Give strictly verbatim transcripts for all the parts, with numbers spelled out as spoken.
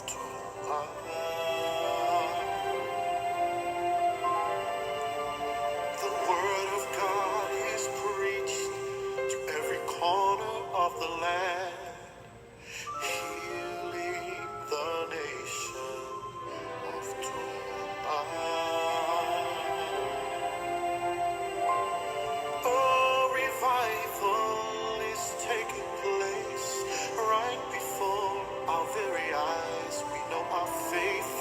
The word of God is preached to every corner of the land, healing the nation of Tonga. A revival is taking place right before our very eyes. We know our faith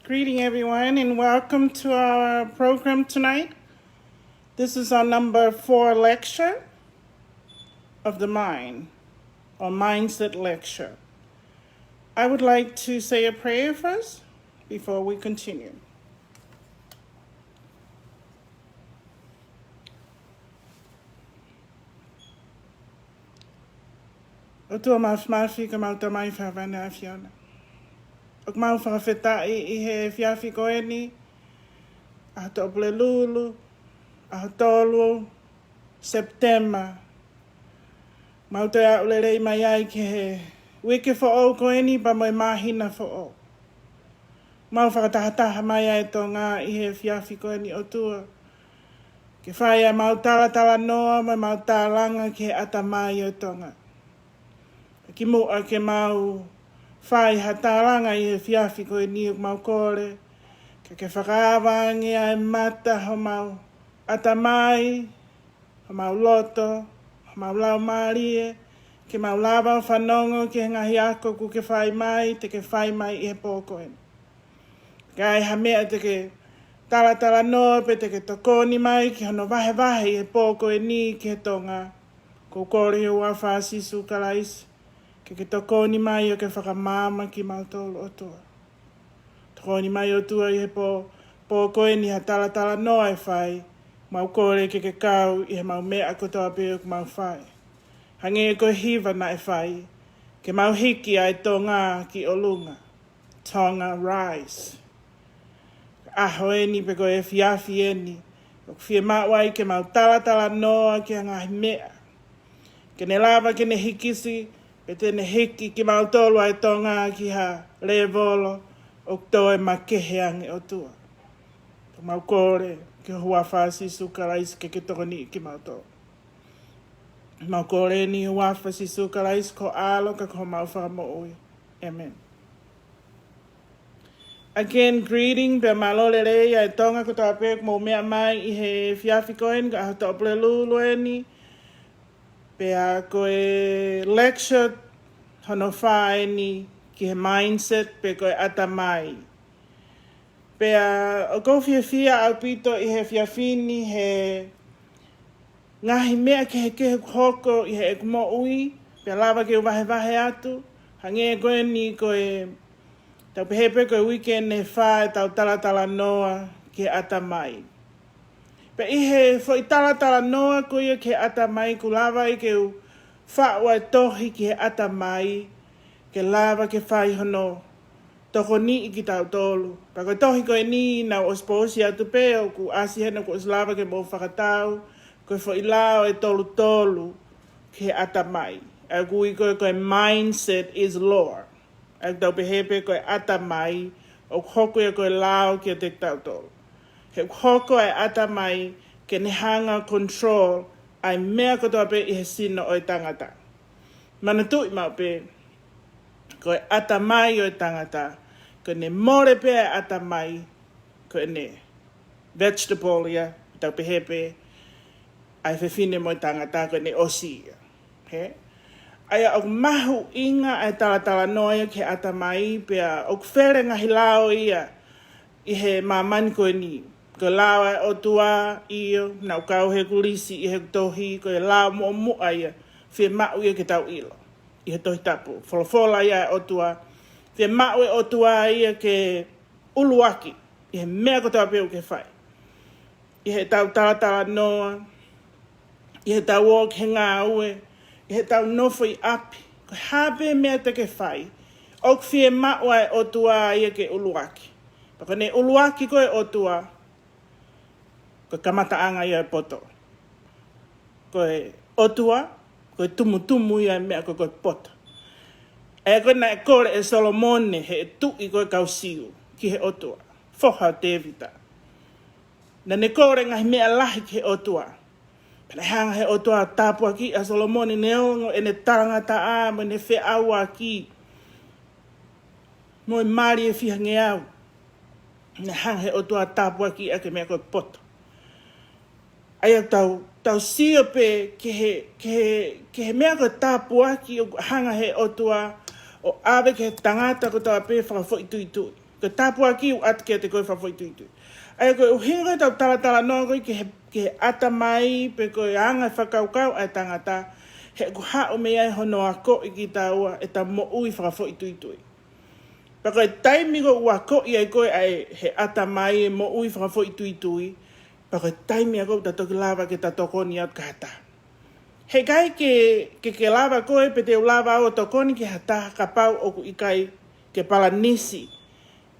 Greeting everyone and welcome to our program tonight. This is our number four lecture of the mind, or mindset lecture. I would like to say a prayer first before we continue. ʻOtua Māfimafi, ko ʻemau Tamai Fafine ʻAfiona, ʻoku mau fakafetaʻi ʻi he efiafi ko eni, ʻaho Tuʻapulelulu, ʻaho tolu Sepitema, mau toe aʻu lelei mai ai ki he uike foʻou ko eni pea mo e māhina foʻou. Mau fakatahataha mai ʻa e Tonga ʻi he efiafi ko eni, ʻOtua, ke fai ʻemau talatalanoa mo ʻemau tālanga ki he ʻatamai ʻo e Tonga. Kimuʻa ke mau fai ha tālanga ʻi he efiafi ko eni, ʻoku mau kole ke ke fakaava ange ʻa e mata homau ʻatamai, homau loto, homau laumālie, ke mau lava ʻo fanongo ki he ngaahi ako ʻoku ke fai mai, te ke fai mai ʻi he pō ko eni. Ka ʻi ai ha meʻa te ke talatalanoa pe te ke tokoni mai ki hono vahevahe ʻi he pō ko eni ki he Tonga, ʻoku ou kole ʻi he huafa ʻo Sīsū Kalaisi ke ke tokoni mai ʻo ke fakamaama kimautolu, ʻOtua. Tokoni mai, ʻOtua, ʻi he pō, pō ko eni ha talatalanoa ʻe fai, mau kole ke ke kau ʻi heʻemau meʻa kotoa pē ʻoku mau fai. Hangē ko e hiva naʻe fai, ke mau hiki ʻa e Tonga ki ʻolunga. Tonga Rise. ʻAho eni pe ko e efiafi eni, ʻoku fiemaʻu ai ke mau talatalanoa ki ha ngaahi meʻa ke ne lava ke ne hikisi, pe te ne hiki kimautolu ʻa e Tonga ki ha lēvolo ʻoku toe makehe ange, ʻOtua. Mau kole ki he huafa ʻo Sīsū Kalaisi ke ke tokoniʻi kimautolu. Mau kole eni ʻi he huafa ʻo Sīsū Kalaisi ko ho ʻAlo ka ko homau Fakamoʻui. ʻĒmeni. Again, greeting, pea mālō lelei ʻa e Tonga kotoa pē ʻoku mou meʻa mai ʻi he efiafi ko eni, ko e ʻaho Tuʻapulelulu eni, pea ko e lecture hono fā eni ki he mindset pe ko e ʻatamai. Pea ʻoku ou fiefia ʻaupito ʻi he efiafi ni he ngaahi meʻa kehekehe ʻoku hoko ʻi heʻeku moʻui, pea lava ke u vahevahe atu, hangē ko eni ko e, tau pehē pē ko e uike eni ʻe fā ʻetau talatalanoa ki he ʻatamai. Pea ʻi he foʻi talatalanoa ko ia ki he ʻatamai, ʻoku lava ai ke u faʻu ʻa e tohi ki he ʻatamai, ke lava ke fai hono tokoniʻi kitautolu. Pea ko e tohi ko eni naʻá ku ʻosi pōsi atu pē, ʻoku ʻasi hena, kuo ʻosi lava ke mou fakatau, ko e foʻi lao ʻe tolu tolu ki he ʻatamai. ʻA ia ʻoku ui ko ē ko e mindset is law. ʻA ia ʻoku tau pehē pē ko e ʻatamai, ʻoku hoko ia ko e lao kiate kitautolu. He ʻoku hoko ʻa e ʻatamai ke ne hanga ʻo control ʻa e meʻa kotoa pē ʻi he sino ʻo e tangata. Manatuʻi maʻu pē, ko e ʻatamai ʻo e tangata, ko ʻene mole pē ʻa e ʻatamai, ko ʻene vegetable ia, tau pehē pē, ʻa e fefine mo e tangata, ko ʻene ʻosi ia. Hē? ʻA ia ʻoku mahuʻinga ʻa e talatalanoa ia ki he ʻatamai, pea ʻoku fele ngaahi lao ia ʻi he māmani ko eni. Ko e lao ʻa e ʻOtua, ʻio, naʻá ku kau he kulisi ʻi he tohi, ko e lao muʻomuʻa ia, fiemaʻu ia ke tau ʻilo ʻi he Tohi Tapu. Folofola ia ʻa e ʻOtua, fiemaʻu ʻe he ʻOtua ia ke ʻuluaki ʻi he meʻa kotoa pē ʻoku ke fai. ʻI heʻetau talatalanoa, ʻi heʻetau ō ki he ngāue, ʻi heʻetau nofo ʻi ʻapi, ko e hā pē meʻa te ke fai, ʻoku fiemaʻu ʻa e ʻOtua ia ke ʻuluaki. Pea ko ʻene ʻuluaki ko ē ʻOtua, ko e kamataʻanga ia ʻo e poto. Ko e ʻOtua, ko e tumutumu ia ʻo e meʻa ko ē ko e poto. ʻA ia ko ē naʻe kole ʻe Solomone, he tuʻi ko ē ʻo e kau Siu, ki he ʻOtua, foha ʻo Tēvita. Naʻá ne kole ngaahi meʻa lahi ki he ʻOtua. Pea naʻe hanga he ʻOtua ʻo tāpuakiʻi ʻa Solomone neongo ʻene talangataʻa mo ʻene feʻauaki mo e mali ʻe fihangeau. Naʻe hanga he ʻOtua ʻo tāpuakiʻi ʻa e meʻa ko ē ʻoku poto. ʻA ia tau, tau sio pē ki he, ki he, ki he meʻa ko e tāpuaki ʻoku hanga he ʻOtua ʻo ʻave ki he tangata kotoa pē fakafoʻituitui. Ko e tāpuaki ʻoku ʻatu kiate koe fakafoʻituitui. ʻA ia ko e ʻuhinga ko ē ʻetau talatalanoa ko ē ki he, ki he ʻatamai pe ko e anga e fakakaukau ʻa e tangata, he ʻoku haʻu mei ai hono akoʻi kitaua ʻetau moʻui fakafoʻituitui. Pea ko e taimi ko ē ʻoku akoʻi ai koe ʻa e, he ʻatamai e moʻui fakafoʻituitui, pea ko e taimi ia ko ē ʻoku ta toki lava ke ta tokoni atu ki ha taha. Heʻikai ke, ke, ke lava koe pe te u lava au ʻo tokoni ki ha taha kapau ʻoku ʻikai ke palanisi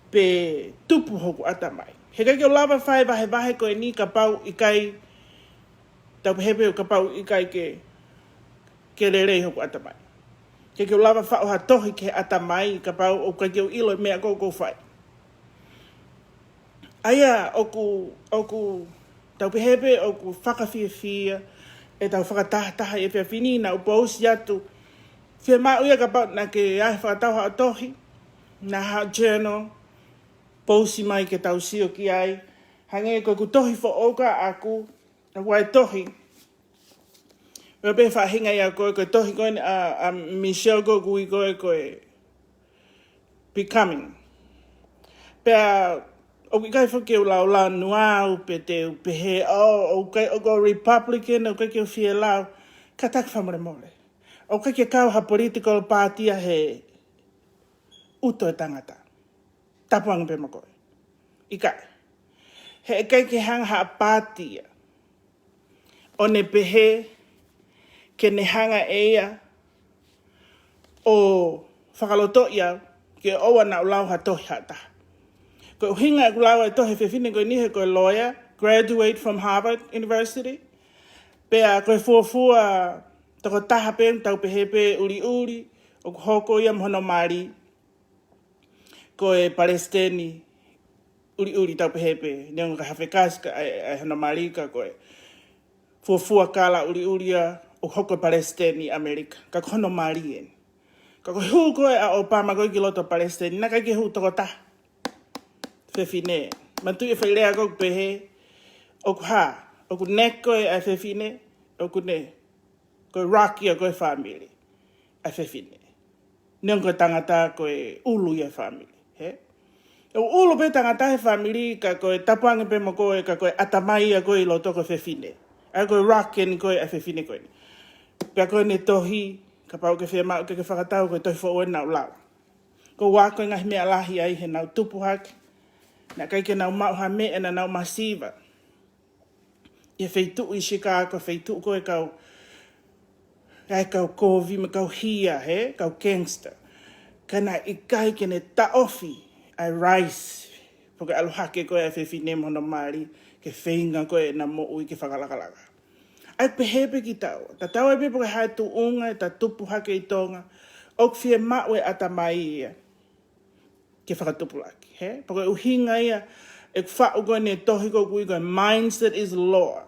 pe tupu hoku ʻatamai. Heʻikai ke u lava fai vahevahe ko eni kapau ʻikai, tau pehē pē kapau ʻikai ke, ke lelei hoku ʻatamai. Heʻikai ke u lava faʻu ha tohi ki he ʻatamai kapau ʻoku ʻikai ke u ʻilo e meʻa ko ē ʻoku ou fai. ʻA ia ʻoku, ʻoku tau pehē pē ʻoku fakafiefia ʻetau fakatahataha he efiafi ni, naʻa ku pousi atu. Fiemaʻu ia kapau naʻa ke ʻai fakatau haʻo tohi, na haʻo journal, pousi mai ke tau sio ki ai. Hangē ko ʻeku tohi foʻou ʻaʻaku, ʻoku ʻi ai e tohi. Meʻa pē faʻahinga ia ko ē, ko e tohi ko ē ʻa, ʻa Michelle ko ē ʻoku ui ko ē ko e Becoming. Pea ʻoku ʻikai foki ke u laulau nuau pe te u pehē, ʻo, ʻoku ʻikai, ʻoku ou Republican, ʻoku ʻikai ke u fie lau, kātaki fakamolemole. ʻOku ʻikai ke kau ha political party ia he ʻuto e tangata. Tapu ange pē mo koe. ʻIkai. Heʻikai ke hanga ha party ia ʻo ne pehē ke ne hanga ʻe ia ʻo fakalotoʻi au ke ʻoua naʻa ku lau ha tohi ha taha. Ko e ʻuhinga ʻeku lau e tohi he fefine ko eni he ko e lawyer, graduate from Harvard University. Pea ko e fuofua tokotaha pē ʻoku tau pehē pē ʻuliʻuli, ʻoku hoko ia mo hono mali ko e palesiteni ʻuliʻuli tau pehē pē, neongo ka hafekasi ka ʻa e, ʻa e hono mali ka ko e fuofua kala ʻuliʻuli ia ʻoku hoko e palesiteni ʻAmelika, ka ko hono mali eni. Ka ko e hū ko ē ʻa ʻOpama ko ē ki loto palesiteni, naʻe ʻikai ke hū tokotaha. Fefine. Manatuʻi e foʻi lea ko ē ʻoku pehē, ʻoku hā, ʻoku ne ko ē ʻa e fefine, ʻoku ne, ko e rock ia ko ē fāmili ʻa e fefine. Neongo ko e tangata ko e ʻulu ia e fāmili, hē? ʻOku ʻulu pē tangata he fāmili ka ko e tapu ange pē mo koe ka ko e ʻatamai ia ko ē ʻi loto ko e fefine. ʻA ia ko e rock eni ko ē ʻa e fefine ko eni. Pea ko ʻene tohi, kapau ʻoku ke fiemaʻu ke ke fakatau ko e tohi foʻou eni naʻa ku lau. Ko ʻeku ako e ngaahi meʻa lahi ai heʻenau tupu hake. Naʻe ʻikai ke nau maʻu ha meʻa naʻa nau masiva. ʻI he feituʻu ʻi Chicago, feituʻu ko ē kau, ʻa e kau kovi mo e kau hia, hē, kau gangster. Ka naʻe ʻikai ke ne taʻofi ʻa e rise, pe ko e ʻalu hake ko ē ʻa e fefine mo hono mali, ke feinga ko ē ʻena moʻui ke fakalakalaka. ʻA ia pehē pē kitaua, tatau ai pē pe ko e hā e tuʻunga ʻeta tupu hake ʻi Tonga, ʻoku fiemaʻu e ʻatamai ia ke fakatupulaki, hē? Pea ko e ʻuhinga ia ʻeku faʻu ko ē ʻene tohi ko ē ʻoku ui ko e Mindset is Law.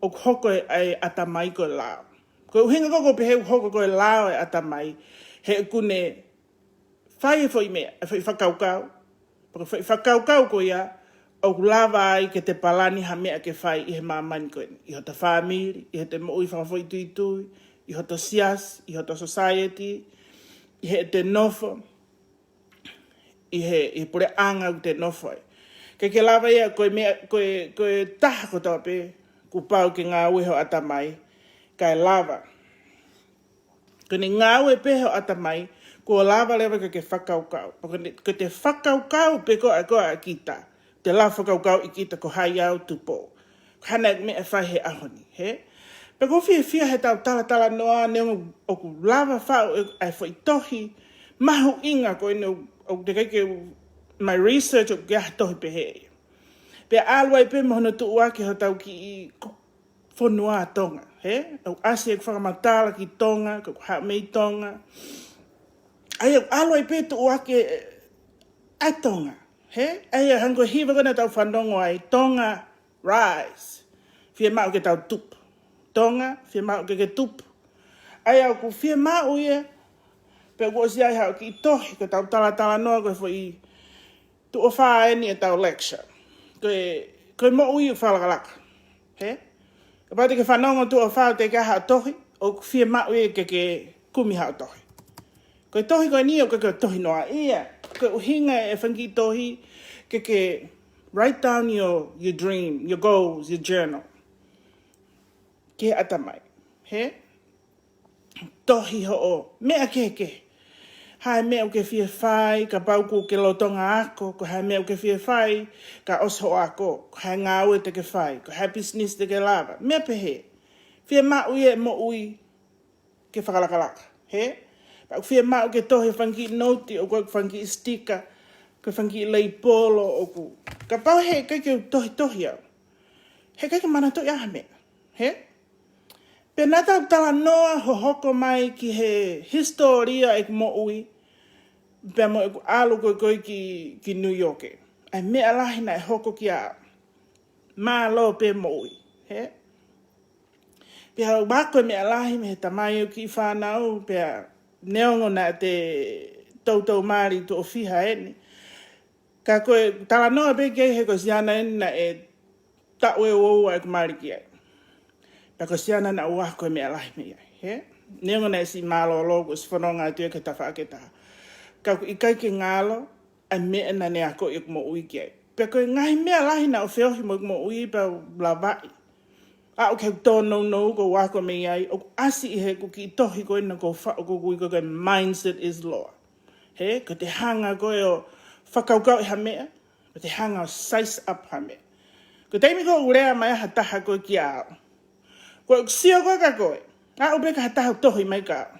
ʻOku hoko e, ʻa e ʻatamai ko e lao. Ko e ʻuhinga ko ē ʻoku ou pehē ʻoku hoko ko e lao e ʻatamai, he ʻoku ne fai e foʻi meʻa, e foʻi fakakaukau. Pea ko e foʻi fakakaukau ko ia, ʻoku lava ai ke te palani ha meʻa ke fai ʻi he māmani ko eni. ʻI hoto fāmili, ʻi heʻete moʻui fakafoʻituitui, ʻi hoto siasi, ʻi hoto society, ʻi heʻete nofo, ʻi he, ʻi he puleʻanga ʻoku te nofo ai. Ke ke lava ia ko e meʻa, ko e, ko e taha kotoa pē, kuo pau ke ngāue ho ʻatamai, kae lava. Ko ʻene ngāue pē ho ʻatamai, kuo lava leva ke ke fakakaukau. Pea ko ʻene, ko ʻete fakakaukau pē ko ē ʻa kita, te lava fakakaukauʻi kita ko hai au Tupou. Ko e hā ʻeku meʻa ʻe fai he ʻaho ni, hē? Pea ʻoku ou fiefia heʻetau talatalanoa, neongo ʻoku lava faʻu e, ʻa e foʻi tohi mahuʻinga ko eni ʻoku, ʻoku teʻeki ke u, my research ʻoku ʻikai ha tohi pehē ia. Pea ʻalu ai pē mo hono tuʻuaki hotau kiʻi ko-, fonua Tonga, hē? ʻOku ʻasi ʻeku fakamatala ki Tonga, ko ʻeku haʻu mei Tonga. ʻA ia ʻoku ʻalu ai pē tuʻuaki e, ʻa Tonga, hē? ʻA ia hangē ko e hiva ko ē naʻa tau fanongo ai, Tonga rise. Fiemaʻu ke tau tupu. Tonga, fiemaʻu ke ke tupu. ʻA ia ʻoku fiemaʻu ia, pea ʻoku ʻosi ʻi ai haʻo kiʻi tohi, ko ʻetau talatalanoa, ko e foʻi tuʻo fā eni ʻetau lecture. Ko e, ko e moʻui ʻoku fakalakalaka. Hē? Kapau te ke fanongo tuʻo fā ʻo teʻeki ai haʻo tohi, ʻoku fiemaʻu ia ke ke kumi haʻo tohi. Ko e tohi ko eni ʻoku ʻikai ko e tohi noa ia. Ko e ʻuhinga e fanga kiʻi tohi ke ke write down your, your dream, your goals, your journal. Ki he ʻatamai. He? Tohi hoʻo meʻa kehekehe. Ko e hā e meʻa ʻoku ke fie fai, kapau ʻoku ke lolotonga ako, ko e hā e meʻa ʻoku ke fie fai, ka ʻosi hoʻo ako, ko e hā e ngāue te ke fai, ko e hā e business te ke lava, meʻa pehē. Fiemaʻu ia e moʻui ke fakalakalaka, he? Pea ʻoku fiemaʻu ke tohi e fanga kiʻi noti, ʻoku ʻi ai e fanga kiʻi sticker, ko e fanga kiʻi leipolo, ʻoku. Kapau he ʻikai ke u tohitohi au, he ʻikai ke manatuʻi ha meʻa, he? Pea naʻa tau talanoa hohoko mai ki he hisitōlia ʻeku moʻui, pea mo ʻeku ʻalu ko ē ko ē ki, ki New York. ʻA e meʻa lahi naʻe hoko kiate au. Mālō pē moʻui, he? Pea u ako e meʻa lahi mei he tamai ʻo e kiʻi fānau, pea neongo naʻe toutou mali tuʻo fiha eni. Ka ko e talanoa pē ki ai he ko e siana eni naʻe taʻu ʻe ua ʻeku mali ki ai. Pea ko e siana naʻa ku ako e meʻa lahi mei ai, he? Neongo naʻe siʻi mālōlō kuo ʻosi fononga atu ia ki he tafaʻaki ʻe taha. Ka ʻoku ʻikai ke ngalo ʻa e meʻa naʻa ne akoʻi ʻeku moʻui ki ai. Pea ko e ngaahi meʻa lahi naʻe feohi mo ʻeku moʻui pea u lavaʻi. Aʻu ki heʻeku tōnounou ʻoku ou ako mei ai, ʻoku ʻasi ʻi heʻeku kiʻi tohi ko ē naʻa ku faʻu ko ē ko e Mindset is Law. He, ko ʻete hanga ko ē ʻo fakakaukauʻi ha meʻa, ko ʻete hanga ʻo size up ha meʻa. Ko e taimi ko ē ʻoku lea mai ha taha ko ē kiate au, ko ʻeku sio ko ē kia koe, aʻu pē ki ha taha ʻoku tohi mai kiate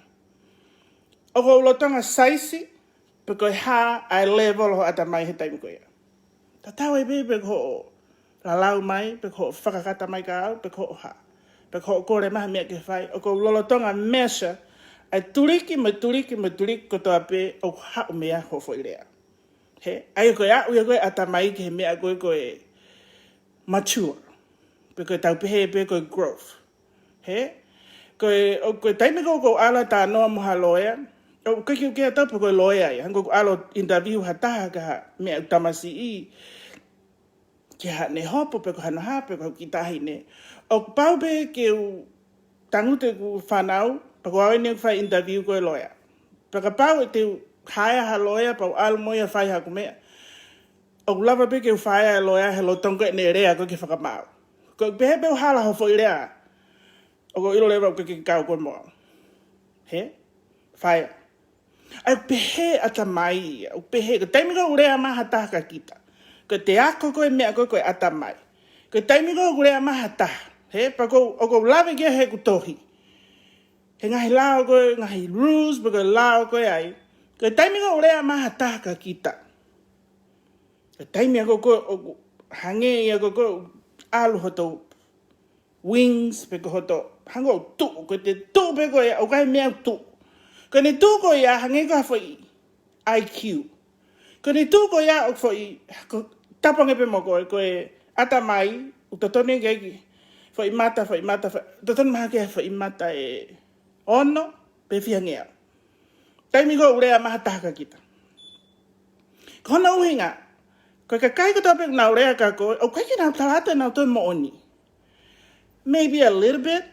au, ʻoku ou lolotonga size, pe ko e hā ʻa e level hoʻo ʻatamai he taimi ko ia. Tatau ai pē pe ko hoʻo lalau mai, pe ko hoʻo fakakata mai kiate au, pe ko hoʻo hā, pe ko hoʻo kole mai ha meʻa ke fai, ʻoku ou lolotonga measure ʻa e tuliki mo e tuliki mo e tuliki kotoa pē ʻoku haʻu mei ai hoʻo foʻi lea. He, ʻa ia ko e aʻu ia ko ē ʻatamai ki he meʻa ko ē ko e mature. Pe ko e tau pehē pē ko e growth. He? Ko e, ʻo, ko e taimi ko ē ʻoku ou ʻalu ʻo talanoa mo ha loea, ʻoku ʻikai ke u kei tau pe ko e loea ia. Hangē ko ʻeku ʻalu ʻo interview ha taha ki ha meʻa ʻoku tamasiʻi, ki haʻane hopo pe ko hano hā pe ko ha kiʻi taʻahine. ʻOku pau pē ke u tangutu ʻeku fānau, pea ko au eni ʻoku fai interview ko e loea. Pea kapau ʻe te u hire ha loea, pea u ʻalu mo ia ʻo fai haʻaku meʻa, ʻoku lava pē ke u fai e loea he lolotonga ʻene lea ko ē ke fakamaau. Ko e pehē pē ʻoku hala hoʻo foʻi lea, ʻoku ou ʻilo leva ʻoku ʻikai ke kau koe mo au. He? Fai. ʻA ia ʻoku pehē ʻatamai ia, ʻoku pehē, ko e taimi ko ē ʻoku lea mai ha taha kia kita, ko ʻete ako ko ē meʻa ko ē ko e ʻatamai. Ko e taimi ko ē ʻoku lea mai ha taha, he, pea ʻoku ou, ʻoku ou lave ki ai heʻeku tohi. He ngaahi lao ko ē, ngaahi rules, pe ko e lao ko ē ai. Ko e taimi ko ē ʻoku lea mai ha taha kia kita, ko e taimi ia ko ē ʻoku hangē ia ko ē ʻoku ʻalu hoto wings, pe ko hoto, hangē ʻoku tuʻu, ko ʻete tuʻu pē ko ia, ʻoku ʻi ai e meʻa ʻoku tuʻu. Ko ʻene tuʻu ko ia, hangē ko ha foʻi I Q. Ko ʻene tuʻu ko ia ʻoku foʻi, ko, tapu ange pē mo koe, ko e ʻatamai, ʻoku totonu ke ʻi ai e kiʻi foʻi mata, foʻi mata, foʻi, totonu mahalo ke ʻi ai e foʻi mata ʻe ono, pe fiha ngeau. Taimi ko ē ʻoku lea mai ha taha kia kita. Ko hono ʻuhinga, ko e kakai kotoa pē ʻoku nau lea kia koe, ʻoku ʻikai ke nau tala atu ʻenau toe moʻoni. Maybe a little bit,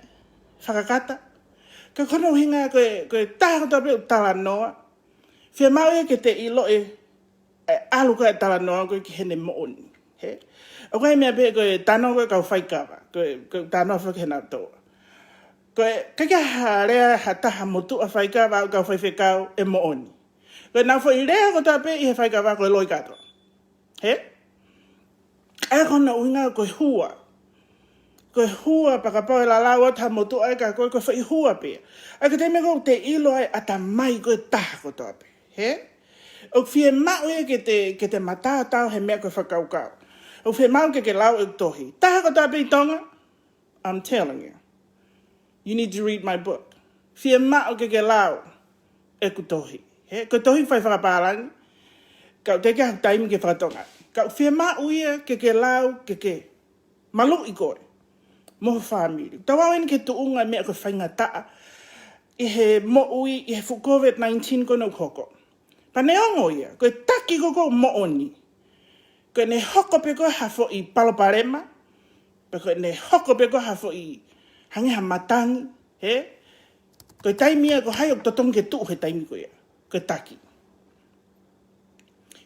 fakakata. Ka ko hono ʻuhinga ko e, ko e taha kotoa pē ʻoku talanoa, fiemaʻu ia ke te ʻilo e, e ʻalu ko ē e talanoa ko ē ki heʻene moʻoni. He? ʻOku ʻi ai e meʻa pē ko e talanoa ko ē kau faikava, ko e, ko e talanoa foki he nau toa. Ko e, ʻikai ke ʻi ai ha lea ha taha motuʻa faikava ʻo e kau faifekau ʻe moʻoni. Ko ʻenau foʻi lea kotoa pē ʻi he faikava ko e loi kātoa. He? ʻA ia ko hono ʻuhinga ko e hua. Ko e hua, pea kapau ʻe lalau atu ha motuʻa ia kia koe, ko e foʻi hua pē. ʻA ia ko e taimi ko ē ʻoku te ʻilo ai e ʻatamai ko ē e taha kotoa pē. He? ʻOku fiemaʻu ia ke te, ke te mataotao he meʻa ko e fakakaukau. ʻOku fiemaʻu ke ke lau ʻeku tohi. Taha kotoa pē ʻi Tonga, I'm telling you, you need to read my book. Fiemaʻu ke ke lau ʻeku tohi. He, ko e tohi fai fakapālangi, ka ʻoku teʻeki ai ha taimi ke fakatonga. Ka ʻoku fiemaʻu ia ke ke lau, ke ke maluʻi koe mo ho fāmili. Tau ō eni ki he tuʻunga e meʻa ko e faingataʻa ʻi he moʻui, ʻi he fuʻu COVID nineteen ko eni ʻoku hoko. Pea neongo ia, ko e taki ko ē ʻoku moʻoni, ko ʻene hoko pē ko ē ha foʻi palopalema, pe ko ʻene hoko pē ko ē ha foʻi hangē ha matangi, he? Ko e taimi ia ko hai ʻoku totonu ke tuʻu he taimi ko ia, ko e taki.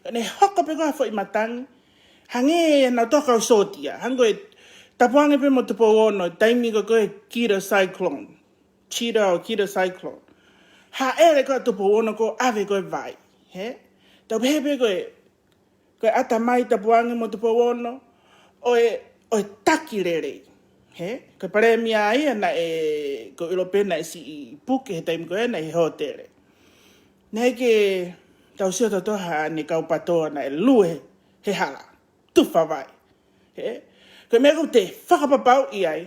Ka ne hoko pē ko ē ha foʻi matangi, hangē ʻenau toka ʻo sōtia, hangē ko e Tapuange pē mo Tupou Ono, taimi ko ē ko e Gita Cyclone. Gita ʻo Gita Cyclone. Hāʻele ko ē ʻa Tupou Ono ko ē ʻave ko ē vai. Hē? Tau pehē pē ko e, ko e ʻatamai Tapuange mo Tupou Ono, ʻo e, ʻo e taki lelei. Hē? Ko e palēmia ia naʻe, ko ʻIulope naʻe siʻi puke he taimi ko ē naʻe ʻi he hōtele. Naʻe ʻikai ke tau sio tautolu haʻane kau PTOA naʻe lue he hala, tufa vai. Hē? Ko e meʻa ʻoku te fakapapauʻi ai,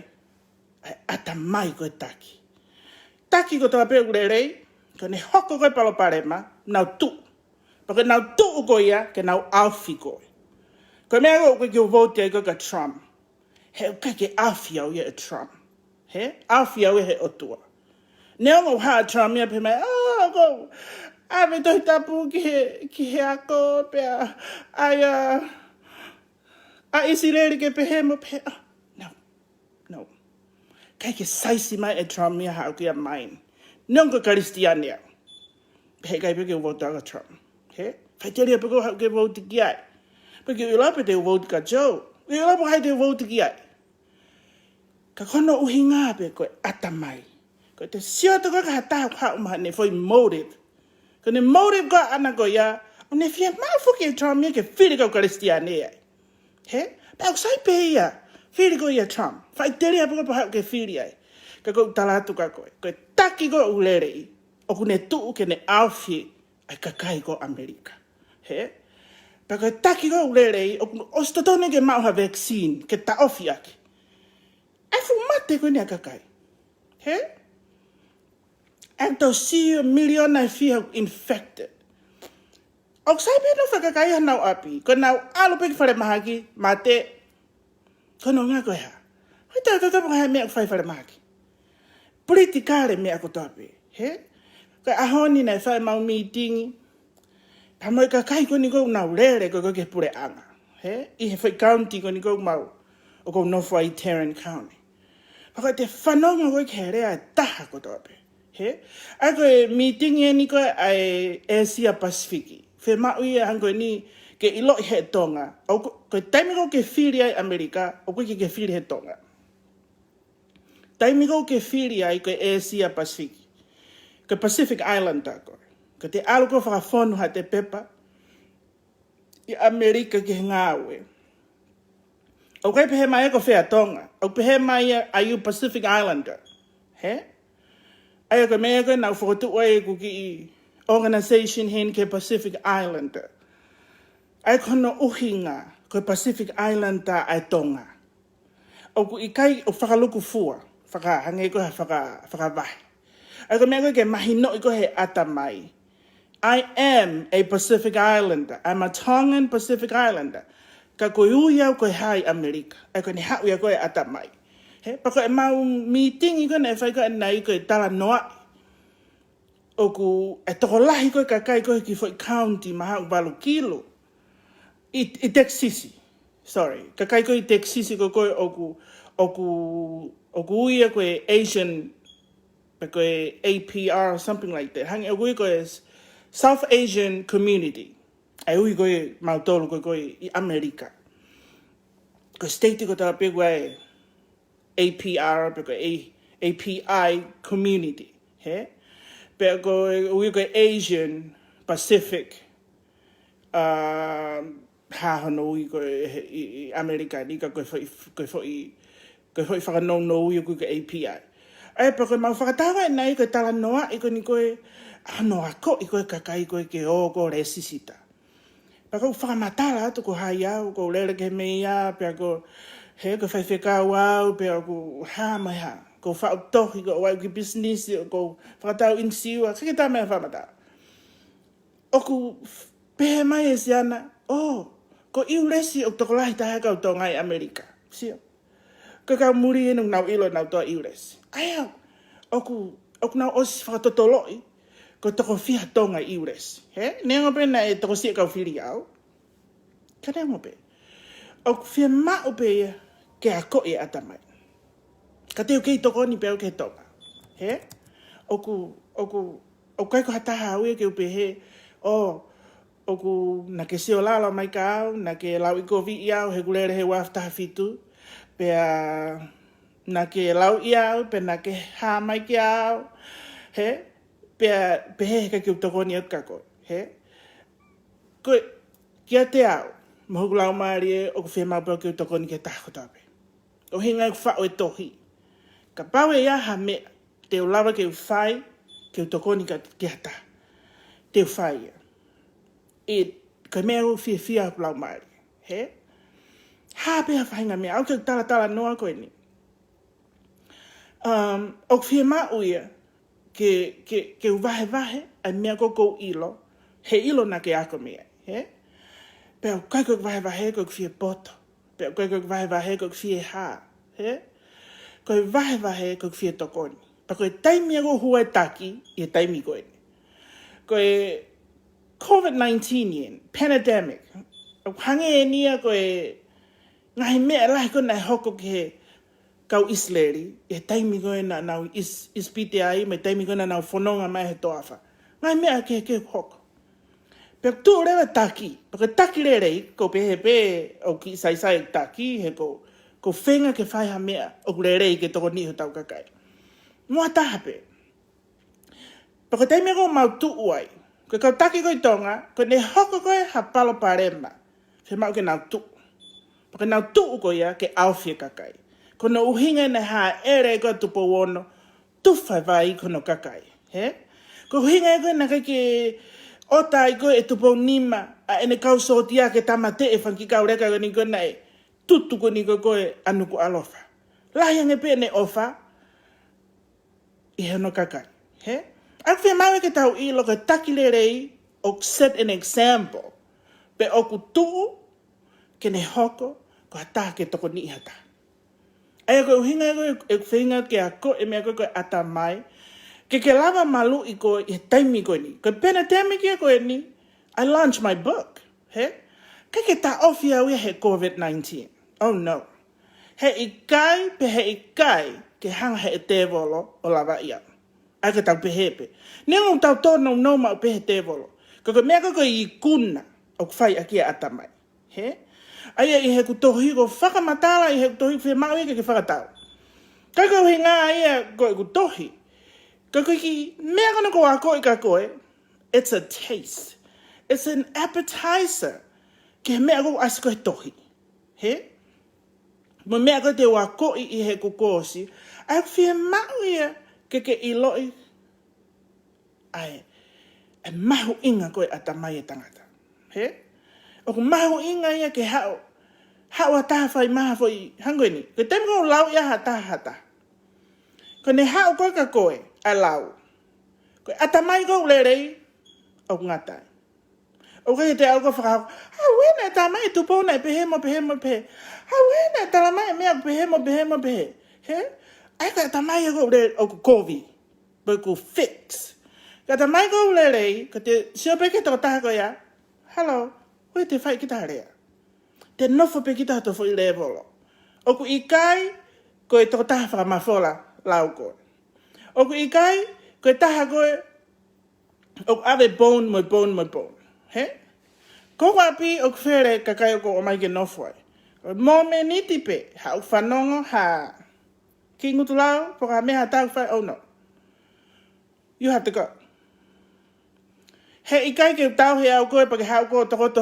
ʻa e ʻatamai ko e taki. Taki kotoa pē ʻoku lelei, ka ne hoko ko ē palopalema, nau tuʻu. Pea ko ʻenau tuʻu ko ia, ke nau ʻaofi koe. Ko e meʻa ʻoku ʻikai ke u vouti ai ko ē kia Trump. He ʻoku ʻikai ke ʻaofi au ia ʻe Trump. Hē? ʻAofi au ia he ʻOtua. Neongo ʻoku haʻa Trump ia pē mai, ʻo, ʻoku ʻave Tohi Tapu ki he, ki he ako, pea ʻai ʻa, ʻa ʻIsileli ke pehē mo pehē. No. No. ʻIkai ke size mai ʻe Trump ia haʻaku ia mind. Neongo ko e Kalisitiane au. He ʻikai pē ke u vouti kia Trump. Hē? Faʻiteliha pē ko ē haʻaku ke vouti ki ai. Pea ke ʻilo pē te u vouti kia Joe. ʻIlo pē ko hai te u vouti ki ai. Ka ko hono ʻuhinga pē ko e ʻatamai. Ko e te sio atu ko ē ki ha taha ʻoku haʻu mo haʻane foʻi motive. Ko ʻene motive ko ē ʻaʻana ko ia, ʻoku ne fiemaʻu foki ʻe Trump ia ke fili kau Kalisitiane ai. Hē? Pea ʻoku sai pē ia, fili ko ia Trump. Faʻiteliha pē ko ē pe ko hai ʻoku ke fili ai. Ka ʻoku ou tala atu kia koe. Ko e taki ko ē ʻoku lelei, ʻoku ne tuʻu ke ne ʻaofi ʻa e kakai ko ē ʻAmelika. Hē? Pea ko e taki ko ē ʻoku lelei, ʻoku ʻosi totonu ke maʻu ha vaccine, ke taʻofi ʻaki. ʻA e fuʻu mate ko eni ʻa e kakai. Hē? ʻOku tau sio miliona ʻe fiha infected. ʻOku sai pē nofo ʻa e kakai ʻi honau ʻapi. Ko ʻenau ʻalu pē ki falemahaki, mate. Ko hono ʻuhinga ko e hā? Hoi tau tau tau ko e hā e meʻa ʻoku fai falemahaki. Politikale meʻa kotoa pē. Hē? Ko e ʻaho ni naʻe fai ʻemau mītingi. Pea mo e kakai ko eni ʻoku nau lele ko ē ki he puleʻanga. Hē? ʻI he foʻi county ko eni ʻoku mau, ʻoku ou nofo ai Tarrant County. Pea ko e te fanongo ko ē ki he lea ʻe taha kotoa pē. Hē? ʻA ia ko e mītingi eni ko ē ʻa e ʻĒsia Pasifiki. Fiemaʻu ia hangē ko eni ke ʻiloʻi he Tonga. ʻOku, ko e taimi ko ē ke fili ai ʻAmelika, ʻoku ʻikai ke fili he Tonga. Taimi ko ē ke fili ai ko e ʻĒsia Pasifiki. Ko e Pacific Islander ko ē. Ko e te ʻalu ko ē fakafonu haʻate pepa ʻi ʻAmelika ki he ngāue. ʻOku ʻikai pehē mai ʻe koe fē ʻa Tonga. ʻOku pehē mai ia, are you Pacific Islander? Hē? ʻA ia ko e meʻa ko ē naʻa ku fokotuʻu ai ʻeku kiʻi organization heni ki he Pacific Islander. ʻA ia ko hono ʻuhinga, ko e Pacific Islander ʻa e Tonga. ʻOku ʻikai ʻo fakalukufua, faka-, hangē ko e faka-, fakavahe. ʻA ia ko e meʻa ko ē ke mahinoʻi ko ē he ʻatamai. I am a Pacific Islander. I'm a Tongan Pacific Islander. Ka ko e ui au ko e hā ʻi ʻAmelika. ʻA ia ko ʻene haʻu ia ko ē ʻatamai. Hē, pea ko ʻemau mītingi ko ē naʻe fai ko ē ʻanenai ko e talanoaʻi ʻoku ʻi ai e tokolahi ko ē kakai ko ē he kiʻi foʻi county mahaʻu valu kilu. ʻI, ʻi Texas. Sorry. Kakai ko ē ʻi Texas ko ē ko ē ʻoku, ʻoku, ʻoku ui ia ko e Asian, pe ko e A P R or something like that. Hangē ʻoku ui ko e South Asian Community. ʻA e ui ko ē mautolu ko ē ko ē ʻi ʻAmelika. Ko e state kotoa pē ko ē A P R, pe ko e A-, A P I community, hē? Pe ko e, ui ko e Asian Pacific, um, hā hono ui ko ē he, ʻi, ʻi ʻAmelika ni ka ko e foʻi, ko e foʻi, ko e foʻi fakanounou ui ʻoku ui ko e A P I. ʻA ia pea ko ʻemau fakataha ʻanenai ko e talanoaʻi ko eni ko ē, ʻa hono akoʻi ko ē kakai ko ē ke ō ko ē lēsisita. Pea ʻoku ou fakamatala atu ko hai au, ʻoku ou lele ki he meʻa, pea ko e, hē, ko e faifekau au, pea ʻoku hā mai hā. ʻOku ou faʻu tohi, ʻoku ou ʻai ki he business, ʻoku ou fakatau ʻinisiua, ke ke tā mai fakamatala. ʻOku f-, pehē mai ʻe siana, ʻō, ko e ʻIulesi ʻoku tokolahi taha kau Tonga ʻi ʻAmelika. Sio. Ko e kau muli eni ʻoku nau ʻilo ʻenau toa ʻIulesi. ʻA ia, ʻoku, ʻoku nau ʻosi fakatotoloʻi, ko e toko fiha Tonga ʻi ʻIulesi. Hē? Neongo pē naʻe tokosiʻi e kau fili au. Ka neongo pē. ʻOku fiemaʻu pē ia ke akoʻi e ʻatamai. Ka te u kei tokoni pē au ki he Tonga. Hē? ʻOku, ʻoku, ʻoku ʻikai ko ha taha au ia ke u pehē, ʻō, ʻOku naʻá ke sio lalo mai kia au, naʻá ke lauʻikoviʻi au he ʻeku lele he ua afe taha fitu, pea naʻá ke lauʻi au, pea naʻá ke hā mai kia au, hē? Pea pehē he ʻikai ke u tokoni atu kia koe, hē? Ko e, kiate au, mo hoku laumālie ʻoku fiemaʻu pē ke u tokoni ki he taha kotoa pē. ʻUhinga ʻeku faʻu e tohi. Kapau ʻe ʻi ai ha meʻa te u lava ke u fai, ke u tokoni kia, ki ha taha, te u fai ia. ʻE, ko e meʻa ʻoku fiefia hoku laumālie, hē? Hā pē ha faʻahinga meʻa, ʻoku ou talatalanoa ko eni. Um, ʻoku fiemaʻu ia ke, ke, ke u vahevahe ʻa e meʻa ko ē ʻoku ou ʻilo, he ʻilo naʻá ke ako mei ai, hē? Pea ʻoku ʻikai ko ʻeku vahevahe ko ʻeku fie poto. Pea ʻoku ʻikai ko ʻeku vahevahe ko ʻeku fie hā, hē? Ko e vahevahe ko ʻeku fie tokoni. Pea ko e taimi ia ʻoku hū ai e taki, ʻi he taimi ko eni. Ko e COVID nineteen eni, pandemic. ʻOku hangē eni ia ko e ngaahi meʻa lahi ko ē naʻe hoko ki he kau ʻIsileli, ʻi he taimi ko ē naʻa nau ʻi ʻIs-, ʻIsipite ai, mo e taimi ko ē naʻa nau fononga mai he toafa. Ngaahi meʻa kehekehe ʻoku hoko. Pea tuʻu leva e taki, pea ko e taki lelei, ʻoku ou pehē pē ʻoku kiʻi saisai e taki, he ʻoku, ʻoku ou feinga ke fai ha meʻa ʻoku lelei ke tokoniʻi hotau kakai. Mo ha taha pē. Pea ko e taimi ko ē ʻoku mau tuʻu ai, ko e kau taki ko ē ʻi Tonga, ko ʻene hoko ko ē ha palopalema, fiemaʻu ke nau tuʻu. Pea ko ʻenau tuʻu ko ia ke ʻaofi e kakai. Ko hono ʻuhinga ia naʻe hāʻele ko ē Tupou Ono, tufa e vai ki hono kakai, hē? Ko e ʻuhinga ia ko ē naʻe ʻikai ke ʻota ai ko ē ʻe Tupou Nima ʻa ʻene kau sōtia ke tāmateʻi e fanga kiʻi kau leka ko eni ko ē naʻe tutu ko eni ko ē ʻa Nukuʻalofa. Lahi ange pē ʻene ʻofa ʻi hono kakai, hē? ʻOku fiemaʻu ia ke tau ʻilo ko e taki lelei ʻoku set an example. Pea ʻoku tuʻu ke ne hoko ko ha taha ke tokoniʻi ha taha. ʻA ia ko e ʻuhinga ia ko ē ʻeku feinga ke akoʻi e meʻa ko ē ko e ʻatamai, ke ke lava maluʻi koe ʻi he taimi ko eni. Ko e pandemic ia ko eni, I launched my book, hē? ʻIkai ke taʻofi au ia he COVID nineteen. Oh no. Heʻikai, pea heʻikai ke hanga ʻe he tēvolo ʻo lavaʻi au. ʻA ia ke tau pehē pē. Neongo ʻoku tau tōnounou maʻu pē he tēvolo, ka ko e meʻa ko ē ko e ikuna ʻoku fai ʻaki ʻa e ʻatamai, hē? ʻA ia ʻi heʻeku tohi ʻoku ou fakamatala, ʻi heʻeku tohi ʻoku fiemaʻu ia ke ke fakatau. Ka ko e ʻuhinga ia ko ʻeku tohi. Ka ko e kiʻi meʻa ko ena ʻoku ou akoʻi kia koe, it's a taste. It's an appetizer ki he meʻa ʻoku ʻasi ko ē he tohi, hē? Mo e meʻa ko ē te u akoʻi ʻi heʻeku kōsi, ʻa ia ʻoku fiemaʻu ia ke ke ʻiloʻi ʻa e, ʻa e mahuʻinga ko ē ʻatamai e tangata, hē? ʻOku mahuʻinga ia ke haʻu, haʻu ha taha fai mai ha foʻi, hangē ko eni. Ko e taimi ʻoku lau ia ha taha ha taha, ko ʻene haʻu ko ē kia koe ʻa e lau, ko e ʻatamai ʻoku lelei, ʻoku ngata ai. ʻOku ʻikai te ke ʻalu ʻo fakahoko, ʻauē naʻe tā mai ʻe Tupou naʻe pehē mo pehē mo pehē. ʻAuē naʻe tala mai e meʻa ʻoku pehē mo pehē mo pehē, hē? ʻA ia ko e ʻatamai ʻoku le-, ʻoku kovi, pe ʻoku fix. Ko e ʻatamai ʻoku lelei, ko ʻete sio pē ki he tokotaha ko ia. Hello, ko e te fai kita ha lea. Te nofo pē kita hoto foʻi lēvolo. ʻOku ʻikai ko e tokotaha fakamafola lau koe. ʻOku ʻikai ko e taha ko ē ʻoku ʻave bone mo bone mo bone, hē? Ko hoku ʻapi ʻoku fele kakai ʻoku ʻomai ke nofo ai. Mōmeniti pē, haʻu ʻo fanongo ha kiʻi ngutu lau, pe ko ha meʻa ha taha ʻoku fai, oh no. You have to go. Heʻikai ke u tauhi au koe pea ke haʻu koe ʻo tokoto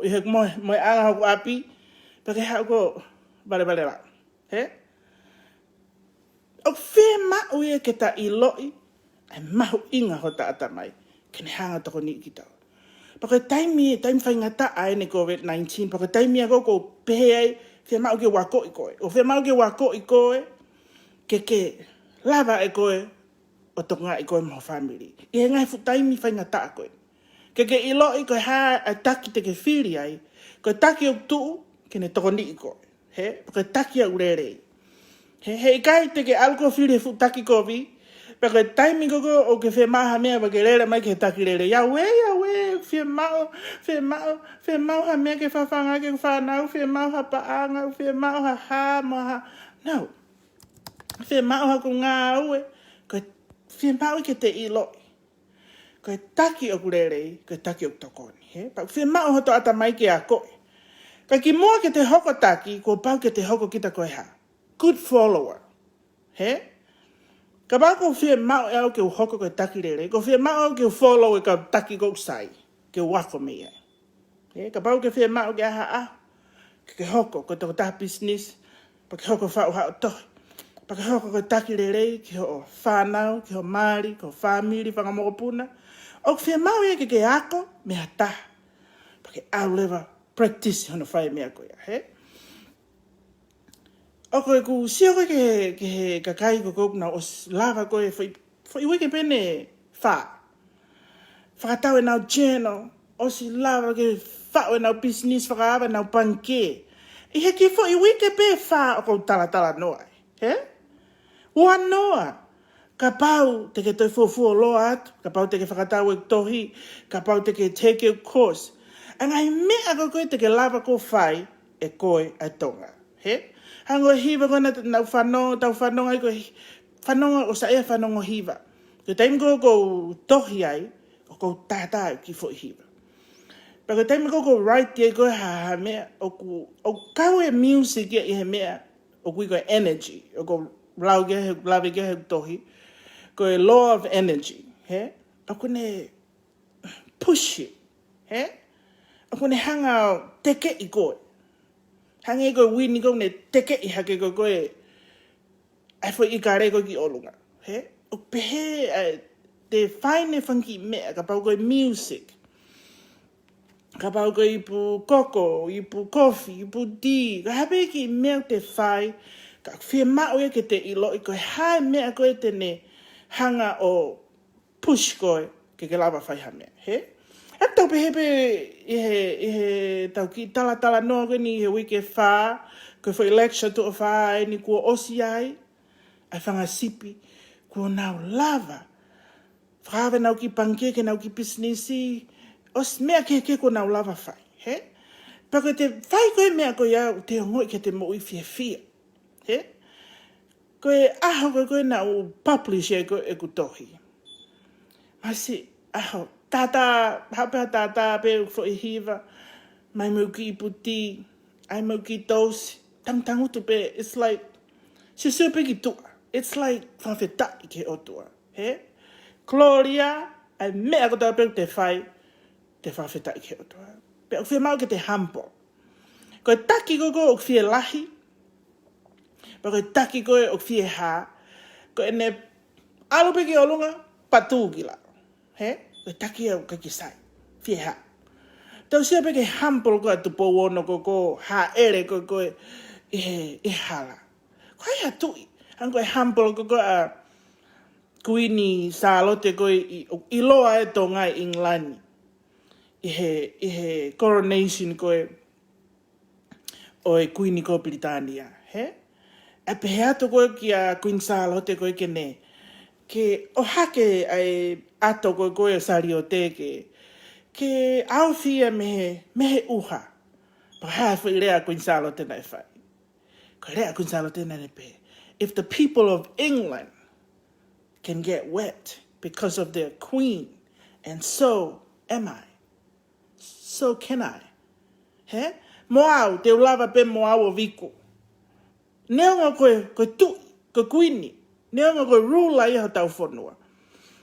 ʻi he moe, moeʻanga hoku ʻapi, pea ke haʻu koe ʻo valevale lau, hē? ʻOku fiemaʻu ia ke ta ʻiloʻi ʻa e mahuʻinga hota ʻatamai ke ne hanga ʻo tokoniʻi kitaua. Pea ko e taimi, taimi faingataʻa eni COVID nineteen, pea ko e taimi ia ʻoku ou pehē ai, fiemaʻu ke u akoʻi koe. ʻOku fiemaʻu ke u akoʻi koe, ke ke lava ʻe koe ʻo tokangaʻi koe mo ho fāmili ʻi he ngaahi fuʻu taimi faingataʻa ko ē. Ke ke ʻiloʻi ko e hā ʻa e taki te ke fili ai, ko e taki ʻoku tuʻu ke ne tokoniʻi koe, hē? Ko e taki ʻoku lelei. Hē, heʻikai te ke ʻalu ʻo fili he fuʻu taki kovi, pea ko e taimi ko ē ʻoku ke fiemaʻu ha meʻa pea ke lele mai ki he taki lelei. ʻAuē, ʻauē, fiemaʻu, fiemaʻu, fiemaʻu ha meʻa ke fafanga ki heʻeku fānau, fiemaʻu ha paʻanga, fiemaʻu ha hā mo ha. No. Fiemaʻu haʻaku ngāue, ko e fiemaʻu ke te ʻiloʻi. Ko e taki ʻoku lelei, ko e taki ʻoku tokoni, hē? Pea ʻoku fiemaʻu hoto ʻatamai ke akoʻi. Ka kimuʻa ke te hoko taki, kuo pau ke te hoko kita ko e hā? Good follower. Hē? Kapau ʻoku fiemaʻu ʻe au ke u hoko ko e taki lelei, ʻoku fiemaʻu au ke u follow e kau taki ʻoku sai, ke u ako mei ai. Hē? Kapau ʻoku fiemaʻu ke ʻi ai ha ʻaho ke ke hoko ko e tokotaha business, pea ke hoko faʻu haʻo tohi, pea ke hoko ko e taki lelei ki hoʻo fānau, ki hoʻo mali, ki hoʻo fāmili, fanga mokopuna, ʻoku fiemaʻu ia ke ke ako mei ha taha, pea ke ʻalu leva practice hono fai e meʻa ko ia, hē? ʻOku ou sio ko ē ki he, ki he kakai ko ē ʻoku nau ʻosi lava ko ē foʻi, foʻi uike pē ʻe fā. Fakatau ʻenau channel, ʻosi lava ke faʻu ʻenau business, fakaava ʻenau pangikē. ʻI he kiʻi foʻi uike pē ʻe fā ʻoku ou talatalanoa ai, hē? Ua noa, kapau te ke toe fuofuoloa atu, kapau te ke fakatau e tohi, kapau te ke take e course. ʻA e ngaahi meʻa ko ē te ke lava ko ē fai ʻe koe ʻa e Tonga. Hē? Hangē ko e hiva ko ena naʻa tau fanongo, tau fanongo ai ko e hi-, fanongo ʻoku sai e fanongo hiva. Ko e taimi ko ē ʻoku ou tohi ai, ʻoku ou tātā ai ki he foʻi hiva. Pea ko e taimi ko ē ʻoku ou write ai ko ē ha, ha meʻa, ʻoku, ʻoku kau e music ia ʻi he meʻa ʻoku ui ko e energy, ʻoku ou lau ki ai he, lave ki ai he tohi, ko e law of energy, hē? ʻOku ne push it, hē? ʻOku ne hanga ʻo tekeʻi koe. Hangē ko e uini ko ē ʻoku ne tekeʻi hake ko ē koe ʻa e foʻi ʻikale ko ē ki ʻolunga, hē? ʻOku pehē ʻa e, te fai e fanga kiʻi meʻa, kapau ko e music, kapau ko e ipu koko, ipu kofi, ipu tī, ko e hā pē kiʻi meʻa ʻoku te fai, ka ʻoku fiemaʻu ia ke te ʻiloʻi ko e hā e meʻa ko ē te ne hanga ʻo push koe ke ke lava fai ha meʻa, hē? ʻOku tau pehē pē ʻi he, ʻi he tau kiʻi talatalanoa ko eni he uike ʻe fā, ko e foʻi lecture tuʻo fā eni kuo ʻosi ai, ʻa e fanga sipi, kuo nau lava fakaava ʻenau kiʻi pangikē ki heʻenau kiʻi pisinisi, ʻosi meʻa kehekehe kuo nau lava fai, hē? Pea ko ʻete fai ko ē meʻa ko ia, ʻoku te ongoʻi ke te moʻui fiefia, hē? Ko e ʻaho ko ē naʻa ku publish ai ko ē ʻeku tohi, masi ʻaho, tātā, haʻu pē ha tātā pē foʻi hiva, mai mo e kiʻi ipu tī, ʻai mo e kiʻi tousi, tangutangutu pē, it's like, siosio pē ki tuʻa. It's like, fakafetaʻi ki he ʻOtua, hē? Gloria, ʻa e meʻa kotoa pē ʻoku te fai, te fakafetaʻi ki he ʻOtua. Pea ʻoku fiemaʻu ke te humble. Ko e taki ko ē ʻoku fielahi, pea ko e taki ko ē ʻoku fiehā, ko ʻene ʻalu pē ki ʻolunga, pea tuʻu ki lalo, hē? Ko e taki ia ʻoku ʻikai ke sai, fiehā. Tau sio pē ki he humble ko ē ʻa Tupou Ono ko ē, ko e hāʻele ko ē ʻi he, ʻi he hala. Ko hai ha tuʻi hangē ko e humble ko ē ʻa Kuini Sālote ko ē, ʻi, ʻiloa e Tonga ʻi ʻIngilani ʻi he, ʻi he coronation ko ē ʻo e Kuini ko ē ʻo Pilitānia, hē? ʻE pehē atu ko ē kia Kuini Sālote ko ē ke ne, ke ʻohake ʻa e ʻato ko ē ko ē ʻo Saliote ke, ke ʻaofi ia mei he, mei he ʻuha. Pea ko e hā e foʻi lea ʻa Kuini Sālote naʻe fai? Ko e lea ʻa Kuini Sālote naʻa ne pehē, "If the people of England can get wet because of their queen, and so am I. So can I." Hē? Mo au, te u lava pē mo au ʻo viku. Neongo ko e, ko e tuʻi, ko e kuini, neongo ko e ruler ia hotau fonua,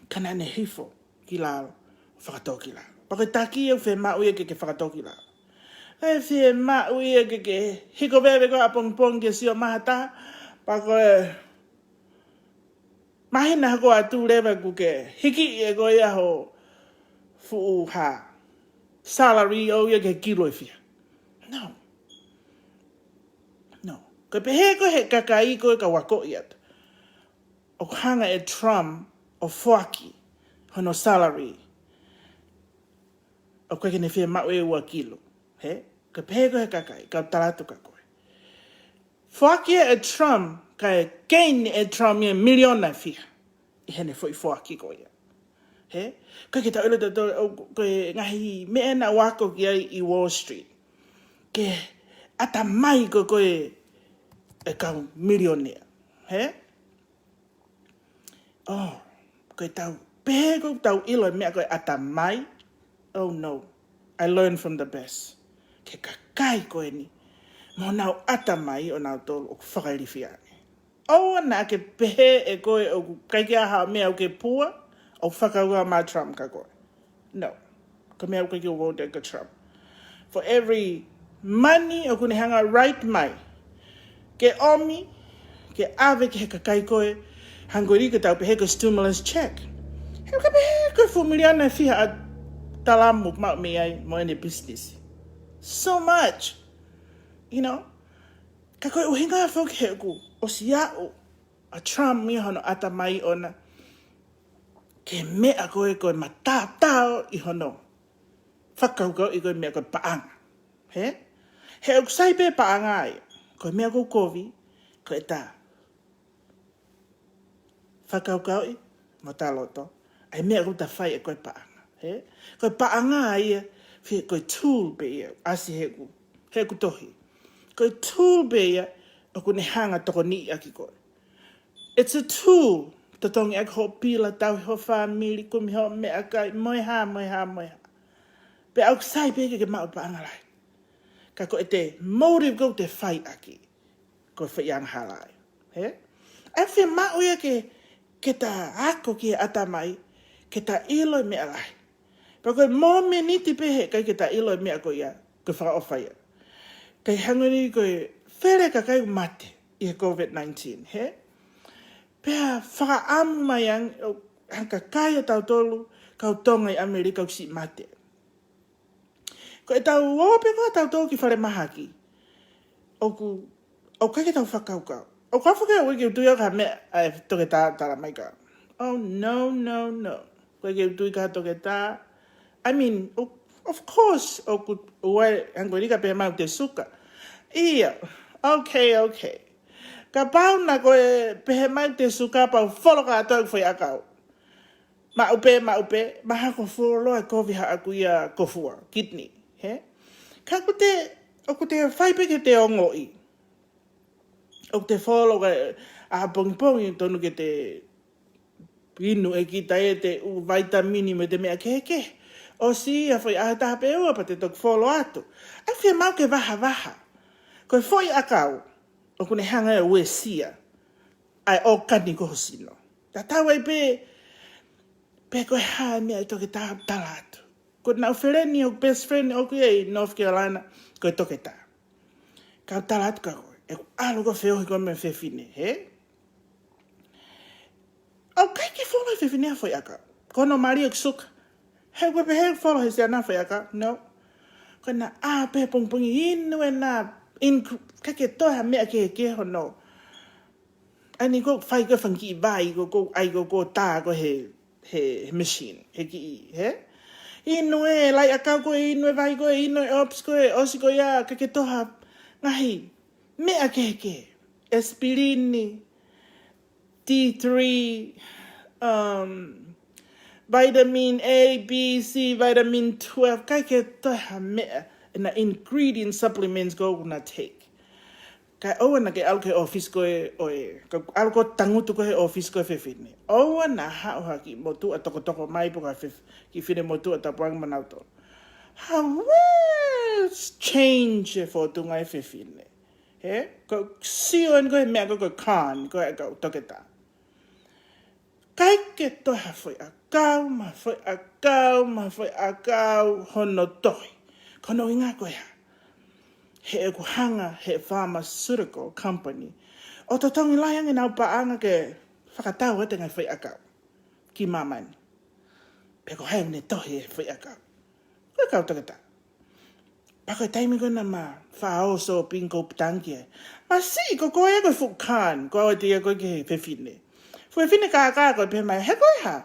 ka naʻa ne hifo ki lalo, fakatō ki lalo. Pea ko e taki ia ʻoku fiemaʻu ia ke ke fakatō ki lalo. ʻE fiemaʻu ia ke ke hiko veve ko ē ʻapongipongi ke sio mai ha taha, pea ko e māhina hoko atu leva kuo ke hiki ʻe koe ia ho fuʻu hā, salary ʻo ia ke kilo ʻe fiha. No. No. Ko e pehē ko ē he kakai ko ē ka u akoʻi atu, ʻoku hanga ʻe Trump ʻo foaki hono salary, ʻoku ʻikai ke ne fiemaʻu e ua kilo. Hē? Ko e pehē ko ē he kakai, ka u tala atu kia koe, foaki ʻe Trump, kae gain ʻe Trump ia e miliona ʻe fiha ʻi heʻene foʻi foaki ko ia. Hē? ʻIkai ke tau ʻilo tautolu, ʻo, ko e ngaahi meʻa naʻa ku ako ki ai ʻi Wall Street, ki he ʻatamai ko ē ʻo e kau millionaire. Hē? ʻO, ko e tau Pehē ko ʻetau ʻilo e meʻa ko e ʻatamai. Oh no. I learn from the best. Ki he kakai ko eni, mo honau ʻatamai ʻonautolu ʻoku fakailifia ange. ʻOua naʻa ke pehē ʻe koe ʻoku ʻikai ke ʻi ai ha meʻa ʻoku ke pua, ʻoku fakakaukau mai Trump kia koe. No. Ko e meʻa ʻoku ʻikai ke u vote kia Trump. For every money ʻoku ne hanga ʻo write mai ke ʻomi, ke ʻave ki he kakai ko ē, hangē ko e ʻikai ke tau pehē ko e stimulus check. He ʻoku pehē ko e fuʻu miliona ʻe fiha ʻa Talamu maʻu mei ai mo ʻene business. So much. You know? Ka ko e ʻuhinga foki he ʻoku ʻosi aʻu ʻa Trump ia hono ʻatamai ʻona ki he meʻa ko ē ko e matatau ʻi hono fakakaukau ʻi ko e meʻa ko e paʻanga. He? He ʻoku sai pē paʻanga ai. Ko e meʻa ko e kovi, ko e tā fakakaukau ʻi mo tā loto. ʻAi meʻa ʻoku ta fai ʻe ko e paʻanga. He? Ko e paʻanga ia, fie ko e tool pē ia, ʻasi heʻeku, heʻeku tohi. Ko e tool pē ia, ʻoku ne hanga tokoniʻi ʻaki koe. It's a tool. Totongi ʻaki hoʻo pila, tauhi ho fāmili, kumi ho meʻakai, mo e hā, mo e hā, mo e hā. Pea ʻoku sai pē ke ke maʻu paʻanga lahi. Ka ko ʻete motive ʻoku te fai ʻaki, ko e fai angahala ai. He? ʻAi fiemaʻu ia ke, ke ta ako ki he ʻatamai, ke ta ʻilo e meʻa lahi. Pea ko e mōmeniti pē he ʻikai ke ta ʻilo e meʻa ko ia, ko e fakaʻofa ia. Kae hangē ni ko e fele kakai mate ʻi he COVID nineteen, he? Pea fakaʻamu mai ange, ʻo, ha kakai ʻo tautolu, kau Tonga ʻi ʻAmelika ʻoku siʻi mate. Ko ʻetau ō pē ko ē tautolu ki falemahaki, ʻoku, ʻoku ʻikai ke tau fakakaukau. ʻOku ʻikai ke u tui au ki ha meʻa ʻa e toketā talamai kia au. Oh, no, no, no. ʻOku ʻikai ke u tui ki ha toketā. I mean, o-, of course, ʻoku, ʻoua, hangē ko e ʻikai pē maʻu ʻete suka. ʻIa, okay, okay. Kapau naʻa ko e pehē mai ʻete suka pea u folo kātoa ʻeku faiʻakau. Maʻu pē, maʻu pē, mahalo ko e folo ʻe kovi haʻaku ia kofua, kidney, he? Ka ʻoku te, ʻoku te fai pē ke te ongoʻi. ʻOku te folo ka, ʻapongipongi tonu ke te inu ʻe kita ʻete ʻū vaitamini mo ʻete meʻa kehekehe. ʻOsi ia faiʻaho ʻe taha pe ua pea te toki folo atu. ʻAi fiemaʻu ke vahavaha. Ko e faiʻakau, ʻoku ne hanga ʻo uesia ʻa e ʻōkani ko ho sino. Tatau ai pē pe ko e hā e meʻa ʻa e toketā ʻoku tala atu. Ko ʻeku feleni, ʻeku best friend ʻoku ʻi ai ʻi North Carolina, ko e toketā. Kau tala atu kia koe, ʻeku ʻalu ko ē ʻo feohi ko ē mo e fefine, he? ʻOku ʻikai ke folo e fefine ha faiʻakau. Ko hono mali ʻoku suka. He ʻoku pehē ʻoku folo he siana ha faiʻakau, no. Ko ena ʻā pē pongipongi inu ena, in, ʻikai ke toe ha meʻa kehekehe hono. ʻAi ni ko e fai ko e fanga kiʻi vai ko ē, ko e ʻai ko ē ko e tā ko ē he, he, he machine, he kiʻi, he? Inu e lai ʻakau ko ē, inu e vai ko ē, inu e ops ko ē, ʻosi ko ia, ʻikai ke toe ha ngaahi meʻa kehekehe. Aspirini, D three, um, vitamin A, B, C, vitamin twelve, ʻikai ke toe ha meʻa, ena ingredient supplements ko ē ʻoku na take. Kae ʻoua naʻa ke ʻalu ki he ʻōfisi ko ē ʻo e, ka ʻalu ko ē ʻo tangutu ko ē he ʻōfisi ko ē ʻo e fefine. ʻOua naʻa haʻu ha kiʻi motuʻa tokotoko mai pe ko ha fef-, kiʻi finemotuʻa tapuangi mo nautolu. Ha world change e fōtunga e fefine. He? Ko e sio eni ko ē he meʻa ko ē ko e con, ko e kau toketā. ʻIkai ke toe ha faiʻakau, mo ha faiʻakau, mo ha faiʻakau hono tohi. Ko hono ʻuhinga ko e hā? He ʻoku hanga he pharmaceutical company ʻo totongi lahi ange ʻenau paʻanga ke fakatau atu e ngaahi faiʻakau ki māmani. Pe ko hai ʻoku ne tohi e faiʻakau? Ko e kau toketā. Pea ko e taimi ko ē naʻa ma faʻa ō shopping ko ē ʻo tangi ai, ma siʻi ko ē ko e fuʻu con, ko au ʻe tia ko ē ki he fefine. Fuʻu fefine kākā ko ē pehē mai, he ko e hā?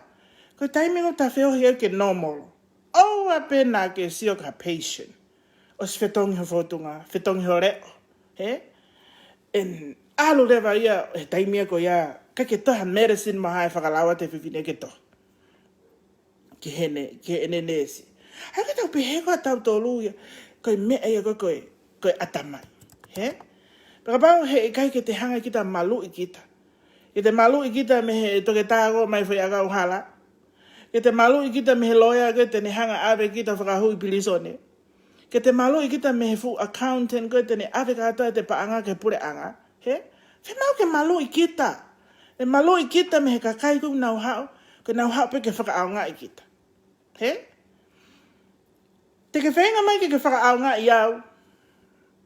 Ko e taimi ko ē ʻoku ta feohi ai ke normal. ʻOua pē naʻa ke sio ki ha patient. ʻOsi fetongi ho fōtunga, fetongi ho leʻo. He? ʻEn ʻalu leva ia, he taimi ia ko ia, ʻikai ke toe ha medicine mo ha ʻe fakalau atu e fefine ke tohi ki heʻene, ki heʻene neesi. ʻAi ke tau pehē ko ē ʻa tautolu ia, ko e meʻa ia ko ē, ko e, ko e ʻatamai. He? Pea kapau he ʻikai ke te hanga kita ʻo maluʻi kita. Ke te maluʻi kita mei he toketā ko ē ʻomai faiʻakau hala. Ke te maluʻi kita mei he loea ko ē te ne hanga ʻave kita fakahui pilīsone. Ke te maluʻi kita mei he fuʻu accountant ko ē te ne ʻave kātoa ʻete paʻanga ki he puleʻanga. Hē? Fiemaʻu ke maluʻi kita. ʻE maluʻi kita mei he kakai ko ē ʻoku nau haʻu, ko ʻenau haʻu pē ke fakaʻaongaʻi kita. Hē? Te ke feinga mai ke ke fakaʻaongaʻi au.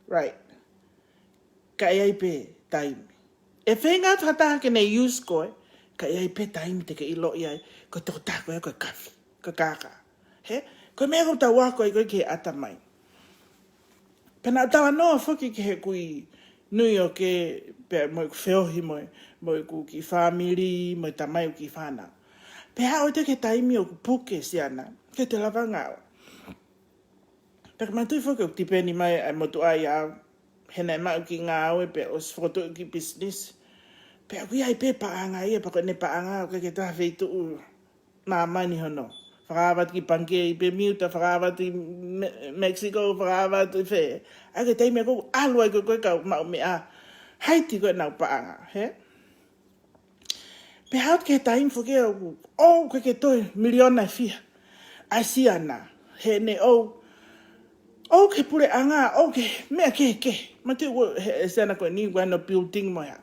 Right. Ka ʻe ʻi ai pē taimi. ʻE feinga atu ha taha ke ne use koe, ka ʻe ʻi ai pē taimi te ke ʻiloʻi ai, ko e tokotaha ko ē ko e kafi, ko e kākā. Hē? Ko e meʻa ʻoku tau ako ai ko ē ki he ʻatamai. Pea naʻa ku talanoa foki ki heʻeku ʻi New York ē, pea mo ʻeku feohi mo, mo ʻeku kiʻi fāmili, mo e tamai ʻeku kiʻi fānau. Pea aʻu atu ki he taimi ʻoku puke Siana, ke te lava ngāue. Pea ka mātuʻaki foki ʻoku tipeni mai ʻa e motuʻa ia au, he naʻe maʻu kiʻi ngāue pea ʻosi fokotuʻu kiʻi business. Pea ʻoku ʻi ai pē paʻanga ia, pea ko ʻene paʻanga ʻoku ʻikai ke ʻi ai ha feituʻu māmani hono. Fakaava atu ki Pangikē ʻi Bermuda, fakaava atu ʻi Me-, Mexico, fakaava atu ʻi fē. ʻA ia ko e taimi ko ē ʻoku ʻalu ai ko ē ko ē kau maʻu meʻa, Haiti ko ē ʻenau paʻanga, hē? Pea aʻu ki he taimi foki ʻoku, ʻoku ʻikai ke toe miliona ʻe fiha ʻa Siana, heʻene ʻoku, ʻoku ki he puleʻanga, ʻoku ki he meʻa kehekehe. Mātuʻaki ʻoku, he, he Siana ko eni, ʻoku ʻi ai hono building mo e hā.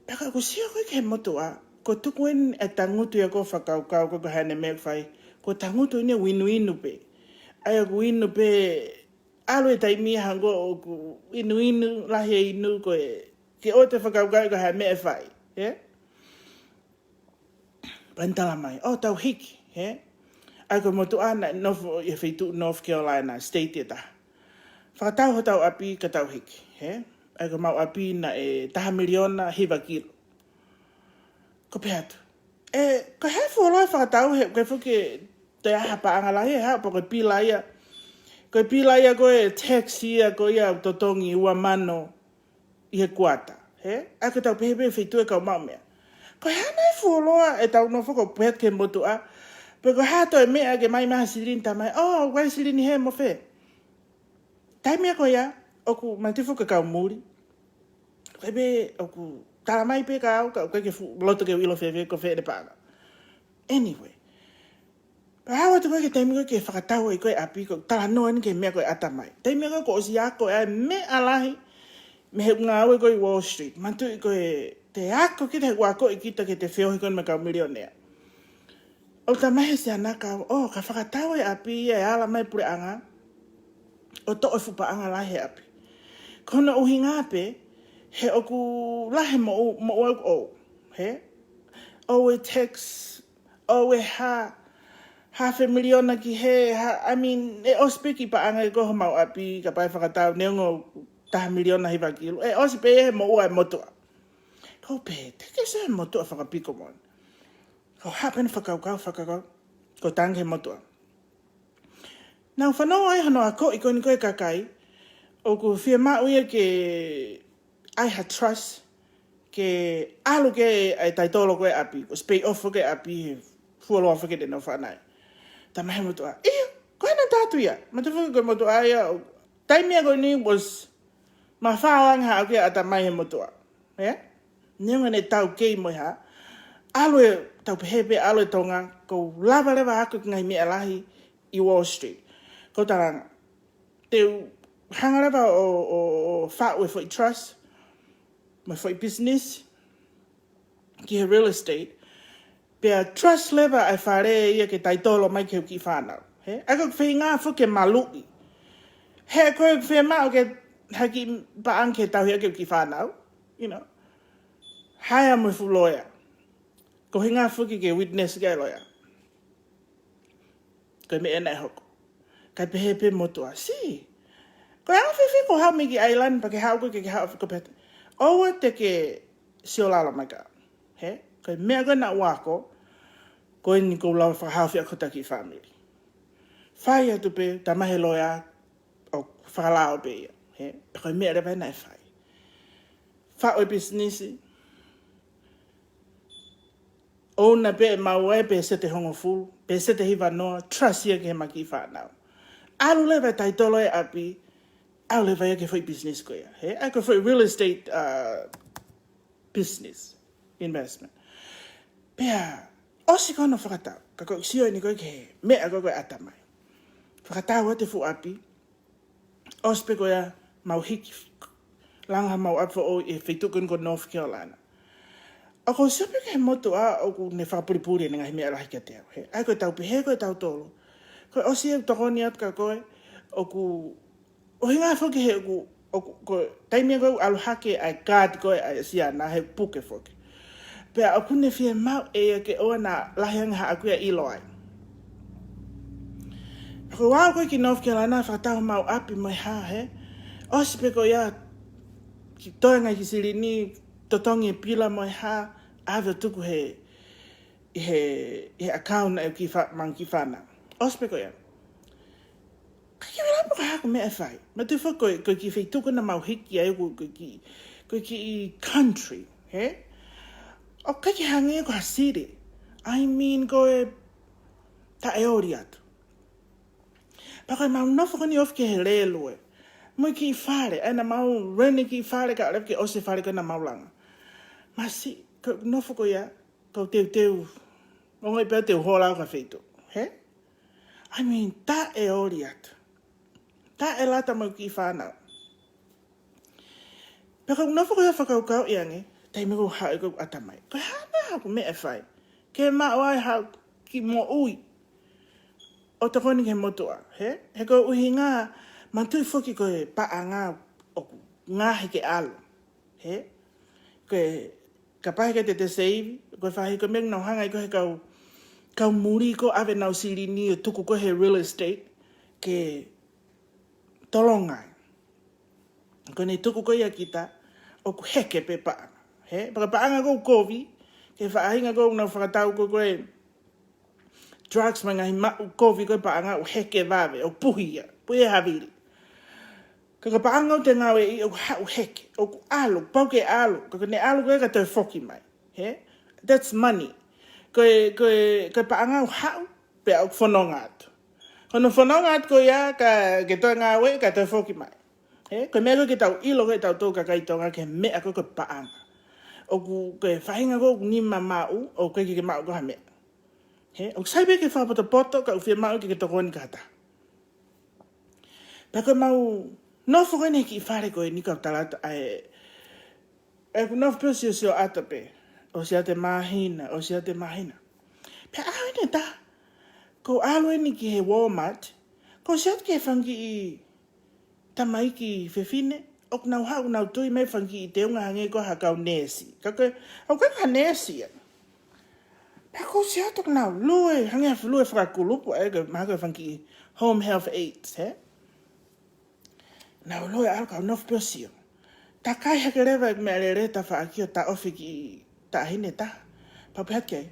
Pea ka ʻoku sio ko ē ki he motuʻa, ko e tuku eni e tangutu ia ko ē fakakaukau ko ē ko e hā ʻene meʻa ʻoku fai, ko e tangutu eni ʻoku inuinu pē. ʻA ia ʻoku inu pē, ʻalu e taimi ia hangē ʻoku inuinu, lahi e inu ko ē, ke ʻoua te fakakaukau ko e hā e meʻa ʻe fai, hē? Pea ne tala mai, ʻo tau hiki, hē? ʻA ia ko e motuʻa naʻe nofo ʻi he feituʻu North Carolina, state ʻe taha. Fakatau hotau ʻapi ka tau hiki, hē? ʻA ia ko ʻemau ʻapi naʻe taha miliona hiva kilu. Ko e pehē atu, ʻe, ko e hā e fuoloa e fakatau he, ko e fuke te aha paʻanga lahi, he haʻu pē ko e pila ia. Ko e pila ia ko e tax ia ko ia ʻoku totongi ua mano ʻi he kuata, hē? ʻA ia ko ʻetau pehē pē feituʻu ʻe kau maʻu meʻa. Ko e hā nai e fuoloa ʻetau nofo ko ē pehē ki he motuʻa, pe ko e hā toe meʻa ke mai mai ha silini tamai, ʻo, ʻoku ʻi ai silini hē mo fē. Taimi ko ia, ʻoku mātuʻaki foki kau muli. Ko e pē ʻoku tala mai pē kia au, ka ʻoku ʻikai ke fuʻu loto ke u ʻilo fēfē ko fē ʻene paʻanga. Anyway. Pea aʻu atu ko ē ki he taimi ko ē ke fakatau ai ko ē ʻapi, ko e talanoa eni ki he meʻa ko ē ʻatamai. Taimi ko ē kuo ʻosi ako ʻa e meʻa lahi, mei he ngāue ko ē ʻi Wall Street. Mātuʻaki ko e te ako kita he ʻoku akoʻi kita ke te feohi ko ē mo e kau milionea. ʻOku tala mai he Siana kia au, ʻo, ka fakatau e ʻapi ia ʻe ala mai puleʻanga, ʻo toʻo e fuʻu paʻanga lahi he ʻapi. Ko hono ʻuhinga pē, he ʻoku lahi e moʻu, moʻua ʻoku ʻoʻou, hē? ʻOʻou e tax, ʻoʻou e hā, hā e miliona ki hē, hā, I mean, ʻe ʻosi pē kiʻi paʻanga ia ko ē homau ʻapi, kapau ʻe fakatau, neongo taha miliona hiva kilu. ʻE ʻosi pē ia he moʻua e motuʻa. Ko e pehē, te ke sio he motuʻa fakapiko moʻoni. Ko e hā pē ʻene fakakaukau, fakakaukau, ko e tangi he motuʻa. Naʻa ku fanongo ai hono akoʻi ko eni ko ē e kakai, ʻoku fiemaʻu ia ke ʻai ha trust, ke ʻalu ki ai e taitolo ko ē ʻapi, ko e pay off ko ē ʻapi he fuoloa foki te nau fanai. Tala mai he motuʻa, ʻio, ko ena tatu ia. Mātuʻaki foki ko e motuʻa ia, ʻo, taimi ia ko eni was mafao ange haʻu ki he ʻatamai he motuʻa. Ē? Neongo ʻene taukei mo e hā. ʻAlu e, tau pehē pē ʻalu e Tonga, ʻoku lava leva ako ki he ngaahi meʻa lahi ʻi Wall Street. Ko e talanga, te u hanga leva ʻo, ʻo, ʻo faʻu e foʻi trust, mo e foʻi business, ki he real estate, pea trust leva e fale ia ke taitolo mai ki heʻeku kiʻi fānau. Hē? ʻA ia ko e feinga foki ke maluʻi. He ko e fiemaʻu ke haki paʻanga ke tauhi ʻaki ʻeku kiʻi fānau. You know. Hire mo e fuʻu loea. Ko e ʻuhinga foki ke witness ki ai e loea. Ko e meʻa ena ʻe hoko. Kae pehē pē motuʻa, si. Ko e anga fēfē ko e haʻu mei he kiʻi island pea ke haʻu ko ē ke, ke haʻu ko e pehē. ʻOua te ke sio lalo mai kia au. Hē? Ko e meʻa ko ē naʻa ku ako, ko eni ʻoku ou lava fakahaofi ʻaki hota kiʻi fāmili. Fai atu pē, tala mai he loea, ʻoku fakalao pē ia. Hē? Pea ko e meʻa leva ena ʻe fai. Faʻu e pisinisi, ʻouna pē ʻe maua e peseti ʻe hongofulu, peseti ʻe hivanoa, trust ia ki heʻema kiʻi fānau. ʻAlu leva e taitolo e ʻapi, ʻalu leva ia ki he foʻi business ko ia. Hē? ʻA ia ko e foʻi real estate, uh, business, investment. Pea, ʻOsi ko hono fakatau, ka ko e sio eni ko ē ki he meʻa ko ē ko e ʻatamai. Fakatau atu e fuʻu ʻapi, ʻosi pē ko ia mau hiki, langa mau ʻapi foʻou ʻi he feituʻu ko eni ko North Carolina. ʻOku ou sio pē ki he motuʻa ʻoku ne fakapulipuli ʻene ngaahi meʻa lahi kiate au. He, ʻa ia ko ʻetau pehē ko ʻetau tolo. Ko e ʻosi e tokoni atu kia koe, ʻoku ʻuhinga foki he ʻoku, ʻoku, ko e taimi ko ē ʻalu hake ʻa e kaati ko ē ʻa e siana he puke foki. Pea ʻoku ne fiemaʻu ʻe ia ke ʻoua naʻa lahi ange haʻaku ia ʻilo ai. Ko au ko ē ki North Carolina fakatau mau ʻapi mo e hā he. ʻOsi pē ko ia ki toe ngai ki silini, totongi e pila mo e hā, ʻave ʻo tuku he, ʻi he, ʻi he account ʻa e kiʻi fa-, mau kiʻi fānau. ʻOsi pē ko ia. ʻIkai ke u ʻilo pe ko e hā ʻoku meʻa ʻe fai. Mou tui foki ko e, ko e kiʻi feituʻu ko ena mau hiki ai ko e, ko e kiʻi, ko e kiʻi country, he? ʻOku ʻikai ke hangē ko ha city. I mean, ko e taʻeoli atu. Pea ko e mau nofo ko eni ofi ki he lēlue. Mo e kiʻi fale, ʻa ia naʻa mau rent e kiʻi fale ka ʻalu ke ʻosi e fale ko ena mau langa. Masiʻi, ko e nofo ko ia, ko e teuteu. Ongoʻi pē ʻe au te u hola au ki ha feituʻu, he? I mean, taʻeoli atu. Taʻelata mo e kiʻi fānau. Pea ko e nofo ko ia fakakaukauʻi ange, taimi ko ē haʻu e ko e ʻatamai. Ko e hā nai ʻoku meʻa ʻe fai. Ke maʻu ai haʻaku kiʻi moʻui. ʻO tokoni ki he motuʻa, he? He ko e ʻuhinga, mou tui foki ko e paʻanga ʻoku ngaohi ke ʻalu. He? Ko e, kapau he ʻikai te te save, ko e faʻahi ko e meʻa naʻa nau hanga ai ko ē he kau, kau muli ko ē ʻave ʻenau silini ʻo tuku ko ē he real estate, ke tolonga ai. Ko ʻene tuku ko ia kita, ʻoku heke pē paʻanga. He? Pea ko e paʻanga ko ē ʻoku kovi, ki he faʻahinga ko ē naʻa nau fakatau ko ē ko e drugs mo e ngaahi maʻu kovi ko e paʻanga ʻoku heke vave, ʻoku puhi ia, puhi e havili. Ka ko e paʻanga ʻoku te ngāueʻi ʻoku haʻu heke, ʻoku ʻalu, pau ke ʻalu, ka ko ʻene ʻalu ko ē ka toe foki mai. He? That's money. Ko e, ko e, ko e paʻanga ʻoku haʻu, pea ʻoku fononga atu. Ko hono fononga atu ko ia ka ke toe ngāueʻi, ka toe foki mai. He? Ko e meʻa ko ē ke tau ʻilo ko ē ʻe tautolu kakai Tonga ki he meʻa ko ē ko e paʻanga. ʻOku, ko e faʻahinga ko ē ʻoku nima maʻu, ʻoku ʻikai ke ke maʻu ko ha meʻa. He? ʻOku sai pē ke fakapotopoto, ka ʻoku fiemaʻu ke ke tokoni ki ha taha. Pea ko e mau nofo ko eni he kiʻi fale ko eni kau tala atu ʻa e, ʻeku nofo pē ʻo siosio atu pē. ʻOsi atu e māhina, ʻosi atu e māhina. Pea ʻaho ʻe taha, ko u ʻalu eni ki he Walmart, ko u sio atu ki he fanga kiʻi tamaiki fefine, ʻoku nau haʻu ʻo nau tui mai fanga kiʻi teunga hangē ko ha kau neesi. Ka ko e, ʻoku ʻikai ko ha neesi ia. Pea ko u sio atu ʻoku nau lue, hangē ha lue fakakulupu, ʻa ia ko e mahalo ko e fanga kiʻi home health aides, he? Nau lue ʻalu ka u nofo pē ʻo sio. Takai hake leva e meʻalele tafaʻaki ʻo taʻofi e kiʻi taʻahine ʻe taha. Pea u pehē atu ki ai,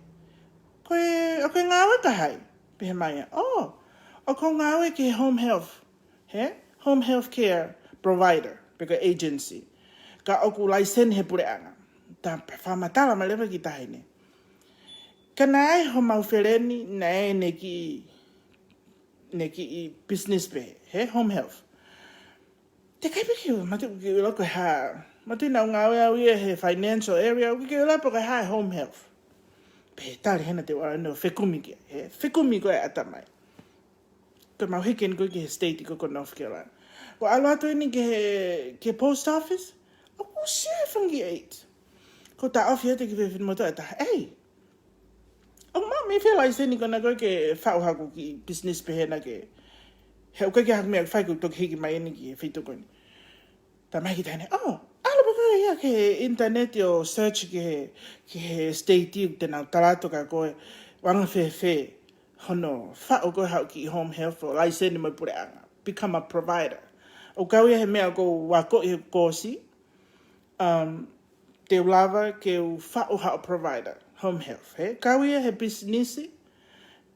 ko e, ʻoku ke ngāue kia hai? Pehē mai ia, ʻō, ʻoku ou ngāue ki he home health. He? Home health care provider, pe ko e agency. Ka ʻoku laiseni he puleʻanga. Pea fakamatala mai leva e kiʻi taʻahine. Ka naʻe ʻi ai homau feleni, naʻe ʻi ai ʻene kiʻi, ʻene kiʻi business pē, he? Home health. Teʻeki ai pē ke u, mou tui ke u ʻilo ko e hā. Mou tui naʻa ku ngāue au ia he financial area, ʻoku ʻikai ke u ʻilo pe ko e hā e home health. Pea tali hena te u ala ʻo fekumi ki ai, he? Fekumi ko e ʻatamai. Ko e mau hiki eni ko ē ki he state ko ē ko North Carolina. Ko u ʻalu atu eni ki he, ki he post office, ʻoku ou sio he fanga kiʻi aides. Ko u taʻofi atu e kiʻi fefine motuʻa ʻe taha, ei, ʻoku maʻu mei fē e laiseni ko ena ko ē ke faʻu haku kiʻi business pehē na ke, he ʻoku ʻikai ke ʻi ai haku meʻa ke fai, ko u toki hiki mai eni ki he feituʻu ko eni. Talamai ʻe he kiʻi taʻahine, ʻō, ʻalu pē koe ia ki he internet ʻo search ki he, ki he state ʻoku te nau tala atu kia koe ʻoku anga fēfē hono faʻu ko ē haʻo kiʻi home health ʻo laiseni mo e puleʻanga. Become a provider. ʻOku kau ia he meʻa ʻoku ou akoʻi he koosi, um, te u lava ke u faʻu haʻo provider, home health, he? Kau ia he pisinisi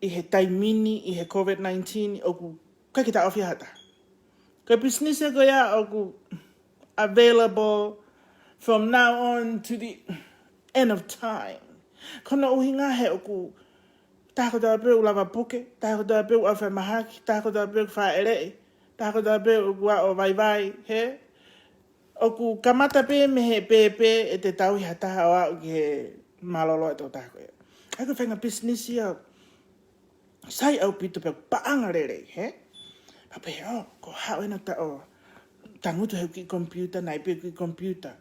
ʻi he taimi ni, ʻi he COVID nineteen, ʻoku ʻikai ke taʻofi ʻe ha taha. Ko e pisinisi ko ia ʻoku available from now on to the end of time. Ko hono ʻuhinga he ʻoku taha kotoa pē ʻoku lava puke, taha kotoa pē ʻoku ʻalu fai mahaki, taha kotoa pē ʻoku fāʻeleʻi, taha kotoa pē ʻoku ʻalu ʻo vaivai, he? ʻOku kamata pē mei he pēpē ʻe te tauhi ha taha ʻo aʻu ki he mālōlō ʻa e tokotaha ko ia. Ko e faʻahinga business ia sai ʻaupito pea paʻanga lelei, hē? Pea pehē, oh, ko e haʻu ʻena ʻo tangutu he kiʻi computer, naʻe pē kiʻi computer.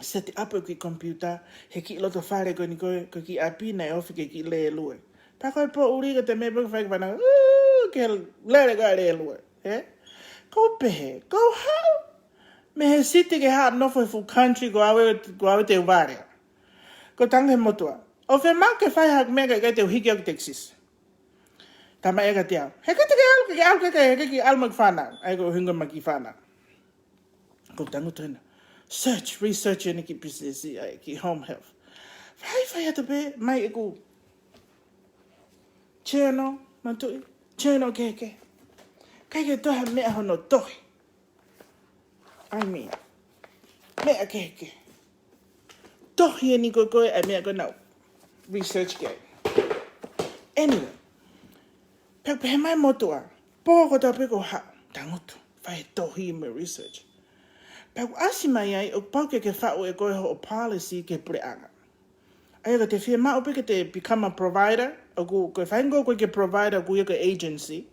Set up e kiʻi computer he kiʻi loto fale ko eni ko e, ko e kiʻi ʻapi naʻe ofi ki he kiʻi lēlue. Pea ko e poʻuli ko e meʻa pē ʻoku fai ki he fānau, ū, ke lele ko e lēlue, hē? Ko u pehē, ko u haʻu mei he city ke haʻu ʻo nofo he fuʻu country ko au ē, ko au ē te u vale. Ko u tangutu he motuʻa. ʻOku fiemaʻu ke fai haʻaku meʻa kae ʻikai te u hiki ʻaku taxes. Talamai ʻe ia kiate au, heʻikai te ke ʻalu, ke ke ʻalu, ke ke, ke ke ʻalu mo e fānau. ʻA ia ko e ʻuhinga mai ki he fānau. Ko u tangutu hena. Search, research ʻeni ki he business, ʻa e kiʻi home health. Fai, fai atu pē, mai ʻeku channel, manatuʻi, channel kehekehe. ʻIkai ke toe ha meʻa hono tohi. I mean, meʻa kehekehe. Tohi ʻeni ko ē, ko e, ʻa e meʻa ko ē naʻa ku research ki ai. Anyway, pea pehē mai motuʻa, pō kotoa pē ko u haʻu, tangutu, fai e tohi mo e research. Pea ʻoku ʻasi mai ai, ʻoku pau ke ke faʻu ʻe koe hoʻo policy ki he puleʻanga. ʻA ia ko ʻete fiemaʻu pē ke te become a provider, ʻoku, ko e faʻahinga ko ē ke provider, ʻoku ui ia ko e agency.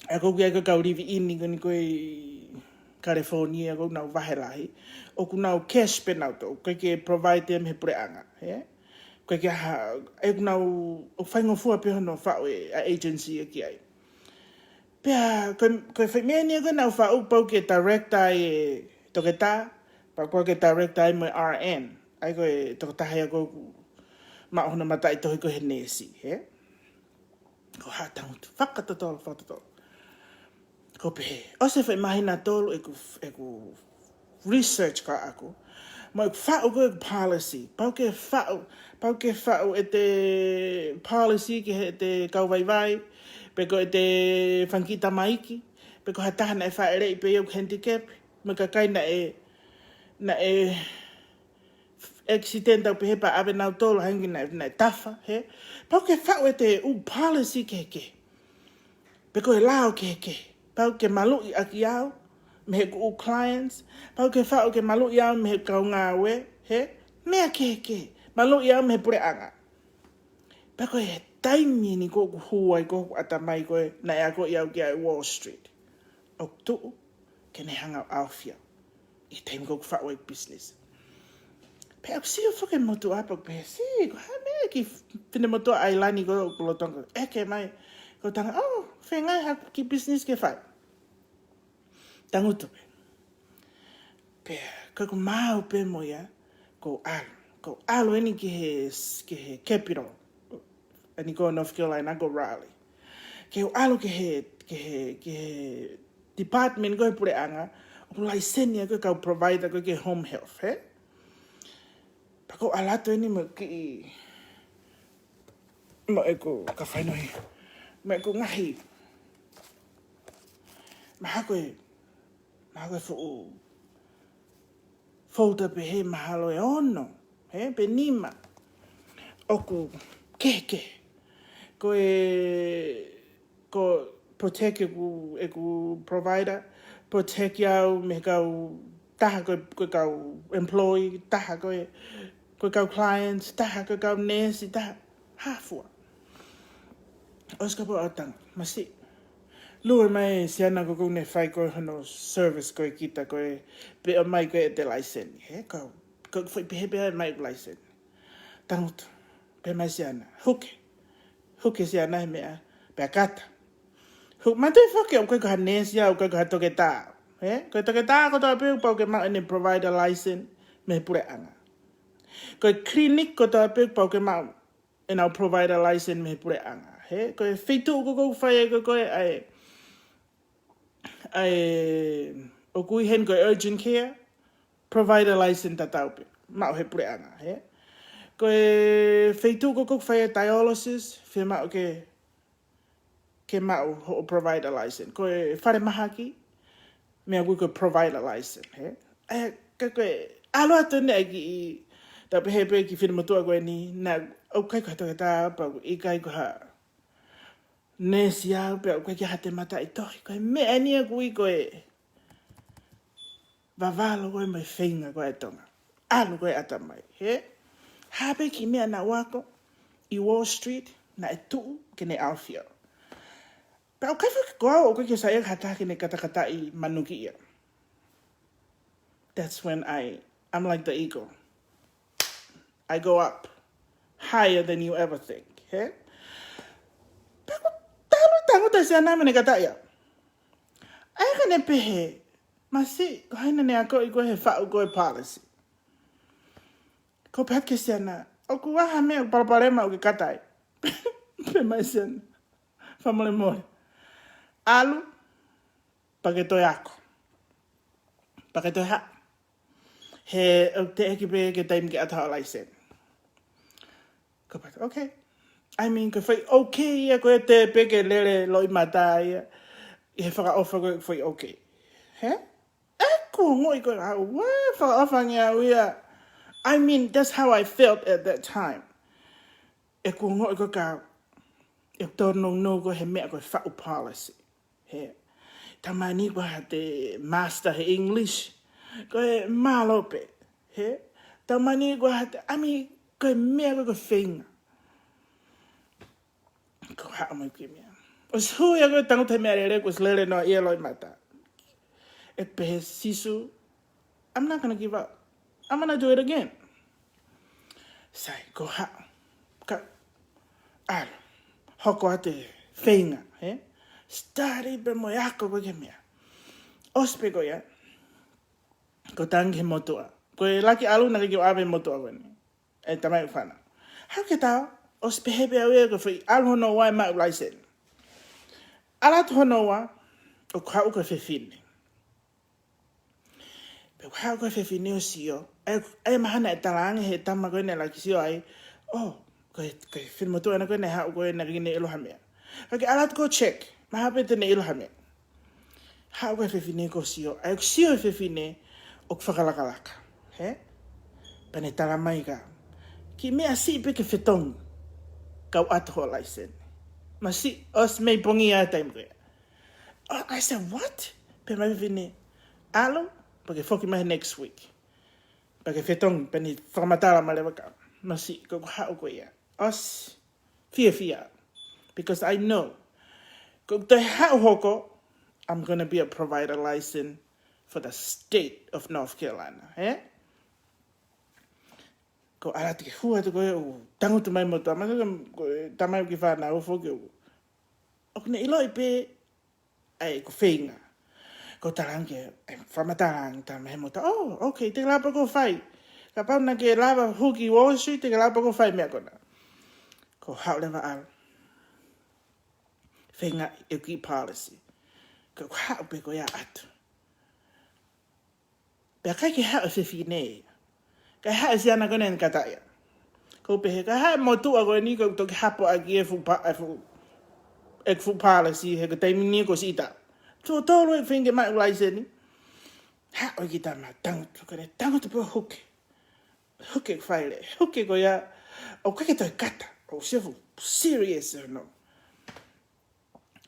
ʻA ia ko ē ʻoku ʻi ai ko e kau live-in ko eni ko ē ʻi California, ko ʻenau vahe lahi. ʻOku nau cash pē nautolu, ʻikai ke provide ia mei he puleʻanga, hē? ʻIkai ke ha, ʻoku nau, ʻoku faingofua pē hono faʻu ʻe he agency ia ki ai. Pea, ko, ko e foʻi meʻa ʻeni ko ē naʻa ku faʻu pau ke direct ai e toketā, pea pau ke direct ai mo e R N. ʻA ia ko e tokotaha ia ko ē ʻoku maʻu hono mataʻitohi ko e neesi, hē? Ko u haʻu ʻo tangutu, fakatotolo, fakatotolo. Ko u pehē, ʻosi e foʻi māhina ʻe tolu ʻeku, ʻeku research ka ʻaku. Mo ʻeku faʻu ko ē ʻeku policy. Pau ke faʻu, pau ke faʻu ʻete policy ki heʻete kau vaivai, pe ko ʻete fanga kiʻi tamaiki, pe ko ha taha naʻe fāʻeleʻi pē ia ʻoku handicap, mo e kakai naʻe, naʻe accident ʻo pehē pea ʻave nautolu hangē naʻe, naʻe tafa, hē? Pau ke faʻu ʻete ʻū policy kehekehe. Pe ko e lao kehekehe. Pau ke maluʻi ʻaki au mei heʻeku ʻū clients. Pau ke faʻu ke maluʻi au mei he kau ngāue, hē? Meʻa kehekehe. Maluʻi au mei he puleʻanga. Pea ko e taimi ʻeni ko ē ʻoku hū ai ko ē hoku ʻatamai ko ē naʻe akoʻi au ki ai ʻe Wall Street. ʻOku tuʻu ke ne hanga ʻo ʻaofia ʻi he taimi ko ē ʻoku faʻu ai business. Pea ʻoku sio foki e motuʻa pea ʻoku pehē, sī, ko e hā e meʻa ki he finemotuʻa ʻAilani ko ē ʻoku lolotonga ʻeke mai. Ko u tangutu, oh, fēngai haʻaku kiʻi business ke fai. Tangutu pē. Pea, ko ʻeku maau pē mo ia, ko u ʻalu. Ko u ʻalu ʻeni ki he, ki he capital. ʻEni ko North Carolina ko Raleigh. Ke u ʻalu ki he, ki he, ki he department ko ē he puleʻanga, ʻoku laiseni ai ko ē kau provider ko ē ki he home health, hē? Pea ko u ʻalu atu ʻeni mo e kiʻi, mo ʻeku, ka fainohi. Mo ʻeku ngaahi. Mahalo ko e, mahalo ko e fuʻu folder pē he mahalo ʻe ono, hē, pe nima. ʻOku kehekehe. Ko e, ko e protect ʻeku, ʻeku provider, protect au mei he kau taha ko e, ko e kau employee, taha ko e, ko e kau clients, taha ko e kau neesi, taha hā fua. ʻOsi kapau ʻe tangutu, masiʻi. Lue mai e siana ko ē ʻoku ne fai ko ē hono service ko ē kita ko ē, pea ʻomai ko ē ʻete laiseni, hē, ko, ko e foʻi pehē pē ʻomai ʻeku laiseni. Tangutu, pehē mai e siana, huke. Huke e siana he meʻa, pea kata. Huke, manatuʻi foki ʻoku ʻikai ko ha neesi au, ʻikai ko ha toketā. Hē? Ko e toketā kotoa pē ʻoku pau ke maʻu ʻene provider license mei he puleʻanga. Ko e clinic kotoa pē ʻoku pau ke maʻu ʻenau provider license mei he puleʻanga. Hē? Ko e feituʻu ko ē ʻoku fai ai ko ē ko ē ʻa e, ʻa e, ʻoku ui heni ko e urgent care, provider license tatau pē, maʻu he puleʻanga, hē? Ko e feituʻu ko ē ʻoku fai ai e dialysis, fiemaʻu ke, ke maʻu hoʻo provider license. Ko e fale mahaki, meʻa ʻoku ui ko e provider license, hē? ʻA ia, ka ko e, ʻalu atu ʻeni ʻa e kiʻi, tau pehē pē kiʻi finemotuʻa ko eni, naʻa, ʻoku ʻikai ko ha toketā, pea ʻikai ko ha neesi au, pea ʻoku ʻikai ke ʻi ai haʻate mataʻitohi. Ko e meʻa ʻeni ʻoku ui ko e vavalo ko ē mo e feinga ko ē ʻa e Tonga. ʻAlu ko ē ʻatamai, hē? Hā pē kiʻi meʻa naʻá ku ako ʻi Wall Street, naʻe tuʻu ke ne ʻaofio. Pea ʻoku ʻikai foki ko au ʻoku ʻikai ke saiʻia ha taha ke ne katakataʻi manuki ia. That's when I, I'm like the eagle. I go up higher than you ever think. He? Pea ko e talu tangutu e siana mo ne kata ia. ʻAi ka ne pehē, masiʻi, ko hai naʻá ne akoʻi koe he faʻu ko e policy? Ko e pehē atu ki he siana, ʻoku ʻi ai ha meʻa ʻoku palopalema ʻoku ke kata ai? Pehē mai e siana, fakamolemole. ʻAlu, pea ke toe ako. Pea ke toe haʻu. He ʻoku teʻeki pē ke taimi ke ʻatu haʻo laiseni. Ko e pehē atu, okay. I mean, ko e foʻi okay ia ko e teʻeki pē ke lele loʻimata ia. ʻI he fakaʻofa ko e foʻi okay. He? ʻOku ou ongoʻi ko e au, ʻoua, fakaʻofa ange au ia. I mean, that's how I felt at that time. ʻOku ou ongoʻi ko e ka, ʻoku tōnounou ko e he meʻa ko e faʻu policy. He, talamai ko e hā te master he English. Ko e mālō pē. He, talamai ko e hā te, I mean, ko e meʻa ko e, ko e feinga. Ko e haʻu mai ki he meʻa. ʻOsi hui ia ko e tangutu he meʻalele, kuo ʻosi lele noa ia loʻimata. ʻE pehē Sīsū, I'm not gonna give up. I'm gonna do it again. Sai, ko e haʻu. Ka, ʻalu. Hoko atu e feinga, he? Study pē mo e ako ko e ki he meʻa. ʻOsi pē ko ia, ko e tangi he motuʻa. Ko e laki ʻalu naʻe ʻikai ke ʻave motuʻa ko eni. ʻE tamai ʻoku fānau. Haʻu ke tau, ʻosi pehē pē au ia ko e foʻi ʻalu hono ua e maʻu laiseni. ʻAlu atu hono ua, ʻoku haʻu ko e fefine. Pea ʻoku haʻu ko e fefine ʻo sio, ʻa e, ʻa e mahalo naʻe talaange he tama ko ē naʻe laki sio ai, oh, ko e, ko e finemotuʻa ena ko ē naʻe haʻu ko ē naʻe ʻikai ke ne ʻilo ha meʻa. Ka ke ʻalu atu ko e check, mahalo pē te ne ʻilo ha meʻa. Haʻu ko e fefine ko e sio, ʻa ē sio e fefine ʻoku fakalakalaka. He? Pea ne talamai ka, kiʻi meʻa siʻi pē ke fetongi, kau ʻatu hoʻo laiseni. Masiʻi, ʻosi mei pongia taimi ko ē. Oh, I said, what? Pehē mai e fefine, ʻalu, pea ke foki mai next week. Pea ke fetongi, pea ne fakamatala mai leva ka. Masiʻi, ko ʻeku haʻu ko ia. ʻOsi, fiefia. Because I know, ko ʻeku toe haʻu hoko, I'm gonna be a provider license for the state of North Carolina, he? Ko e ʻalu atu ke hū atu ko ē ʻo tangutu mai motuʻa, mahalo ko e tamai ʻoku fānau foki ʻoku, ʻoku ne ʻiloʻi pē ʻa ʻeku feinga. Ko e talaange, ʻe fakamatalaange tama he motuʻa, oh, okay, te ke lava pē ʻo fai. Kapau naʻá ke lava hū ki Wall Street, te ke lava pē ʻo fai e meʻa ko ena. Ko e haʻu leva ʻalu. Feinga ʻeku kiʻi policy. Ko e haʻu pē ko ia ʻatu. Pea ʻikai ke haʻu e fefine ia. Kae haʻu e siana ko ē naʻá ne kata ia. Ko e pehē, kae haʻu e motuʻa ko eni ko e toki hapo ʻaki e fuʻu pa-, e fuʻu, e fuʻu policy he ko e taimi ni kuo ʻosi ʻita. Tuʻo tolu e feinga ke maʻu laiseni. Haʻu e kiʻi tama, tangutu ko ē, tangutu pē ʻo huke. Huke e faile, huke ko ia, ʻoku ʻikai ke toe kata, ʻoku sio fuʻu serious ʻo no.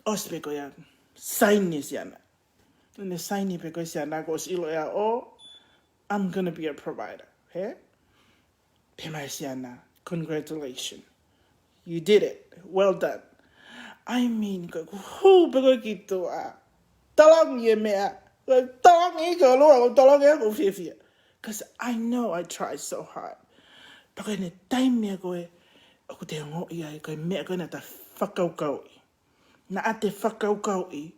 ʻOsi pē ko ia, saini e siana. Ne saini pē ko e siana, kuo ʻosi ʻilo ia, oh, I'm gonna be a provider. He? Pehē mai e siana, congratulations. You did it. Well done. I mean, ko ʻeku hū pē ko ē ki tuʻa. Tolongi e meʻa. Ko e tolongi ko e lua, ko e tolongi ʻeku fiefia. 'Cause I know I tried so hard. Pea ko e taimi ko ē, ʻoku te ongoʻi ai, ko e meʻa ko ē naʻá te fakakaukauʻi. Naʻá te fakakaukauʻi,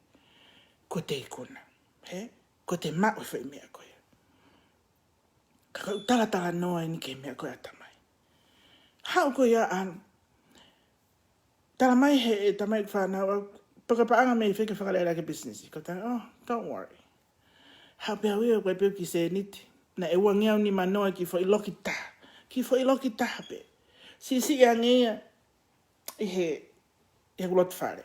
ko e ikuna. He? Ko e maʻu e foʻi meʻa ko ia. Ka ko e talatalanoa eni ki he meʻa ko e ʻatamai. Haʻu ko ia ʻalu. Talamai he, he tamai ʻoku fānau, ʻa, pea ka paʻanga mei fē ke fakalele ki he business. Ko e talaange, oh, don't worry. Haʻu pē au ia ʻoku ʻikai pē ʻoku kiʻi sēniti. Naʻe uangeau nimanoa kiʻi foʻi loki taha. Kiʻi foʻi loki taha pē. Siʻisiʻi ange ia ʻi he, ʻi heʻeku loto fale.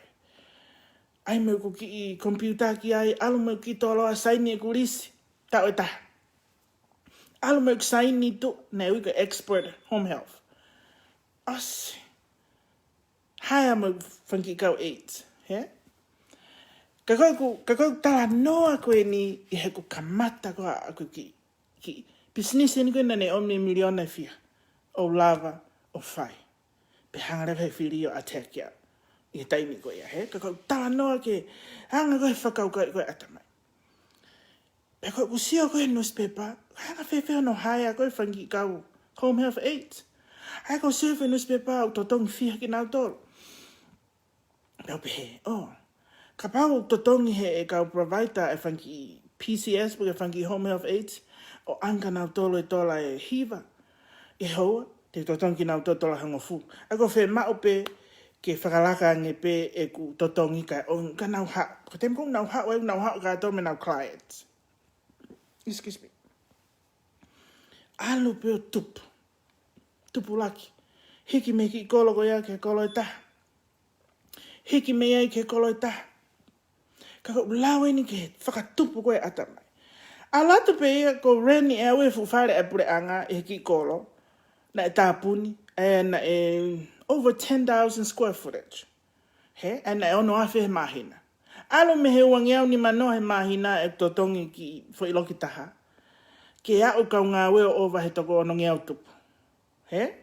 ʻAi mo ʻeku kiʻi computer ki ai, ʻalu mo ʻeku kiʻi toloa, saini ʻeku lisi. Taʻu ʻe taha. ʻAlu mo ʻeku saini tu, naʻe ui ko e expert home health. ʻOsi. Hire mo e fanga kiʻi kau aides, he? Ka ko ʻeku, ka ko ʻeku talanoa ko eni ʻi heʻeku kamata ko ē ʻeku kiʻi, kiʻi business eni ko ē naʻá ne ʻomi e miliona ʻe fiha. ʻo lava ʻo fai. Pea hanga leva he fili ʻo attack au ʻi he taimi ko ia, hē? Ka ko e talanoa ke hanga ko e fakakaukau ko e ʻatamai. Pea ko ʻeku sio ko e newspaper, hanga fēfē hono hire ko e fanga kiʻi kau home health aides. ʻAi ko e sio he newspaper ʻoku totongi fiha kinautolu. Pea u pehē, ʻō. Kapau ʻoku totongi he ʻe kau provider e fanga kiʻi P C S pe ko e fanga kiʻi home health aides, ʻo ʻange kia nautolu e tola ʻe hiva ʻi he houa, te u totongi kinautolu tola ʻe hongofulu. ʻAi ko e fiemaʻu pē ke fakalaka ange pē ʻeku totongi kae ʻoua ke nau haʻu. Ko e taimi ko ē ʻoku nau haʻu, ʻoku nau haʻu kātoa mo ʻenau clients. Excuse me. ʻAlu pē ʻo tupu. Tupulaki. Hiki mei he kiʻi kolo ko ia ki he kolo ʻe taha. Hiki mei ai ki he kolo ʻe taha. Ka ko ʻeku lau eni ki he fakatupu ko e ʻatamai. ʻAlu atu pē ia ko e rent ʻe au e fuʻu fale ʻa e puleʻanga ʻi he kiʻi kolo. Naʻe tāpuni, ʻa ia naʻe over ten thousand square footage. Hē, ʻa ia naʻe ono afe he māhina. ʻAlu mei he uangeau nimanoa he māhina ʻeku totongi kiʻi foʻi loki taha. Ke aʻu kau ngāue ʻo over he toko onongeau tupu. Hē?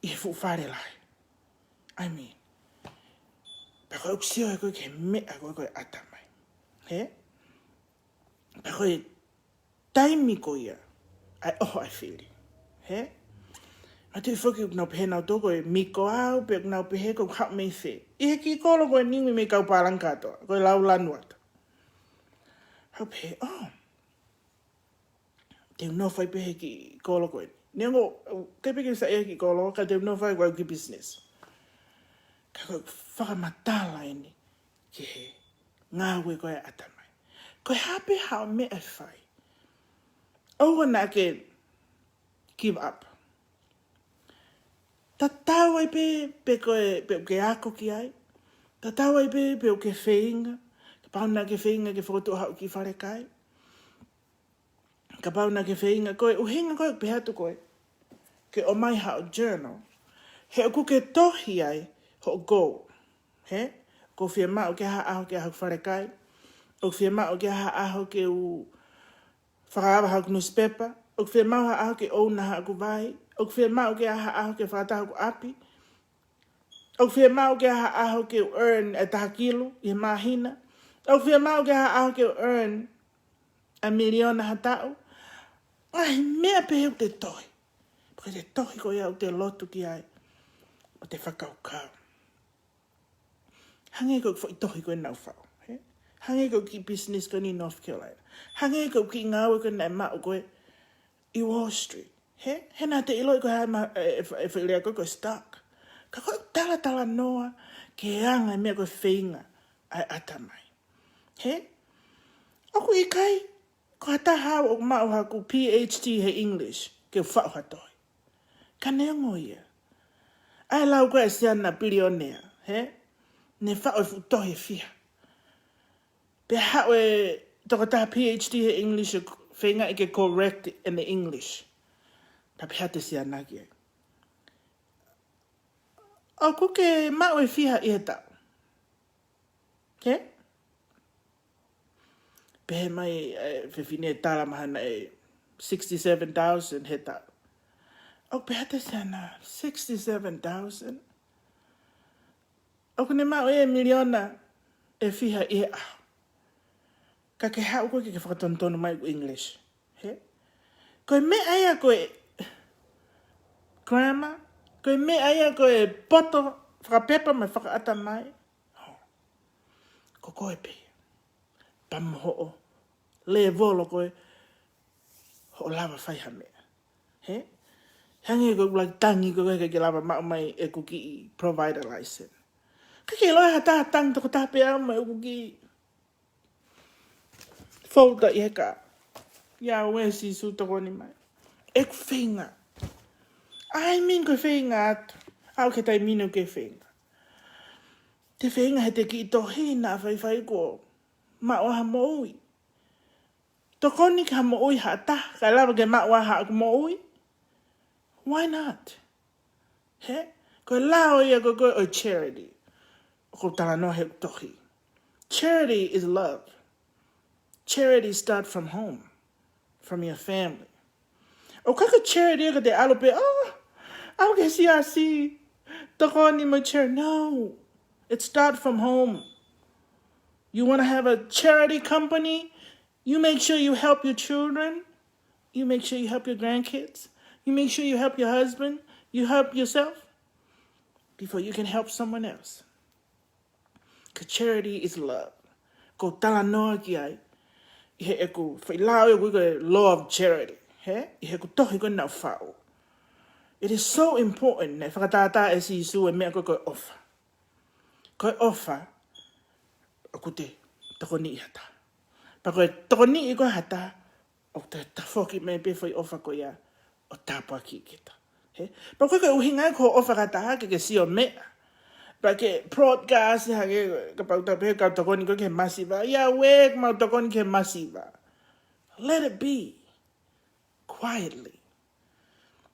ʻI he fuʻu fale lahi. I mean, pea ko ʻeku sio ē ko e ki he meʻa ko ē ko e ʻatamai. Hē? Pea ko e taimi ko ia, ʻai ʻoho ʻai fili. Hē? Mate foki ʻoku nau pehē nautolu ko e miko au, pe ʻoku nau pehē ko e haʻu mei fē. ʻI he kiʻi kolo ko eni mei kau pālangi kātoa, ko e lau lanu atu. Au pehē, ʻō. Te u nofo ai pē he kiʻi kolo ko eni. Neongo, ke peke sa e kiʻi kolo, ka te u nofo ai ko e kiʻi business. Ka ko e fakamatala eni ki he ngāue ko e ʻatamai. Ko e hā pē haʻo meʻa ʻe fai. ʻOua naʻa ke give up. Tatau ai pē, pe ko e, pe ʻoku ke ako ki ai. Tatau ai pē, pe ʻoku ke feinga. Kapau naʻa ke feinga ke fokotuʻu haʻo kiʻi falekai. Kapau naʻa ke feinga ko e ʻuhinga ko e pehē atu ko e ke ʻomai haʻo journal. He ʻoku ke tohi ai hoʻo goal. Hē? ʻOku ou fiemaʻu ke ʻi ai ha ʻaho ke ʻaʻahi haʻaku falekai. ʻOku ou fiemaʻu ke ʻi ai ha ʻaho ke u fakaava haʻaku newspaper. ʻOku ou fiemaʻu ha ʻaho ke ʻouna haʻaku vai. ʻOku ou fiemaʻu ke ʻi ai ha ʻaho ke fakataha haʻaku ʻapi. ʻOku ou fiemaʻu ke ʻi ai ha ʻaho ke u earn e taha kilu ʻi he māhina. ʻOku ou fiemaʻu ke ʻi ai ha ʻaho ke u earn e miliona ha taʻu. Ngaahi meʻa pē ʻoku te tohi. Pea ko e tohi ko ia ʻoku te lotu ki ai. ʻOku te fakakaukau. Hangē ko e foʻi tohi ko ē naʻa ku faʻu, hē? Hangē ko e kiʻi business ko eni ʻi North Carolina. Hangē ko e kiʻi ngāue ko ē naʻe maʻu ko ē ʻi Wall Street, hē? He naʻa te ʻiloʻi ko e hā e ma-, e, e, e foʻi lea ko ē ko e stock. Ka ko e talatalanoa ki he anga e meʻa ko e feinga ʻa e ʻatamai. Hē? ʻOku ʻikai ko ha taha au ʻoku maʻu haʻaku P H D he English ke u faʻu ha tohi. Ka neongo ia. ʻAi lau ko e siana pilionea, hē? Ne faʻu e fuʻu tohi ʻe fiha. Pea haʻu e tokotaha P H D he English ʻo feingaʻi ke correct in the English. Pea pehē atu e siana ki ai, ʻoku ke maʻu ʻe fiha ʻi he taʻu? Hē? Pehē mai e fefine, tala mahalo ʻe sixty-seven thousand he taʻu. ʻOku pehē atu e siana, sixty-seven thousand? ʻOku ne maʻu e miliona ʻe fiha ʻi he ʻaho? Ka ke haʻu koe ke ke fakatonutonu mai ʻeku English. Hē? Ko e meʻa ia ko e grammar, ko e meʻa ia ko e poto fakapepa mo e fakaʻatamai. Ko koe pē. Pea mo hoʻo lēvolo ko ē hoʻo lava fai ha meʻa. Hē? Hangē ko e ʻuluaki tangi ko ē ke ke lava maʻu mai ʻeku kiʻi provider license. Ka ke ʻiloʻi ha taha tangi toko taha pē au mo ʻeku kiʻi folder ʻi he kā. ʻIa ue Sīsū tokoni mai. ʻEku feinga. I mean ko e feinga atu. Aʻu ki he taimi ni ʻoku ke feinga. Te feinga he te kiʻi tohi naʻa faifai kuo maʻu ʻa ha moʻui. Tokoni ki ha moʻui ha taha, kae lava ke maʻu ʻa haʻaku moʻui. Why not? Hē? Ko e lao ia ko ē ʻo e charity. ʻOku ou talanoa he tohi. Charity is love. Charity start from home, from your family. ʻOku ʻikai ko e charity ka te ʻalu pē, oh, ʻAlu ki he siasi, tokoni mo e charity. No. It start from home. You want to have a charity company? You make sure you help your children. You make sure you help your grandkids. You make sure you help your husband. You help yourself before you can help someone else. Because charity is love. Ko e talanoa ki ai, ʻi heʻeku faʻa lau ʻeku ko e law of charity, he? ʻI heʻeku tohi ko ē naʻa ku faʻu. It is so important, naʻe fakatātā ʻe Sīsū e meʻa ko ē ko e ʻofa. Ko e ʻofa, ʻoku te tokoniʻi ha taha. Pea ko e tokoniʻi ko ē ha taha, ʻoku te tafoki mai pē foʻi ʻofa ko ia ʻo tāpuakiʻi kita. He? Pea ko e ʻuhinga ia ko e ʻofa ki ha taha ke ke sio meʻa. Pea ke broadcast hake, kapau te ke pehē ke tokoni koe ki he masiva. ʻIa ʻoua ʻe mau tokoni ki he masiva. Let it be. Quietly.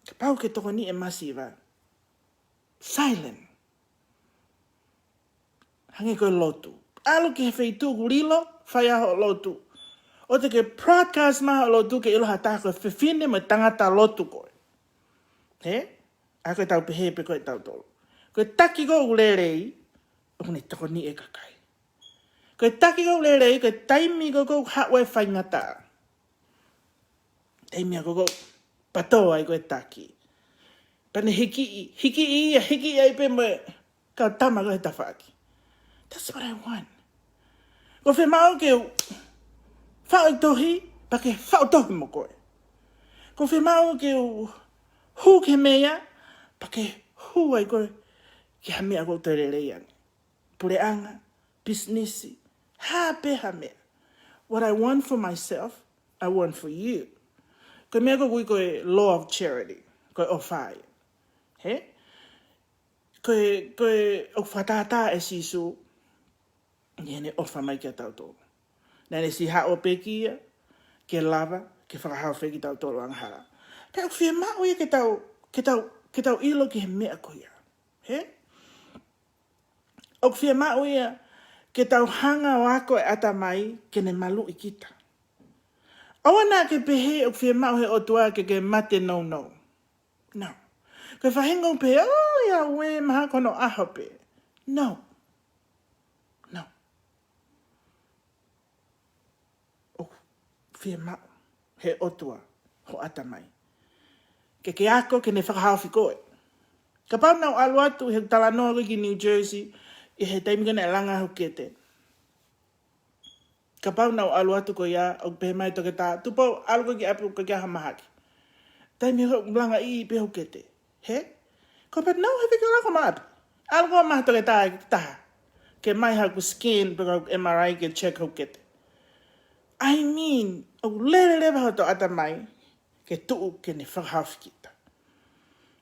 Kapau ke tokoniʻi e masiva, silent. Hangē ko e lotu. ʻAlu ki he feituʻu ʻoku lilo, fai ai hoʻo lotu. ʻOua te ke broadcast mai hoʻo lotu ke ʻilo ha taha ko e fefine mo e tangata lotu koe. He? ʻA ia ko ʻetau pehē pē ko ē ʻe tautolu. Ko e taki ko ē ʻoku lelei, ʻoku ne tokoniʻi e kakai. Ko e taki ko ē ʻoku lelei, ko e taimi ko ē ʻoku haʻu ai e faingataʻa. Taimi ko ē ʻoku patō ai ko ē e taki. Pea ne hikiʻi, hikiʻi ia, hikiʻi ai pē mo e kau tama ko ē he tafaʻaki. That's what I want. ʻOku fiemaʻu ke u faʻu e tohi, pea ke faʻu tohi mo koe. ʻOku fiemaʻu ke u hū ki he meʻa, pea ke hū ai koe ki ha meʻa ʻoku toe lelei ange. Puleʻanga, pisinisi, hā pē ha meʻa. What I want for myself, I want for you. Ko e meʻa ko ē ʻoku ui ko e law of charity, ko e ʻofa ia. He? Ko e, ko e ʻoku fakatātā ʻe Sīsū, ʻi heʻene ʻofa mai kiate kitautolu. Naʻa ne siʻi haʻu pē ki ai, ke lava ke fakahaofi kitautolu angahala. Pea ʻoku fiemaʻu ia ke tau, ke tau, ke tau ʻilo ki he meʻa ko ia. He? ʻOku fiemaʻu ia ke tau hanga ʻo ako e ʻatamai ke ne maluʻi kita. ʻOua naʻa ke pehē ʻoku fiemaʻu ʻe he ʻOtua ke ke mate nounou. No. Ko e faʻahinga ʻoku pehē, ʻo, ʻia ʻoua ʻe, mahalo ko hono ʻaho pē. No. No. ʻOku fiemaʻu ʻe he ʻOtua ho ʻatamai ke ke ako ke ne fakahaofi koe. Kapau naʻa ku ʻalu atu he talanoa ko ē ki New Jersey, ʻi he taimi ko ē naʻe langa hoku kete. Kapau naʻa ku ʻalu atu ko ia, ʻoku pehē mai e toketā, Tupou, ʻalu koe ki ʻapi, ʻoku ʻikai ke ʻi ai ha mahaki. Taimi ko ē ʻoku langa ʻi pē hoku kete. He? Ko e pehē, no, he fika lako mai ʻapi. ʻAlu koe maʻa ha toketā ʻe taha ke ʻomai haku scan pe ko haku M R I ke check hoku kete. I mean, ʻoku lele leva hoto ʻatamai ke tuʻu ke ne fakahaofi kita.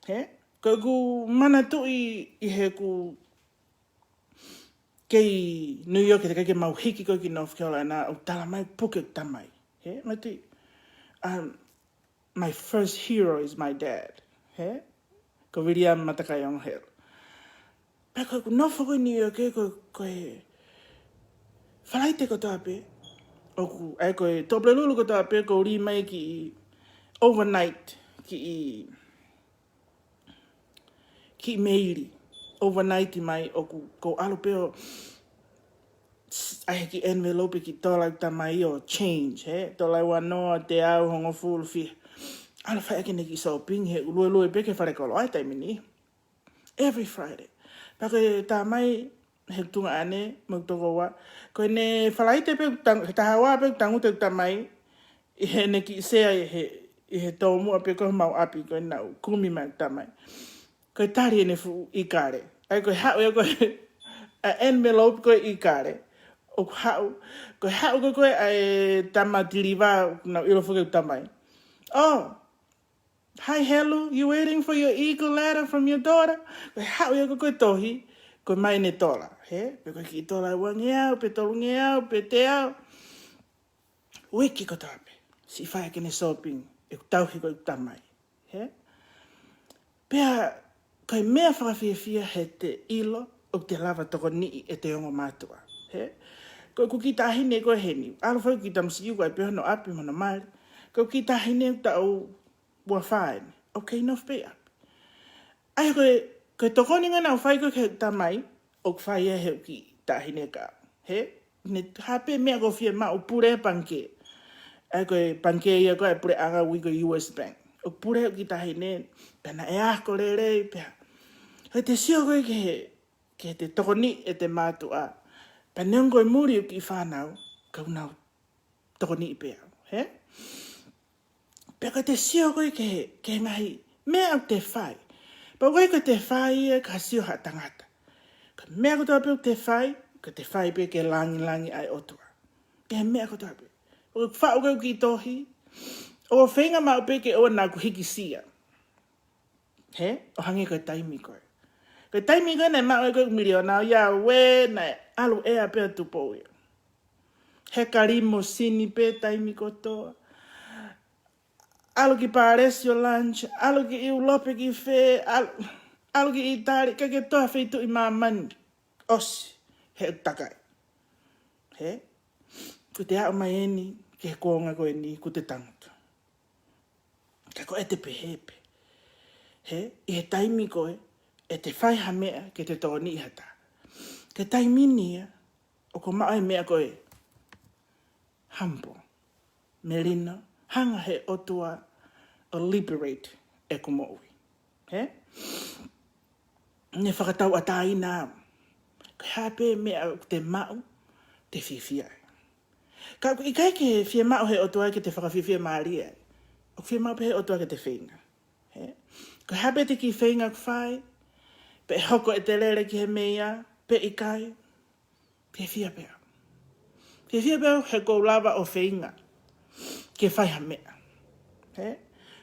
He? Ko ʻeku manatuʻi ʻi heʻeku kei New York, he taimi ko ē ke mau hiki ko ē ki North Carolina, ʻoku talamai puke ʻeku tamai. He? Mati, um, my first hero is my dad. He? Ko William Matakaiongo Helu. Pea ko ʻeku nofo ko ē New York ē, ko, ko e Falaite kotoa pē, ʻoku, ʻa ia ko e Tuʻapulelulu kotoa pē, ʻoku ou lī mai ki overnight, ki, ki Meili. Overnight mai, ʻoku, ʻoku ou ʻalu pē ʻo ʻai e kiʻi envelope, kiʻi tola ʻeku tamai ʻo change, he? Tola ʻe ua noa, teau, hongofulu, fiha. ʻAlu fai ʻaki ʻene kiʻi shopping, he ʻoku luelue pē ki he falekoloa he taimi ni. Every Friday. Pea ko e tamai, he tuongaʻane, mo e tokoua. Ko ʻene Falaite pē, tang-, he taha ua pē, tangutu e tamai, ʻi heʻene kiʻi sea, ʻi he, ʻi he tomuʻa pē ko ē homau ʻapi, ko ē naʻa ku kumi mai e tamai. Ko e tali ʻene fuʻu ʻīkale. ʻA ia ko e haʻu ia ko ē, ʻa e envelope ko ē ʻīkale. ʻOku haʻu, ko e haʻu ko ē ko ē ʻa e tama tiliva, naʻa ku ʻilo foki ʻeku tamai. Oh, hi, Helu, you waiting for your eagle letter from your daughter? Ko e haʻu ia ko ē ko e tohi, ko e ʻomai ʻene tola, he? Pe ko e kiʻi tola ʻe uangeau, pe tolungeau, pe teau. Uike kotoa pē, siʻi fai ʻaki ʻene shopping, ʻeku tauhi ko ē ʻeku tamai, he? Pea, ko e meʻa fakafiefia he te ʻilo, ʻoku te lava tokoniʻi ʻete ongo mātuʻa, he? Ko ʻeku kiʻi taʻahine ko ē heni, ʻalu fai ʻeku kiʻi tamasiʻi ʻoku ʻi ai pē hono ʻapi mo hono mali. Ko ʻeku kiʻi taʻahine ʻoku taʻu ua fā eni. Okay, nofo pē ʻi ʻapi. ʻA ia ko e, ko e tokoni ko ē naʻa ku fai ko ē ki he tamai, ʻoku fai ia ʻe he kiʻi taʻahine ka. He, ne hā pē meʻa ʻoku fiemaʻu, pule pangikē. ʻA ia ko e pangikē ia ko ē ʻa e puleʻanga ʻoku ui ko e U S Bank. ʻOku pule ʻa e kiʻi taʻahine, pea naʻe ako lelei, pea. He te sio ko ē ki he, ki heʻete tokoniʻi ʻete mātuʻa. Pea neongo ko e muli ʻeku kiʻi fānau, ka ʻoku nau tokoniʻi pē au, he? Pea ko ʻete sio ko ē ki he, ki he ngaahi meʻa ʻoku te fai. Pea ʻoku ʻikai ko ʻete fai ia ke sio ha tangata. Ko e meʻa kotoa pē ʻoku te fai, ko ʻete fai pē ke langilangiʻi ʻa e ʻOtua. Ki he meʻa kotoa pē. ʻOku faʻu ko ē ʻeku kiʻi tohi, ʻoku ou feinga maʻu pē ke ʻoua naʻa ku hikisia. He, ʻo hangē ko e taimi ko ē. Ko e taimi ko ē naʻe maʻu ai ko ē ʻeku miliona, ʻo ia ʻoku naʻe ʻalu ʻea pē ʻa Tupou ia. He ka limousine pē taimi kotoa. ʻAlu ki Palēsio lunch, ʻalu ki ʻIulope ki fē, ʻalu, ʻalu ki ʻItali, ka ke toa feituʻu ʻi māmani. ʻOsi, he ʻoku takai. He, kuo te aʻu mai eni, ki he kuonga ko eni, kuo te tangutu. Ka ko ʻete pehē pē. He, ʻi he taimi ko ē, ʻete fai ha meʻa, ke te tokoniʻi ha taha. Ko e taimi ni ia, ʻoku maʻu ai e meʻa ko e humble. Melino, hanga he ʻOtua ʻo liberate ʻeku moʻui. He? Ne fakatauʻatāina au. Ko e hā pē meʻa ʻoku te maʻu, te fiefia ai. Ka ʻoku ʻikai ke fiemaʻu he ʻOtua ke te fakafiefia mālie ai. ʻOku fiemaʻu pē he ʻOtua ke te feinga. He? Ko e hā pē ʻete kiʻi feinga ʻoku fai, pe hoko ʻete lele ki he meʻa, pe ʻikai, fiefia pē au. Fiefia pē au he ʻoku ou lava ʻo feinga ke fai ha meʻa. He?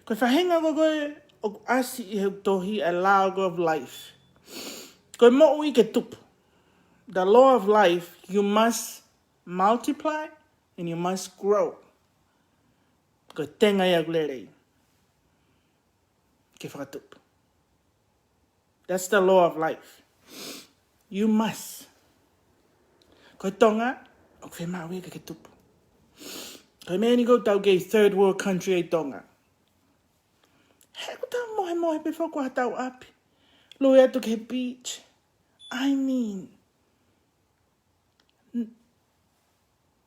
Ko e faʻahinga ko ē ʻoku ʻasi ʻi he tohi ʻa e law of life. Ko e moʻui ke tupu. The law of life, you must multiply and you must grow. Ko e tenga ia ʻoku lelei ke fakatupu. That's the law of life. You must. Ko Tonga, ʻoku fiemaʻu ia ke ke tupu. Ko e meʻa ni ʻoku tau kei third world country ʻi Tonga. He ʻoku tau mohemohe pē foki ʻa hotau ʻapi. Lue atu ki he beach. I mean, n-,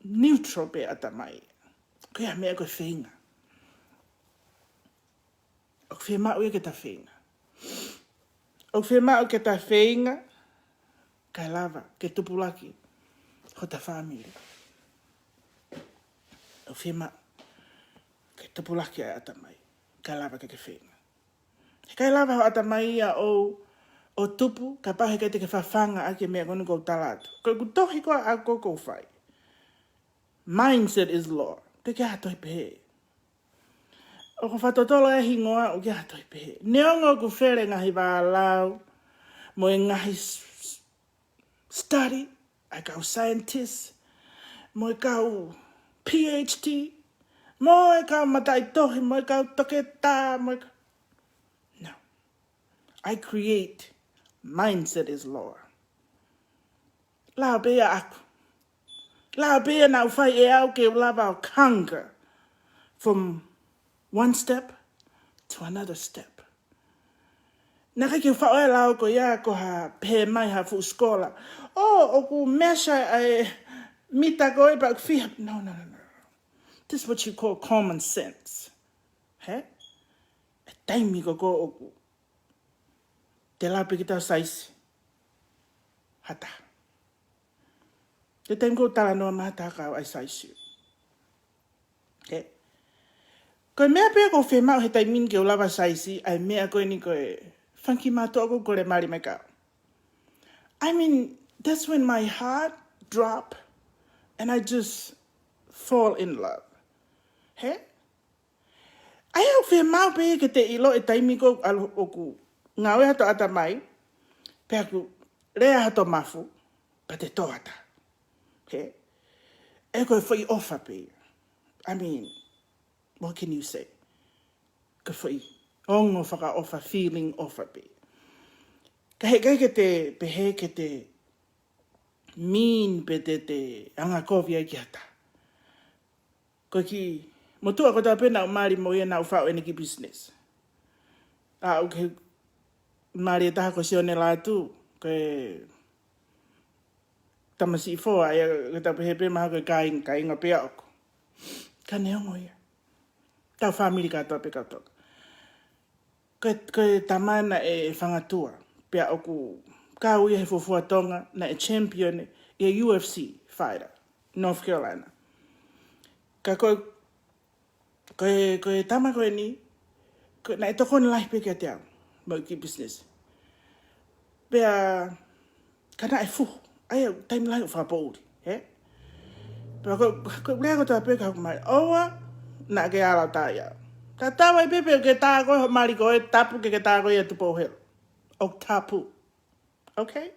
neutral pē ʻatamai. Ko e meʻa ko e feinga. ʻOku fiemaʻu ia ke ta feinga. ʻOku fiemaʻu ke ta feinga, kae lava, ke tupulaki, hota fāmili. ʻOku fiemaʻu, ke tupulaki ʻa e ʻatamai, kae lava ke ke feinga. He ʻikai lava ho ʻatamai ia ʻo, ʻo tupu, kapau he ʻikai te ke fafanga ʻaki e meʻa ko eni ʻoku ou tala atu. Ko ʻeku tohi ko ē ʻoku ou fai. Mindset is law. Te ke ʻā tohi pehē. ʻOku fakatotolo e hingoa ʻoku ke ʻā tohi pehē. Neongo ʻoku fele ngaahi vālau, mo e ngaahi s-, s-, study, ʻa e kau scientist, mo e kau P H D, mo e kau mataʻitohi, mo e kau toketā, mo e ka-, no. I create. Mindset is law. Lao pē ia ʻaʻaku. Lao pē ia naʻa ku fai ʻe au ke u lava ʻo conquer from one step to another step. Naʻe ʻikai ke u faʻo e lao ko ia ko ha pehē mai ha fuʻu sikola. ʻŌ, ʻoku measure ʻa e mita ko ē pea ʻoku fiha. No, no, no, no. This is what you call common sense. He? E taimi ko ē ʻoku te lau pē ke tau size ha taha. Ko e taimi ʻoku ou talanoa mai ha taha kau ai size. He? Ko e meʻa pē ʻoku ou fiemaʻu he taimi ni ke u lava size, ʻa e meʻa ko eni ko e fanga kiʻi mātuʻa ʻoku ou kole mali mai kau. I mean, that's when my heart drop and I just fall in love. He? ʻA ia ʻoku fiemaʻu pē ke te ʻilo e taimi ko ē ʻoku ngāue hoto ʻatamai, pea ʻoku lea hoto mafu, pea te tō atu. He? ʻE ko e foʻi ʻofa pē. I mean, what can you say? Ko e foʻi ongo fakaʻofa, feeling ʻofa pē. Ka heʻikai ke te pehē ke te mean pe te, te angakovi ai ki ha taha. Ko e kiʻi motuʻa ko ē ʻoku ou mali mo ia naʻa ku faʻu ʻene kiʻi business. ʻA, ʻoku ke mali ʻe taha ko Sione Lātū, ko e tamasiʻi foha, ʻa ia ko e tau pehē pē mahalo ko e kāinga, kāinga pē ʻoʻoku. Ka neongo ia. Tau fāmili kātoa pē kau Tonga. Ko e, ko e tama naʻe fangatua, pea ʻoku kau ia he fuofua Tonga, naʻe champion ʻi he U F C fighter, North Carolina. Ka ko e, ko e, ko e tama ko eni, ko e, naʻe tokoni lahi pē kiate au, mo e kiʻi business. Pea, ka naʻe fuhu, ʻa ia, taimi lahi ʻoku fakapoʻuli, hē? Pea ko, ko e lea kotoa pē ka hoko mai, ʻoua, naʻa ke ala ʻo tā ia. Tatau ai pē pe ʻoku ke tā koe ho mali ko e tapu ke ke tā koe ia Tupou Helu. ʻOku tapu. Okay?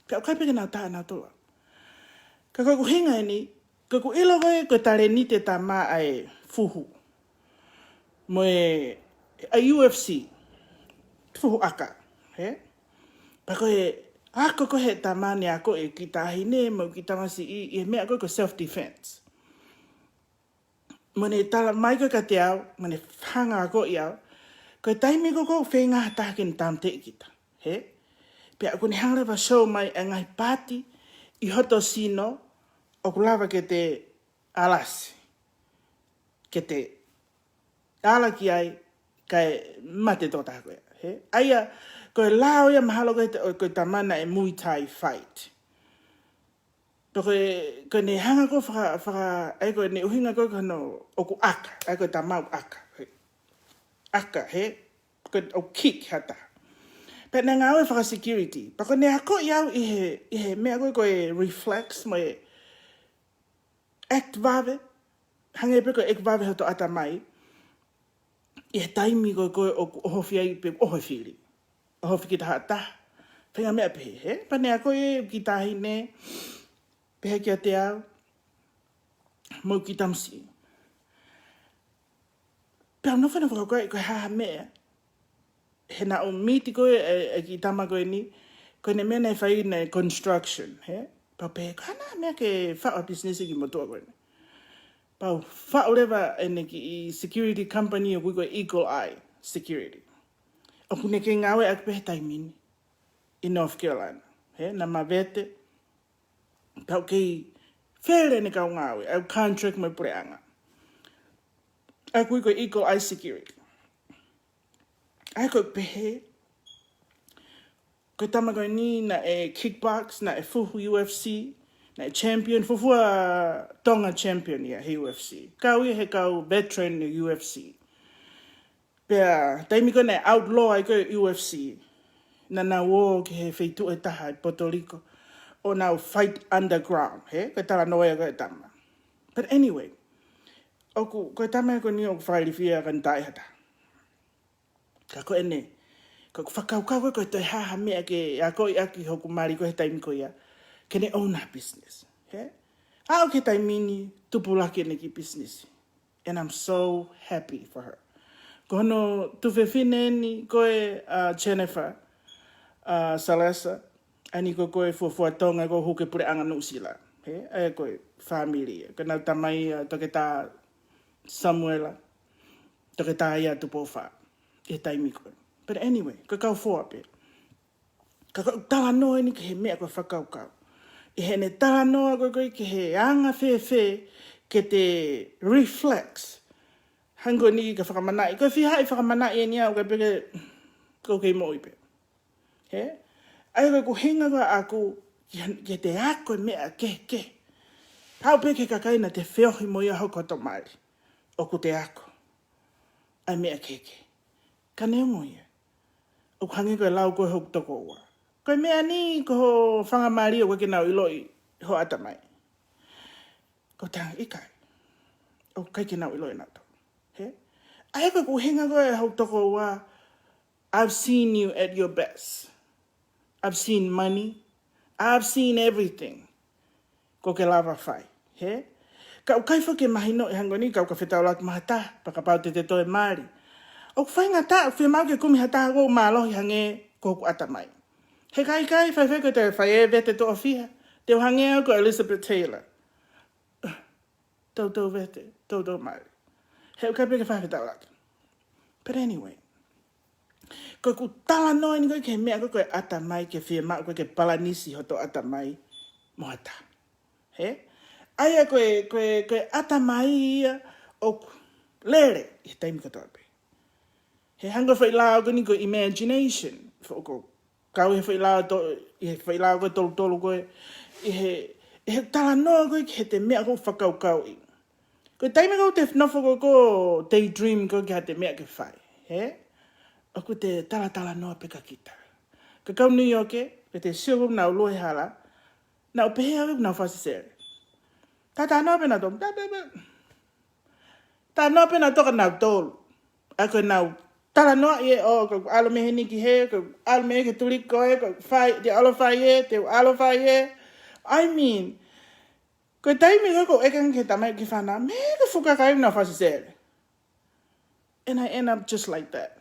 Pea ʻoku ʻikai pē ke nau tā nautolu. Ka ko e ʻuhinga eni, ko ʻeku ʻilo ko e, ko e talēniti e tama ʻa e fuhu. Mo e, ʻa e U F C, fuhu ʻaka, hē? Pea ko e, ako ko e he tama ne ako e kiʻi taʻahine, mo e kiʻi tamasiʻi, ʻi he meʻa ko e ko e self defense. Mo ne tala mai ko e kiate au, mo ne hanga ʻo akoʻi au, ko e taimi ko ē ʻoku feinga ha taha ke ne tāmateʻi kita, hē? Pea ʻoku ne hanga leva ʻo show mai e ngaahi paati ʻi hoto sino ʻoku lava ke te alasi, ke te ala ki ai, kae mate tō taha ko ia, hē? ʻA ia, ko e lao ia mahalo ko e, ko e tama naʻe Muay Thai fight. Pea ko e, ko ʻene hanga ko e faka, faka, ʻa ia ko ʻene ʻuhinga ko e ko hono ʻoku ʻaka, ʻa ia ko e tama ʻoku ʻaka, hē. ʻAka, hē, ko e ʻoku kick ha taha. Pea ne ngāue faka-security. Pea ko ʻene akoʻi au ʻi he, ʻi he meʻa ko e, ko e reflex mo e act vave, hangē pē ko e act vave hoto ʻatamai, ʻi he taimi ko e, ko e ʻoku ʻohofi ai pe ʻoho e fili. ʻOhofi kita ha taha. Feinga meʻa pehē, hē? Pea ne akoʻi e kiʻi taʻahine, pehē kiate au, mo e kiʻi tamasiʻi. Pea u nofo ʻo fakakaukau ko e hā ha meʻa, he naʻa ku miti ko e, e, e kiʻi tama ko eni, ko ʻene meʻa naʻe fai naʻe construction, hē? Pea u pehē, ko e hā ha meʻa ke faʻu ha business ki he motuʻa ko eni. Pea u faʻu leva ʻene kiʻi security company ʻoku ui ko e Eagle Eye Security. ʻOku ne kei ngāueʻaki pē he taimi ni ʻi North Carolina. Hē, naʻa ma vete, pea u kei fele ʻene kau ngāue, ʻa e contract mo e puleʻanga. ʻA ia ʻoku ui ko e Eagle Eye Security. ʻA ia ko e pehē, ko e tama ko eni naʻe kickbox, naʻe fuhu U F C, naʻe champion, fuofua Tonga champion ia he U F C. Kau ia he kau veteran ʻo e U F C. Pea, taimi ko ē naʻe outlaw ai ko e U F C, naʻa nau ō ki he feituʻu ʻe taha ʻi Puerto Rico, ʻo nau fight underground, hē? Ko e talanoa ia ko e tama. But anyway, ʻoku, ko e tama ko eni ʻoku fakailifia ka ne tā ha taha. Ka ko ʻene, ka ʻoku ou fakakaukau ko e, ko e toe hā ha meʻa ke akoʻi ʻaki hoku mali ko e he taimi ko ia, ke ne own a business, hē? Aʻu ki he taimi ni, tupulaki ʻene kiʻi business. And I'm so happy for her. Ko hono tuofefine eni ko e, uh, Jennifer, uh, Salesa, ʻa eni ko e, ko e fuofua Tonga ko e hū ki he puleʻanga Nuʻusila. Hē? ʻA ia ko e family. Ko ʻenau tamai, uh, Toketā Samuela, Toketā ia Tupou Fā. ʻI he taimi ko ē. But anyway, ko e kau foa pē. Ka ko e talanoa eni ki he meʻa ko e fakakaukau. ʻI heʻene talanoa ko e, ko e ki he anga fēfē ke te reflex. Hangē ko eni ka fakamanaʻi. Ko e fiha ʻi fakamanaʻi eni au ka peke ko e kei moʻui pē. Hē? ʻA ia ko e ʻuhinga ko ē ʻaʻaku ki han-, ke te ako e meʻa kehekehe. Pau pē ki he kakai naʻa te feohi mo ia hoku ʻatamai. ʻOku te ako ʻa e meʻa kehekehe. Ka neongo ia, ʻoku hangē ko e lau ko ē hoku tokoua. Ko e meʻa ni ko ho fanga mali ʻoku ʻikai ke nau ʻiloʻi ho ʻatamai. Ko e taha ʻikai. ʻOku ʻikai ke nau ʻiloʻi nautolu. Hē? ʻA ia ko e ʻuhinga ko ē hoku tokoua, I've seen you at your best. I've seen money. I've seen everything. Ko e ke lava fai. Hē? Ka ʻoku ʻikai foki ke mahinoʻi hangē ko eni, ka ʻoku ke fetaulaki mo ha taha, pea kapau te te toe mali. ʻOku faingataʻa, ʻoku fiemaʻu ke kumi ha taha ʻoku mālohi hangē ko hoku ʻatamai. He ʻikai ke fai fai ko e te fai e vete tuʻo fiha. Te u hangē au ko Elizabeth Taylor. Toutou vete, toutou mali. He ʻoku ʻikai pē ke fai fetaulaki. But anyway. Ko ʻeku talanoa eni ko ē ki he meʻa ko ē ko e ʻatamai, ke fiemaʻu ko ē ke palanisi hoto ʻatamai mo ha taha. Hē? ʻA ia ko e, ko e, ko e ʻatamai ia ʻoku lele ʻi he taimi kotoa pē. He hangē ko e foʻi lao ko eni ko e imagination. Foʻi ko e kau ʻi he foʻi lao to-, ʻi he foʻi lao ko e tolutolu ko ē, ʻi he, ʻi he talanoa ko ē ki he te meʻa ʻoku ou fakakaukauʻi. Ko e taimi ʻoku te nofo ko ē ʻo daydream ko ē ki ha te meʻa ke fai. Hē? ʻOku te talatalanoa pē kia kita. Ka kau New York ē, ka te sio ko ē ʻoku nau lue he hala, nau pehē ʻoku nau fasi sele. Talatalanoa pē nautolu, ta, ta, ta. Talanoa pē nautolu kia nautolu. ʻA ia ko ʻenau talanoaʻi ē, ʻo, ko e ʻalu mei heni ki hē, ko e ʻalu mei hē ki he tuliki ko ē, ko e fai, te u ʻalu ʻo fai ē, te u ʻalu ʻo fai ē. I mean, ko e taimi ko ē ʻoku ʻeke ange ki he tamai, ki he fānau, meʻa ke fuka kai na fasi sele. And I end up just like that.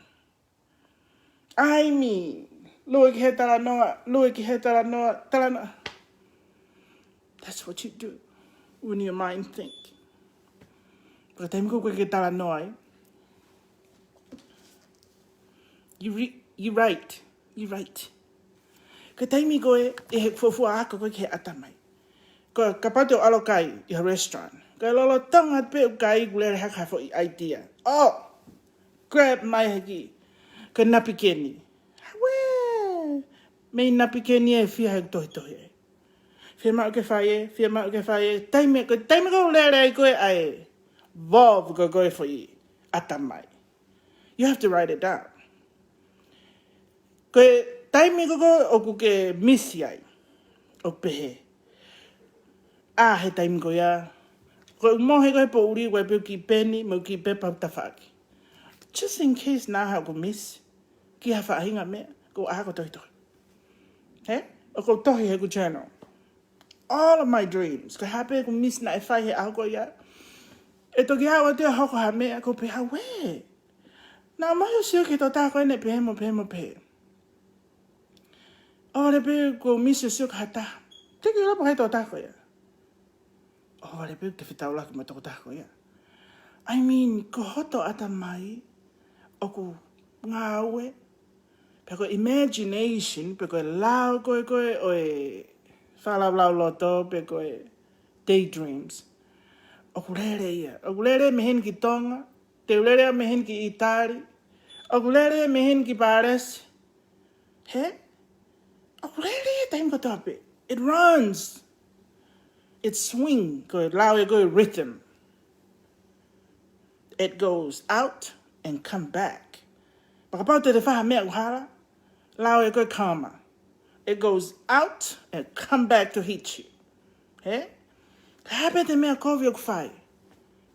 I mean, lue ki hē talanoa, lue ki hē talanoa, talanoa. That's what you do when your mind think. Ko e taimi ko ē ʻoku ke talanoa ai, you re-, you right, you right. Ko e taimi ko ē ʻi he fuofua ako ko ē ki he ʻatamai. Ko e kapau te u ʻalu ʻo kai ʻi ha restaurant, ko e lolotonga pē ʻeku kai ʻoku lele hake ha foʻi idea. Oh, grab mai hake ko e napikeni. Hawē! Mei napikeni ē, fiha ʻeku tohitohi ai. Fiemaʻu ke fai ē, fiemaʻu ke fai ē. Taimi, ko e taimi ʻoku lele ai ko ē ʻa e valve ko ē ko ē foʻi ʻatamai. You have to write it down. Ko e taimi ko ē ʻoku ke misi ai, ʻoku pehē, ʻa, he taimi ko ia, ko e mohe ko ē he poʻuli, ko e pē ʻoku kiʻi peni, mo e kiʻi pepa ʻoku tafaʻaki. Just in case naʻa haʻaku misi ki ha faʻahinga meʻa, ʻoku ou ako tohitohi. Hē? ʻOku ou tohi heʻeku journal. All of my dreams. Ko e hā pē ʻeku misi naʻe fai he ʻaho ko ia, ʻe toki aʻu atu ia ʻo hoko ha meʻa, ʻoku ou pehē, hawē! Naʻa mau sio ki he tokotaha ko eni pehē mo pehē mo pehē. ʻOku ou lele pē ʻoku ou misi ʻo sio ki ha taha. Te u ʻilo pe ko hai e tokotaha ko ia. ʻOku ou lele pē ʻoku te fetaulaki mo e tokotaha ko ia. I mean, ko hoto ʻatamai ʻoku ngāue, pe ko e imagination, pe ko e lao ko ē ko ē ʻo e fakalaulauloto, pe ko e daydreams. ʻOku lele ia. ʻOku lele mei heni ki Tonga, te u lele mei heni ki ʻItali, ʻoku lele mei heni ki Pālesi. Hē? ʻOku lele ia taimi kotoa pē. It runs. It swing, ko e lao ē ko e rhythm. It goes out and come back. Pea kapau te te fai ha meʻa ʻoku hala, lao ē ko e karma. It goes out and come back to hit you. Hē? Ka hā pē te meʻa kovi ʻoku fai,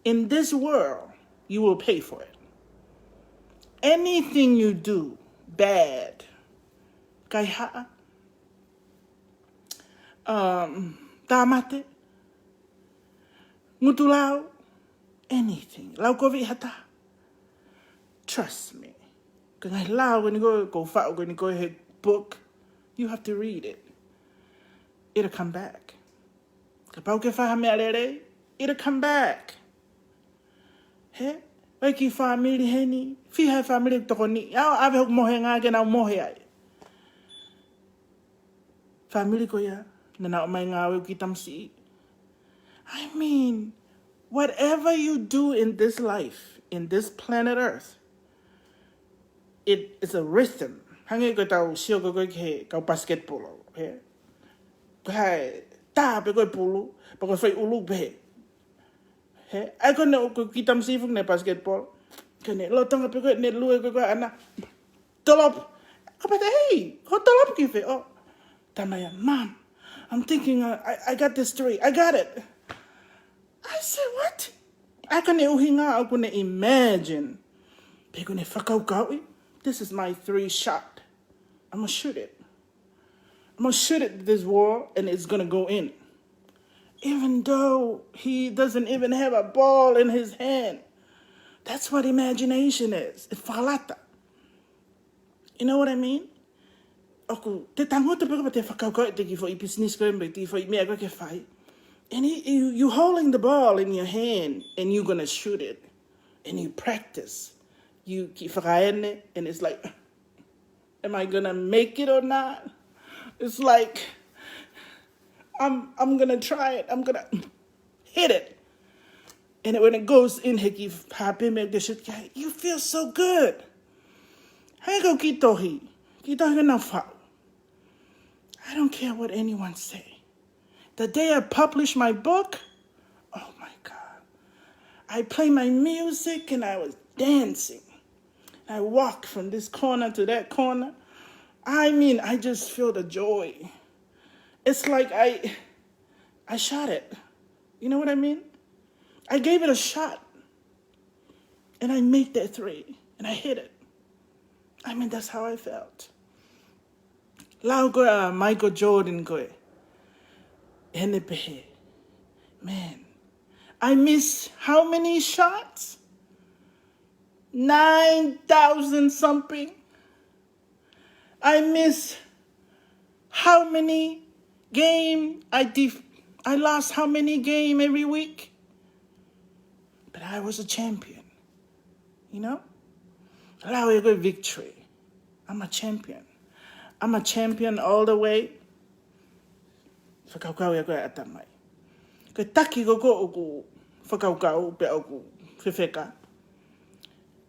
in this world, you will pay for it. Anything you do bad, kaihaʻa, um, tāmate, ngutu lau, anything. Lau kovi ʻe ha taha. Trust me. Ko e ngaahi lao ko eni ko ē, ʻoku ou faʻu ko eni ko ē he book, you have to read it. It'll come back. Kapau ke fai ha meʻa lelei, it'll come back. Hē? ʻOku ʻi ai e kiʻi fāmili heni, fiha e fāmili ʻoku tokoniʻi, ʻa, ʻave hoku mohenga ke nau mohe ai. Fāmili ko ia, naʻa nau ō mai ngāue, kiʻi tamasiʻi. I mean, whatever you do in this life, in this planet Earth, it is a rhythm. Hangē ko ʻetau sio ko ē ko ē ki he kau basketball, hē? Ko e tā pē ko ē pulu, pea ko e fai ʻulu pē. Hē? ʻA ia ko ʻene ō ko ē kiʻi tamasiʻi foki ʻene basketball. Ko ʻene lolotonga pē ko ē ʻene lue ko ē ko ē ʻana. Tolopu. Kapau te, "Hey, ko e tolopu ki fē?" "Oh, tamai, Mom, I'm thinking, uh, I, I got this three. I got it." I said, "What?" ʻA ia ko ʻene ʻuhinga ʻoku ne imagine. Pe ko ʻene fakakaukauʻi, "This is my three shot. I'm gonna shoot it. I'm gonna shoot it this wall and it's gonna go in." Even though he doesn't even have a ball in his hand. That's what imagination is. It's fakalata. You know what I mean? ʻOku te tangutu pē koe pea te fakakaukau ʻete kiʻi foʻi business ko ē, pe ʻete kiʻi foʻi meʻa ko ē ke fai. And he, you, you holding the ball in your hand and you gonna shoot it. And you practice. You kiʻi fakaene, and it's like, Am I gonna make it or not? It's like, I'm, I'm gonna try it. I'm gonna hit it. And when it goes in, he ki hape me ke shit, you feel so good. He ko ki tohi, ki tohi na fau. I don't care what anyone say. The day I publish my book, oh my God. I play my music and I was dancing. I walk from this corner to that corner. I mean, I just feel the joy. It's like I, I shot it. You know what I mean? I gave it a shot. And I made that three. And I hit it. I mean, that's how I felt. Lau ko ē ʻa Michael Jordan ko ē. Ene pehe. Man, I miss how many shots? Nine thousand something. I miss how many game I def-, I lost how many game every week. But I was a champion. You know? Lau ia ko e victory. I'm a champion. I'm a champion all the way. Fakakaukau ia ko e ʻatamai. Ko e taki ko ē ʻoku fakakaukau pea ʻoku fefeka.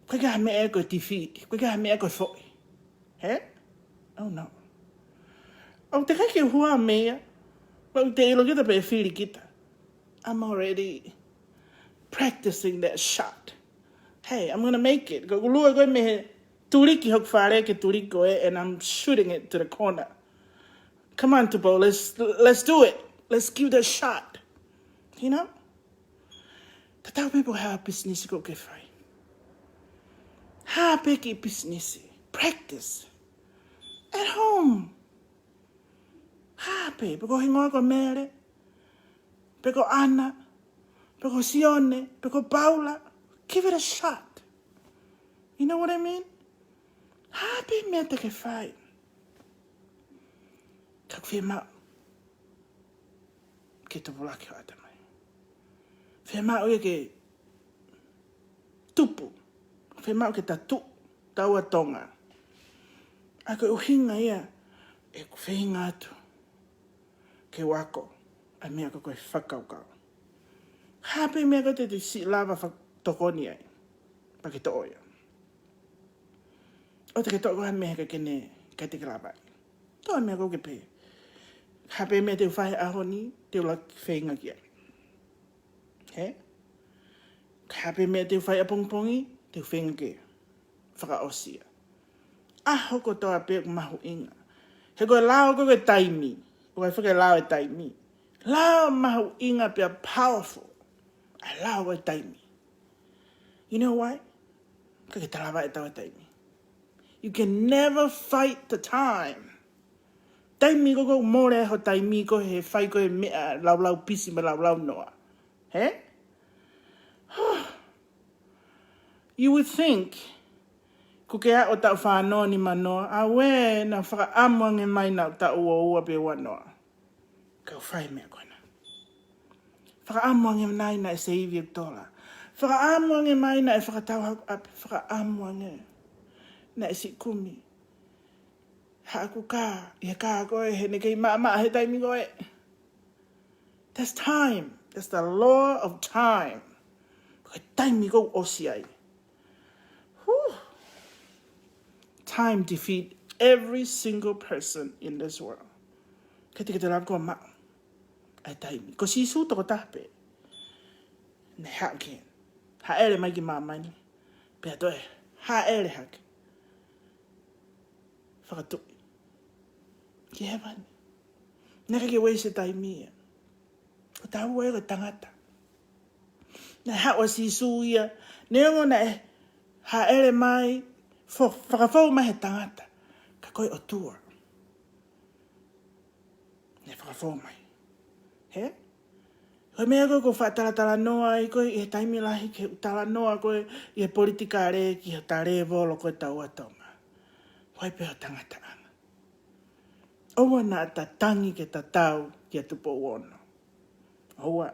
Ko e ka meʻa ko e defeat. Ko e ka meʻa ko e foʻi. He? Oh no. ʻOku teʻeki ke hua meia. But ʻoku te ʻilo kita pe fili kita. I'm already practicing that shot. Hey, I'm gonna make it. Ko e lua ko ē mei he tuliki hoku fale ke tuliki ko ē, and I'm shooting it to the corner. Come on, Tupou, let's, let's do it. Let's give it a shot. You know? Tatau pē pe ko e hā business ʻoku ke fai. Hā pē ki business. Practice. At home. Hā pē, pe ko e hingoa ko Mele, pe ko Ana, pe ko Sione, pe ko Paula. Give it a shot. You know what I mean? Hā pē meʻa te ke fai. Ka ʻoku fiemaʻu ke tupulaki ho ʻatamai. Fiemaʻu ia ke tupu. Fiemaʻu ke ta tuʻu, taua Tonga. ʻA ko e ʻuhinga ia ʻeku feinga atu ke u ako ʻa e meʻa ko ē ko e fakakaukau. Hā pē meʻa ko ē te te siʻi lava fakatokoni ai. Pea ke toʻo ia. ʻOua te ke toʻo ko ha meʻa ka ke ne, ka te ke lava ai. Toʻo meʻa ko ē ke pehē. Hā pē meʻa te u fai he ʻaho ni, te u lava feinga ki ai. He? Ka hā pē meʻa te u fai ʻapongipongi, te u feinga ke fakaʻosi ia. ʻAho kotoa pē ʻoku mahuʻinga. He ko e lao ko ē ko e taimi. ʻOku ʻi ai foki e lao e taimi. Lao mahuʻinga pea powerful. ʻA e lao ko ē taimi. You know why? Ka ke talava e taua taimi. You can never fight the time. Taimi ko ē ʻoku mole ho taimi ko ē he fai ko ē meʻa laulau pisi mo laulau noa. He? You would think, ʻoku ke aʻu taʻu fā noa nima noa, ʻauē, naʻa fakaʻamu ange mai naʻa taʻu ua ua pe ua noa. Ka u fai meʻa ko ena. Fakaʻamu ange mai naʻe save e tola. Fakaʻamu ange mai naʻe fakatau haku ʻapi. Fakaʻamu ange naʻe siʻi kumi haʻaku kā, ʻi he kā ko ē, he naʻe kei maʻamaʻa he taimi ko ē. That's time. That's the law of time. Ko e taimi ʻoku ʻosi ai. Whew. Time defeat every single person in this world. Ka te ke te lava ko ē maʻu ʻa e taimi. Ko Sīsū tokotaha pē. Naʻe haʻu ke hāʻele mai ki māmani. Pea toe hāʻele hake. Fakatuʻi ki hēvani. Naʻe ʻikai ke waste taimi ia. ʻO tāua ia ko e tangata. Naʻe haʻu ʻa Sīsū ia. Neongo naʻe hāʻele mai, fo-, fakafou mai he tangata. Ka ko e ʻOtua naʻe fakafou mai. He? Ko e meʻa ko ē ʻoku ou faʻa talatalanoa ai ko ē ʻi he taimi lahi ke u talanoa ko ē ʻi he politikale ki he talēvolo ko ē taua Tonga. Ko e pē ho tangataʻanga. ʻOua naʻa ta tangi ke ta tau kia Tupou Ono. ʻOua.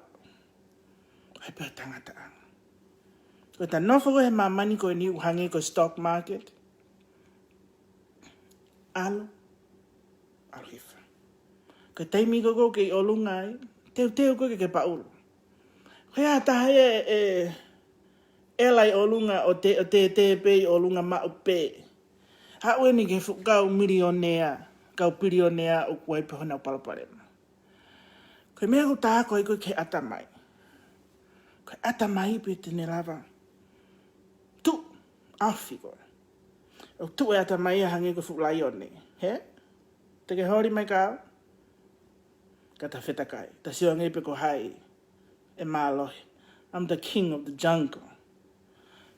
Ko e pē ho tangataʻanga. Ko ʻeta nofo ko ē he māmani ko eni ʻoku hangē ko e stock market. ʻAlu, ʻalu hifo. Ko e taimi ko ē ʻoku ke ʻi ʻolunga ai, teuteu koe ke ke paʻulu. Ko e ʻai taha ē, ē, ʻe ʻi ʻolunga ʻo te, ʻo te, te pē ʻi ʻolunga maʻu pē. Aʻu eni ki he fuʻu kau milionea, kau pilionea ʻoku ʻi ai pē honau palopalema. Ko e meʻa ʻoku ta ako ai ko ē ki he ʻatamai. Ko e ʻatamai pē te ne lava. Tuʻu, ʻaofi koe. ʻOku tuʻu e ʻatamai ia hangē ko e fuʻu laione. Hē? Te ke holi mai ka au? Ka ta fetakai. Ta sio ange pē ko hai ʻe mālohi. I'm the king of the jungle.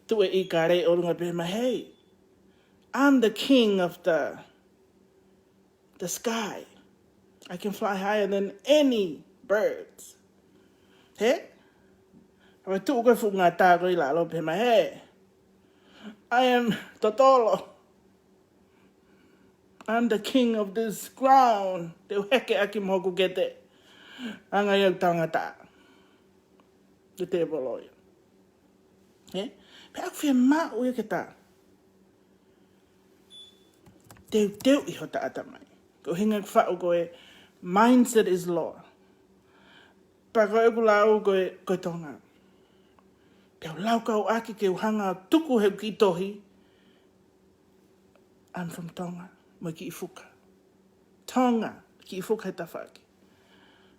Tuʻu e ʻikale ʻi ʻolunga pē mai, hey, I'm the king of the, the sky. I can fly higher than any birds. Hē? Ka tuʻu ko ē fuʻu ngata ko ē ʻi lalo pē mai, hey, I am totolo. I'm the king of this ground. Te u heke ʻaki mo hoku kete. Anga ia ʻoku tangata. Te te poloia. Hē? Pea ʻoku fiemaʻu ia ke ta teuteu ʻi hota ʻatamai. Ko e ʻuhinga ʻoku faʻu ko e mindset is law. Pea ko ʻeku lau ko e, ko e Tonga. Pea u lau kau ʻaki ke u hanga ʻo tuku he kiʻi tohi. I'm from Tonga, mo e kiʻi fuka. Tonga, kiʻi fuka he tafaʻaki.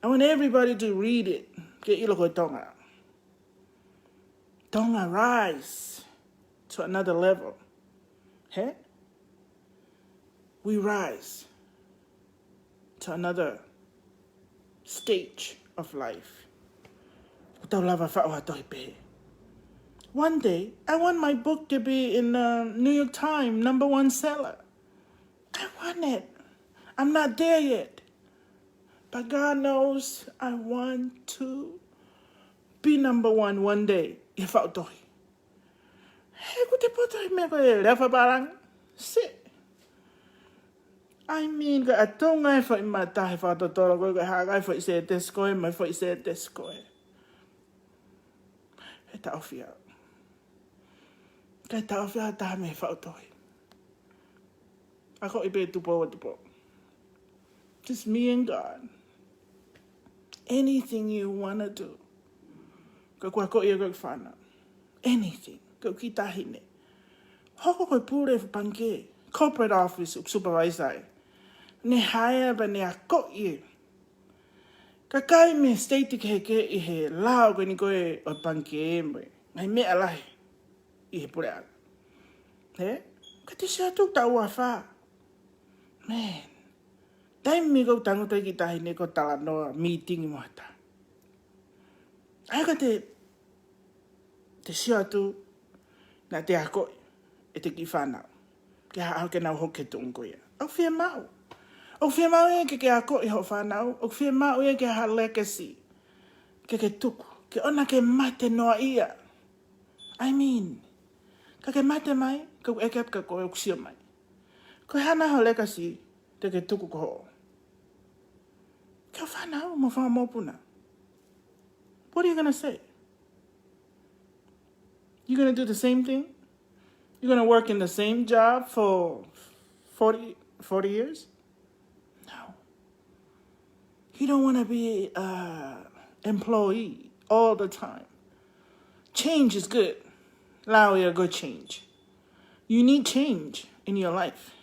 I want everybody to read it. Ke ʻilo ko e Tonga. Tonga, rise to another level. Hē? We rise to another stage of life. ʻOku tau lava faʻu ha tohi pehē. One day, I want my book to be in the New York Times, number one seller. I want it. I'm not there yet. But God knows I want to be number one one day. ʻI he faʻu tohi. He ʻoku te poto he meʻa ko e lea fakapālangi. Shit. I mean, ko e ʻatunga e foʻi mata he fakatotolo ko e, ko e haka e foʻi sētesi ko ē, mo e foʻi sētesi ko ē. He taʻofi au. Kae taʻofi au taha mei he faʻu tohi. Akoʻi pē Tupou ʻa Tupou. Just me and God. Anything you wanna do. Ka kuo akoʻi ʻe koe fana. Anything. Ka kiʻi taʻahine. Hoko ko e pule ʻo e pangikē. Corporate office, ʻoku supervise ai. Ne hire pea ne akoʻi e kakai mei he state kehekehe ʻi he lao ko eni ko ē ʻo e pangikē mo e ngaahi meʻa lahi ʻi he puleʻanga. Hē? Ka te sio atu taʻu ua fā. Man. Taimi ko ē ʻoku tangutu ai e kiʻi taʻahine ko e talanoa, meeting mo ha taha. ʻAi ka te, te sio atu, naʻa te akoʻi ʻe te kiʻi fānau. Ke haʻu ke nau hoko he tuʻunga ko ia. ʻOku fiemaʻu. ʻOku fiemaʻu ia ke ke akoʻi hoʻo fānau. ʻOku fiemaʻu ia ke ha legacy. Ke ke tuku. Ke ʻoua ke mate noa ia. I mean, ka ke mate mai, ka ʻoku ʻeke atu kia koe ʻoku sio mai. Ko e hā nai hoʻo legacy te ke tuku ko hoʻo? Ki hoʻo fānau mo e fanga mokopuna. What are you gonna say? You gonna do the same thing? You gonna work in the same job for forty, forty years? No. You don't wanna be a employee all the time. Change is good. Lao ia ko e change. You need change in your life.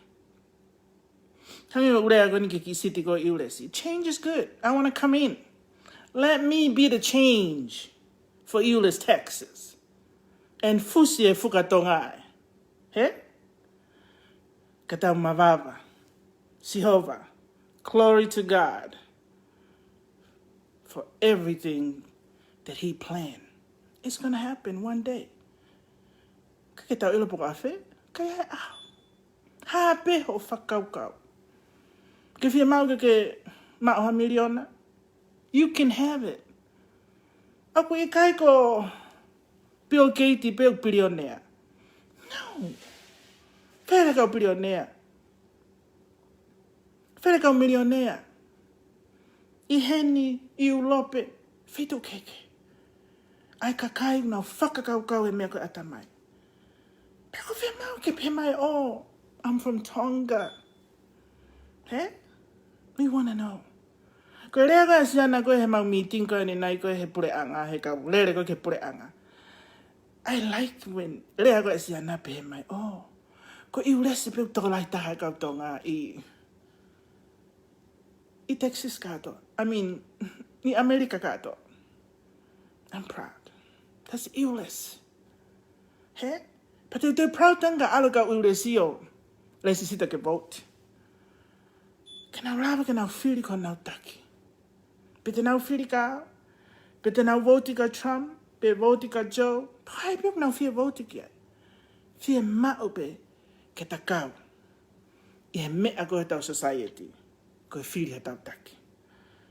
Hangē ko e lea ko eni ki he kiʻi siti ko ʻIulesi. Change is good. I wanna come in. Let me be the change for ʻIulesi, Texas. And fusi e fuka Tonga ē. Hē? Ka tau mavava. Sihova. Glory to God for everything that he planned. It's gonna happen one day. Ka ke tau ʻilo pe ko e hā fē, ka ʻi ai e ʻaho. Hā pē hoʻo fakakaukau. Ke fiemaʻu ke ke maʻu ha miliona. You can have it. ʻOku ʻikai ko Bill Gates pē ʻoku pilionea. No. Fē e kau pilionea? Fē e kau milionea? ʻI heni, ʻi ʻIulope, feituʻu kehekehe. ʻA e kakai ʻoku nau fakakaukau he meʻa ko e ʻatamai. Pea ʻoku fiemaʻu ke pehē mai, oh, I'm from Tonga. He? We wanna know. Ko e lea ko ē ʻa Siana ko ē he mau meeting ko eni ʻanenai ko ē he puleʻanga, he kau lele ko ē ki he puleʻanga. I liked when lea ko ē ʻa Siana pehē mai, oh, ko e ʻiulesi pē ʻoku tokolahi taha e kau Tonga ʻi, ʻi Texas kātoa. I mean, ʻi ʻAmelika kātoa. I'm proud. That's ʻiulesi. He? Pea te u toe proud ange ka ʻalu e kau ʻiulesi ʻo lēsisita ke vote. Ke nau lava ke nau fili ko honau taki. Pe te nau fili kia au, pe te nau vote kia Trump, pe vote kia Joe, pe ko hai pē ʻoku nau fie vote ki ai. Fiemaʻu pē ke ta kau ʻi he meʻa ko ē ʻetau society, ko e fili hotau taki.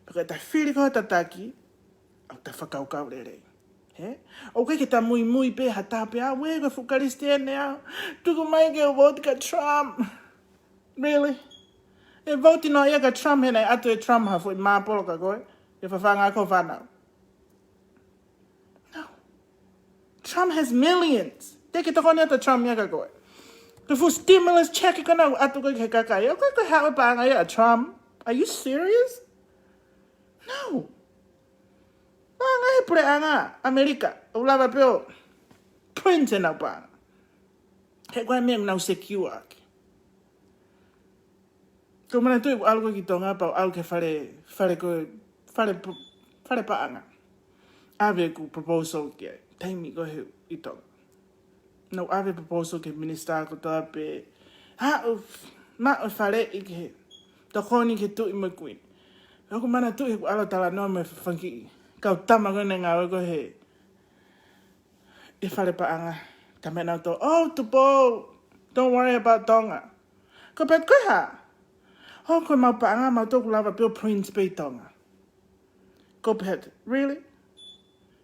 Pea ko ʻeta fili ko ē hota taki, ʻoku ta fakakaukau lelei. He? ʻOku ʻikai ke ta muimui pē ha taha pē, ʻa, ʻauē, ko e fuʻu Kalisitiane au, tuku mai ke u vote kia Trump. Really? ʻE vote noa ia kia Trump he naʻe ʻatu ʻe Trump ha foʻi māpolo kia koe, ke fafanga ko ho fānau? No. Trump has millions. Te ke tokoni atu ʻa Trump ia kia koe? Ko e fuʻu stimulus check ko ena ʻoku ʻatu ko ē ki he kakai. ʻOku ʻikai ko e haʻu e paʻanga ia ʻa Trump? Are you serious? No. Paʻanga he puleʻanga ʻAmelika. ʻOku lava pē ʻo print ʻenau paʻanga. He ko e meʻa ʻoku nau secure ʻaki. Ko e manatuʻi ʻeku ʻalu ko ē ki Tonga, pea u ʻalu ki he fale, fale ko ē, fale, fale paʻanga. ʻAve ʻeku proposal ki ai, taimi ko ē he ʻi Tonga. Naʻá ku ʻave proposal ki he minisitā kotoa pē, haʻu ʻo maʻu e faleʻi ke tokoni ki he tuʻi mo e kuini. ʻOku ou manatuʻi heʻeku ʻalu ʻo talanoa mo e fanga kiʻi kau tama ko ē naʻe ngāue ko ē he ʻi he fale paʻanga, talamai ʻe nautolu, "Oh, Tupou, don't worry about Tonga." Ko e pehē, "Ko e hā?" "Oh, ko ʻemau paʻanga, mautolu ʻoku lava pē ʻo print pē ʻi Tonga." Ko e pehē, "Really?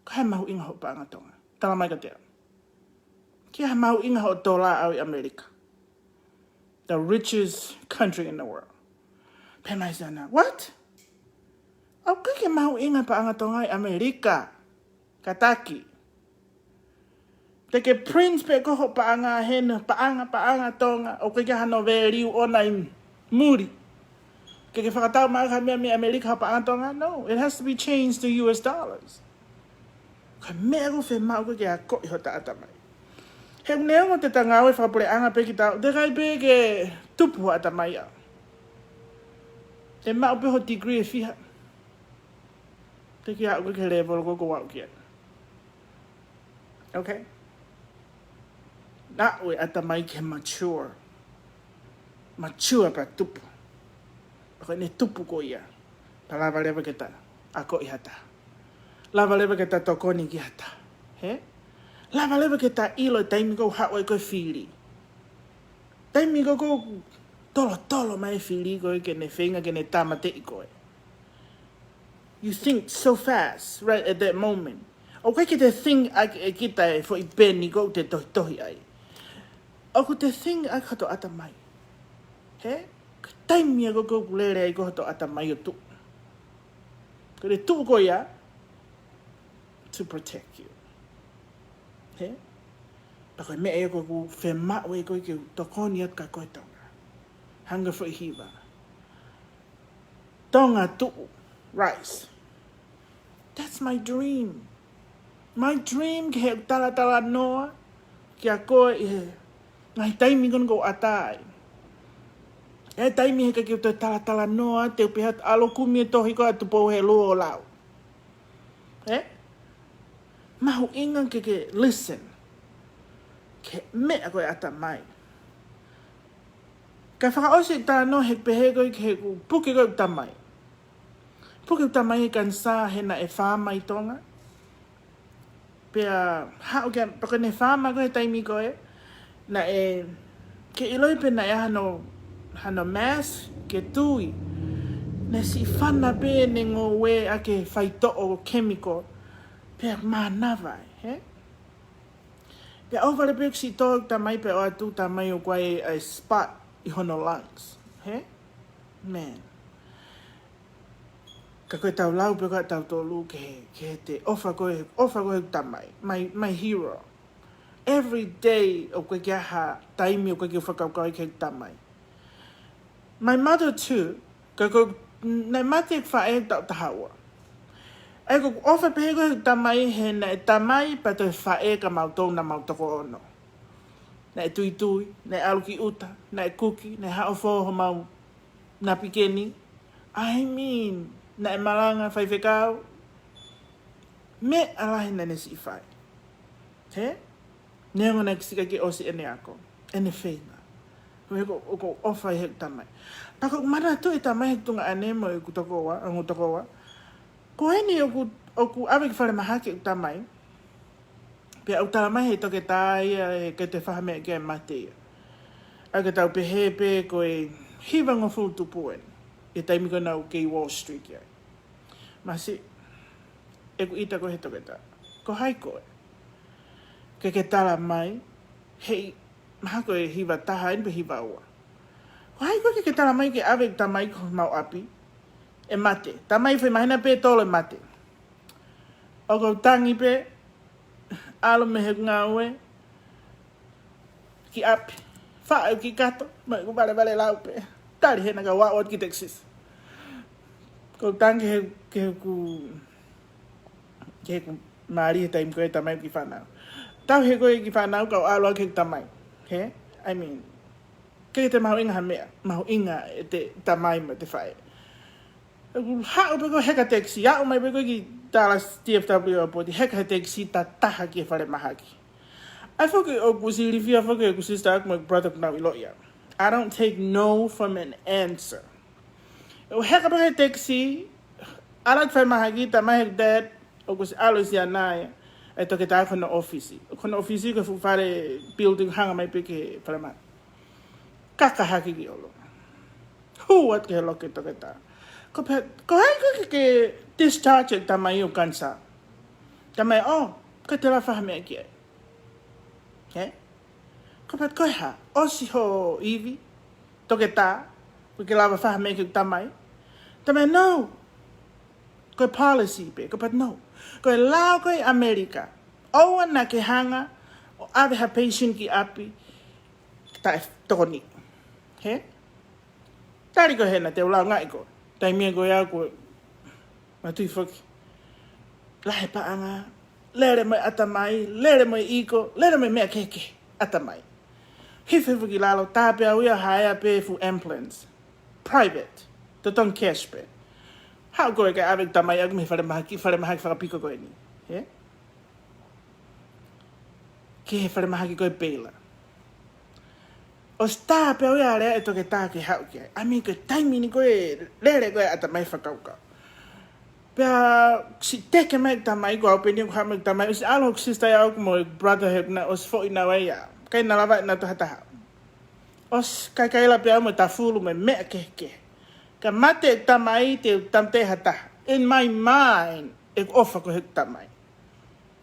Ko e hā e mahuʻinga hoʻo paʻanga Tonga? Talamai kiate au. Ko e hā e mahuʻinga hoʻo tola ʻaʻau ʻi ʻAmelika? The richest country in the world." Pehē mai Siana, "What? ʻOku ʻikai ke mahuʻinga e paʻanga Tonga ʻi ʻAmelika. Kātaki. Te ke print pē ko ē hoʻo paʻanga hena, paʻanga, paʻanga Tonga, ʻoku ʻikai ke ʻi ai hano value ʻona ʻi muli. Ke ke fakatau mai ha meʻa mei ʻAmelika ha paʻanga Tonga? No, it has to be changed to U S dollars." Ko e meʻa ʻoku fiemaʻu ko ē ke akoʻi hota ʻatamai. He neongo te ta ngāue fakapuleʻanga pē kitautolu, teʻeki ai pē ke tupu ho ʻatamai ʻaʻau. Te ke maʻu pē ho degree ʻe fiha, te ke aʻu ko ē ki he level ko ē ʻoku ou aʻu ki ai. Okay? Naʻa ʻoku ʻatamai ke mature. Mature pea tupu. Pea ko ʻene tupu ko ia, pea lava leva ke ta akoʻi ha taha. Lava leva ke ta tokoni ki ha taha. He? Lava leva ke ta ʻilo e taimi ʻoku haʻu ai ko ē e fili. Taimi ko ē ʻoku tolotolo mai e fili ko ē ke ne feinga ke ne tāmateʻi koe. You think so fast, right at that moment. ʻOku ʻikai ke te think ʻaki ʻe kita e foʻi peni ʻoku te tohitohi ai. ʻOku te think ʻaki hoto ʻatamai. He? Ko e taimi ia ko ē ʻoku lele ai ko ē hoto ʻatamai ʻo tuʻu. Ko e tuʻu ko ia to protect you. He? Pea ko e meʻa ia ʻoku ou fiemaʻu ai ko ē ke u tokoni atu kia koe Tonga. Hangē ko e foʻi hiva. Tonga tuʻu, rise. That's my dream. My dream ke u talatalanoa kia koe ʻi he ngaahi taimi ko ena ʻoku ou ʻatā ai. ʻI he taimi he ʻikai ke u toe talatalanoa, te u pehē atu, ʻalu ʻo kumi e tohi ko ē ʻa Tupou Heluʻo ʻo lau. Ē? Mahuʻinga ke ke listen ki he meʻa ko ē ʻoku ʻatamai. Ka fakaʻosi e talanoa he pehē ko ē ki heʻeku puke ko ē ʻeku tamai. Puke ʻeku tamai he kanisā he naʻe faama ʻi Tonga. Pea haʻu ke, pea ko ʻene faama ko ē he taimi ko ē, naʻe, ke ʻiloʻi pe naʻe ʻi ai hano, hano mask ke tui. Naʻe siʻi fana pē ʻene ngoue ʻaki e faitoʻo chemical. Pea mānava ai, he? Pea ʻohovale pē ʻeku siʻi tō ʻeku tamai pea ʻoatu, tamai, ʻoku ʻi ai e spot ʻi hono lungs, he? Man. Ka ko ʻetau lau pē ko ē ʻatautolu ki he, ki heʻete ʻofa ko ē, ʻofa ko ē he tamai, my, my hero. Every day ʻoku ʻikai ke ʻi ai ha taimi ʻoku ʻikai ke u fakakaukau ai ki heʻeku tamai. My mother too, ka ko, naʻe mate ʻeku faʻē taʻu taha ua. ʻA ia ko ʻeku ʻofa pehē ko ē he tamai he naʻe tamai pea toe faʻē kia mautolu naʻa mau toko ono. Naʻe tuitui, naʻe ʻalu ki ʻuta, naʻe kuki, naʻe haʻofo homau napikeni. I mean, naʻe malanga faifekau. Meʻa lahi naʻa ne siʻi fai. He? Neongo naʻe siʻi ʻikai ke ʻosi ʻene ako, ʻene feinga. Ko e ko, ko ʻofa ʻi heʻeku tamai. Pea ko ʻeku manatu e tamai he tuongaʻane mo ʻeku tokoua, ongo tokoua. Ko eni ʻoku, ʻoku ʻave ki falemahaki ʻeku tamai. Pea ʻoku tala mai he toketā ia, he ʻikai toe fai ha meʻa ki ai ʻe mate ia. ʻA ia ke tau pehē pē ko e hivangofulu tupu eni. ʻI he taimi ko ē naʻa ku kei Wall Street ai. Masiʻi, ʻeku ʻita ko ē he toketā. Ko hai koe? Ke ke tala mai, heʻi, mahalo ko e hiva taha eni pe hiva ua. Ko hai koe ke ke tala mai ke ʻave ʻeku tamai ki homau ʻapi ʻe mate? Tamai foʻi māhina pē ʻe tolu ʻe mate. ʻOku ou tangi pē, ʻalu mei heʻeku ngāue ki ʻapi, faʻu ʻeku kiʻi kato, mo ʻeku valevale lau pē. Tali hena kae u aʻu atu ki Texas. ʻOku ou tangi he, ke ku, ke ku mālie he taimi ko ē tamai ki fānau. Tauhi ko ē ki fānau kae u ʻalu atu ki heʻeku tamai. He? I mean, ʻikai ke toe mahuʻinga ha meʻa, mahuʻinga ʻete tamai mo ʻete faʻē. ʻOku haʻu pē ko ē heka taxi, aʻu mai pē ko ē ki Dallas D F W airport, heka he taxi ta taha ki he falemahaki. ʻA ia foki ʻoku silifia foki ʻeku sister ʻaku mo ʻeku brother ʻoku nau ʻiloʻi au. I don't take no from an answer. ʻOku heka pē ko ē he taxi, ʻalu atu ki falemahaki, talamai heʻeku dad, ʻoku siʻi ʻalu ʻe siana ia, ʻe toketā ki hono ʻōfisi. Ko hono ʻōfisi ko e fuʻu fale building hanga mai pē ki he falemahaki. Kaka hake ki ʻolunga. Hū atu ki he loki toketā. Ko pē, ko hai koe ke, ke discharge e tamai ʻo kanisā? Tamai, oh, ʻikai te u lava fai ha meʻa ki ai. He? Ko pē ko e hā, ʻosi hoʻo ivi, toketā, ʻikai ke lava fai ha meʻa ki he tamai? Tamai, no. Ko e policy pē, ko pē no. Ko e lao ko ē ʻAmelika. ʻOua naʻa ke hanga ʻo ʻave ha patient ki ʻapi, taʻe tokoni. He? Tali ko ē hena te u lau ngaʻi ko. Taimi ko ia ko e matui foki. Lahi paʻanga, lele mo e ʻatamai, lele mo e ʻiko, lele mo e meʻa kehekehe, ʻatamai. Hifo hifo ki lalo, tā pē au ia hire pē fuʻu ambulance. Private. Totongi cash pē. Haʻu ko ē ke ʻave tamai ʻaku mei falemahaki, falemahaki fakapiko ko eni. He? Ki he falemahaki ko ē Baylor. ʻOsi tā pē au ia ʻa e lea ʻa e toketā ke haʻu ki ai. I mean, ko e taimi ni ko ē lele ko ē ʻatamai fakakaukau. Pea siʻi teke mai tamai ko au pē ni ʻoku haʻu mai tamai. ʻOsi ʻalu hoku sister ia ʻoku mo e brother he na ʻosi foʻi nau ai ia. ʻIkai na lava na toha taha. ʻOsi kaikaila pē au mo e tafulu mo e meʻa kehekehe. Ka mate tamai te u tamte ha taha. In my mind, ʻeku ʻofa ko ē he tamai.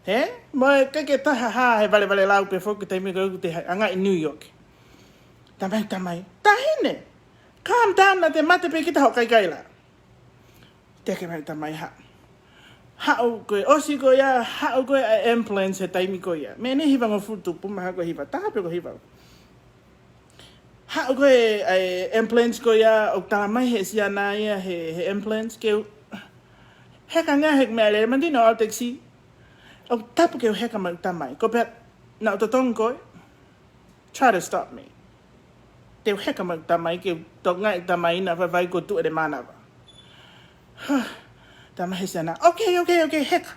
He? Mo e ʻikai ke toe hā he valevale lau pē foki taimi ko ē ʻoku te anga ʻi New York. Tamai, tamai. Taʻahine. Calm down, naʻa te mate pē kita hoʻo kaikaila. Teke mai tamai haʻu. Haʻu ko ē, ʻosi ko ia, haʻu ko ē ʻa e ambulance he taimi ko ia. Meʻa ni hivangofulu tupu mahalo ko e hiva taha pe ko e hiva. Haʻu ko ē ʻa e ambulance ko ia, ʻoku talamai he siana ia he, he ambulance ke u, heka ngai he meʻalele, manino au taxi. ʻOku tapu ke u heka mai tamai. Ko pē naʻa u totongi koe. Try to stop me. Te u heka mai tamai ke u tokangaʻi tamai naʻa faifai ko tuʻu ʻene mānava. Talamai he siana, okay, okay, okay, heka.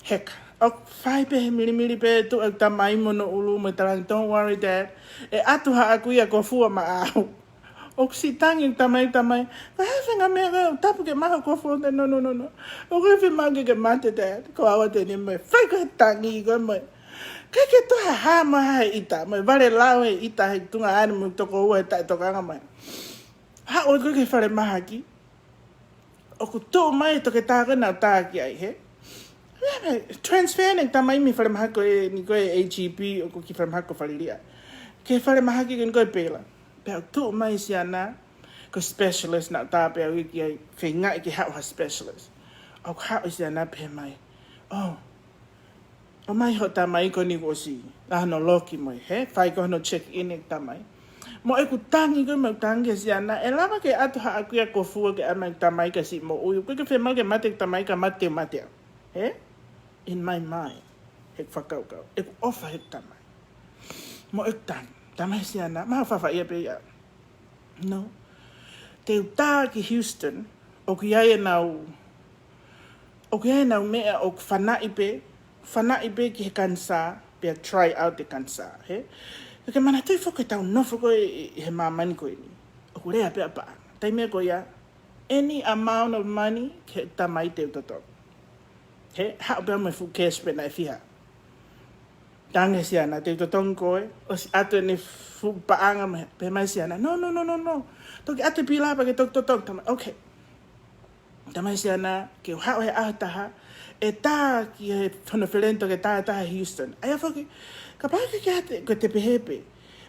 Heka. ʻOku fai pē he milimili pē tuʻu e tamai mo hono ʻulu mo e talaange, don't worry, Dad. ʻE ʻatu haʻaku ia kofua maʻau. ʻOku siʻi tangi tamai, tamai. Ko e hā e faʻahinga meʻa ko ē, ʻoku tapu ke maʻu ho kofua, no, no, no, no. ʻOku ʻikai fiemaʻu ke ke mate, Dad. Ko au ʻa eni mo e fai ko e tangi ko ē mo e. ʻIkai ke toe hā mo ha ʻita, mo e vale lau he ʻita he tuongaʻane mo e tokoua he taʻetokanga mai. Haʻu ko ē ki he falemahaki. ʻOku tuʻu mai e toketā ko ē naʻa ku tā ki ai, he? Transfer ʻene tamai mei he falemahaki ko eni ko e A G P ʻoku ki he falemahaki ko Faleʻiloa. Ki he falemahaki ko eni ko e Baylor. Pea ʻoku tuʻu mai siana, ko e specialist naʻa ku tā pē au ia ki ai, feingaʻi ke haʻu ha specialist. ʻOku haʻu siana pehē mai. Oh, ʻomai hoʻo tamai ko eni kuo ʻosi. ʻA hono loki mo e, he? Fai ko hono check in e tamai. Mo ʻeku tangi ko ē, mau tangi ki he siana, ʻe lava ke ʻatu haʻaku ia kofua ke ʻai mai ʻeku tamai ka siʻi moʻui. ʻOku ʻikai ke fiemaʻu ke mate ʻeku tamai, ka mate, mate au. Hē? In my mind. He fakakaukau. ʻEku ʻofa he tamai. Mo ʻeku tangi. Tamai siana, mau fafaʻia pē ia. No. Te u tā ki Houston, ʻoku ʻi ai ʻenau, ʻoku ʻi ai ʻenau meʻa ʻoku fanaʻi pē, fanaʻi pē ki he kanisā, pea try out e kanisā, hē? Ka ke manatuʻi foki ʻetau nofo ko ē ʻi, ʻi he māmani ko eni. ʻOku lea pē ʻa paʻanga. Taimi ko ia, any amount of money, ke tamai te u totongi. Hē, haʻu pē mo e fuʻu cash pē naʻe fiha. Tangi siana, te u totongi koe, ʻosi ʻatu eni fuʻu paʻanga mai, pehē mai siana, no, no, no, no, no. Toki ʻatu e pila pea ke toki totongi, tamai, okay. Tamai siana, ke u haʻu he ʻaho ʻe taha, ʻe tā ki he hono feleni toki tā ʻe taha Houston. ʻAi foki, kapau ʻe ʻikai ke ʻi ai ha te, ko e te pehē pē.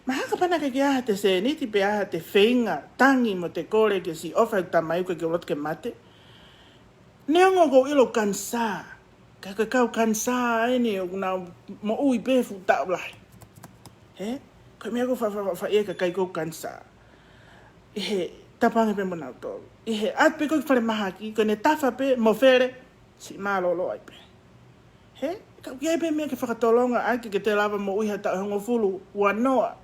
Mahalo kapau naʻe ʻikai ke ʻi ai ha te sēniti pe ʻi ai ha te feinga, tangi mo te kole ke siʻi ʻofa he tamai ʻoku ʻikai ke u loto ke mate. Neongo ʻoku ou ʻilo kanisā. Ka ko e kau kanisā eni ʻoku nau moʻui pē fuʻu taʻu lahi. Hē? Ko e meʻa ʻoku fa, fa, fa, faʻa ia ka kai kou kanisā. ʻI he tapange pē mo nautolu. ʻI he ʻatu pē ko ē ki falemahaki, ko ʻene tafa pē, mofele, siʻi mālōlō ai pē. Hē? Ka ʻoku ʻi ai pē meʻa ke fakatolonga ai ke, ke te lava moʻui ha taʻu ʻe hongofulu, ua noa.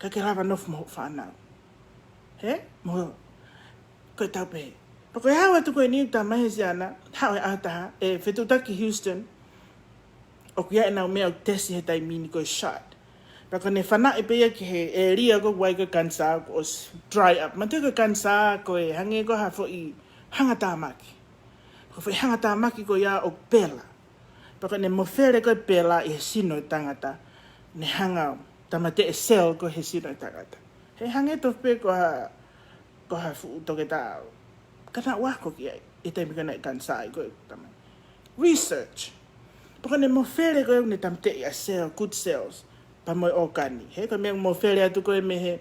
Ka ke lava nofo mo hoʻo fānau. Hē? Mo, ko e tau pē. Pea ko e haʻu atu ko eni ʻeku tamai he siana, haʻu he ʻaho ʻe taha, ʻe fetuʻutaki Houston, ʻoku ʻi ai ʻenau meʻa ʻoku tesi he taimi ni ko e shot. Pea ko ʻene fanaʻi pē ia ki he ʻēlia ko ē ʻoku ʻi ai ko e kanisā kuo ʻosi dry up. Manatuʻi ko e kanisā ko e hangē ko ha foʻi hangatāmaki. Ko e foʻi hangatāmaki ko ia ʻoku pela. Pea ko ʻene mofele ko ē pela ʻi he sino e tangata, ne hanga ʻo tāmateʻi e cell ko ē he sino e tangata. He hangē tofu pē ko ha, ko ha fuʻu toketā. Ka naʻá ku ako ki ai, ʻi he taimi ko ē naʻe kanisā ai ko ē ʻeku tamai. Research. Pea ko ʻene mofele ko ē ʻoku ne tāmateʻi ʻa e cell, good cells, pea mo e ʻōkani. Hē, ko e meʻa mofele atu ko ē mei he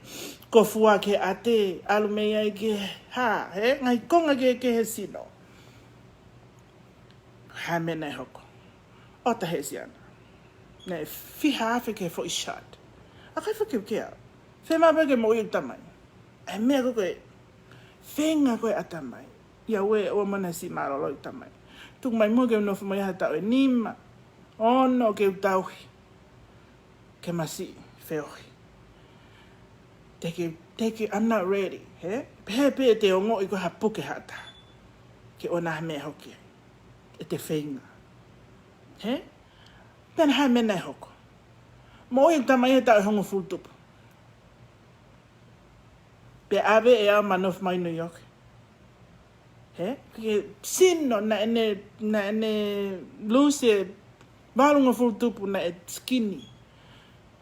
kofua ki he ʻate, ʻalu mei ai ki he hā, hē, ngaahi konga kehekehe he sino. Hā e meʻa naʻe hoko? ʻOta he siana. Naʻe fiha afe ki he foʻi shot. ʻA e kai foki ke au. Fiemaʻu pē ke moʻui ʻeku tamai. ʻA e meʻa ko ē ko e feinga ko ē ʻa e tamai. ʻIa ue ua mana siʻi mālōlō ʻeku tamai. Tuku mai muʻa ke u nofo mai ha taʻu ʻe nima. Ono ke u tauhi. Ke masiʻi, feohi. Te ke, te ke, I'm not ready, hē? Pehē pē ʻe te ongoʻi ko ha puke ha taha. Ke ʻoua naʻa ha meʻa hoki ai. ʻE te feinga. Hē? Pea naʻe hā e meʻa naʻe hoko? Moʻui ʻeku tamai he taʻu ʻe hongofulu tupu. Pea ʻave ʻe au mo nofo mai New York. Hē? Ke sino naʻá ne, naʻá ne lose e valungofulu tupu naʻe skinny.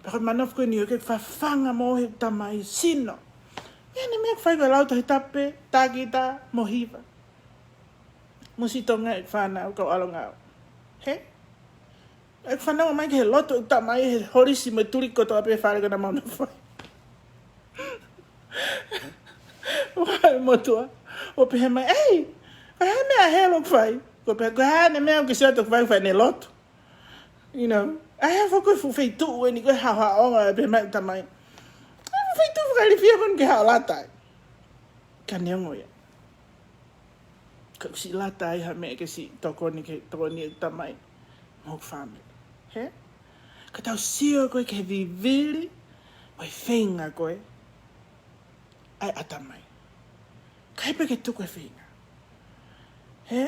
Pea ko e manofo ko eni ʻoku fafanga mo he tamai sino. Ia ne meʻa ʻoku fai ko e lau Tohi Tapu pē, tā kita mo hiva. Mo siʻi Tonga ʻeku fānau kau ʻalonga au. Hē? ʻEku fānau mai ki he lotu ʻeku tamai he holisi mo e tuli kotoa pē fale ko ē naʻa mau nofo ai. Ua e motuʻa. ʻO pehē mai, ei, ko e hā e meʻa hē ʻoku fai? Ko e pehē, ko e hā ʻene meʻa ʻoku ke sio atu ʻoku fai, fai ʻene lotu. You know, ʻa e hā foki e fuʻu feituʻu eni ko e haʻohaʻonga ʻe pehē mai ʻeku tamai. ʻA e fuʻu feituʻu fakailifia ko eni ke haʻo lata ai. Ka neongo ia. Ka ʻoku siʻi lata ai ha meʻa ke siʻi tokoni ke tokoni ʻeku tamai mo hoku fāmili. Hē? Ka tau sio ko ē ki he vivili ʻo e feinga ko ē ʻa e ʻatamai. ʻIkai pē ke tuku e feinga. Hē?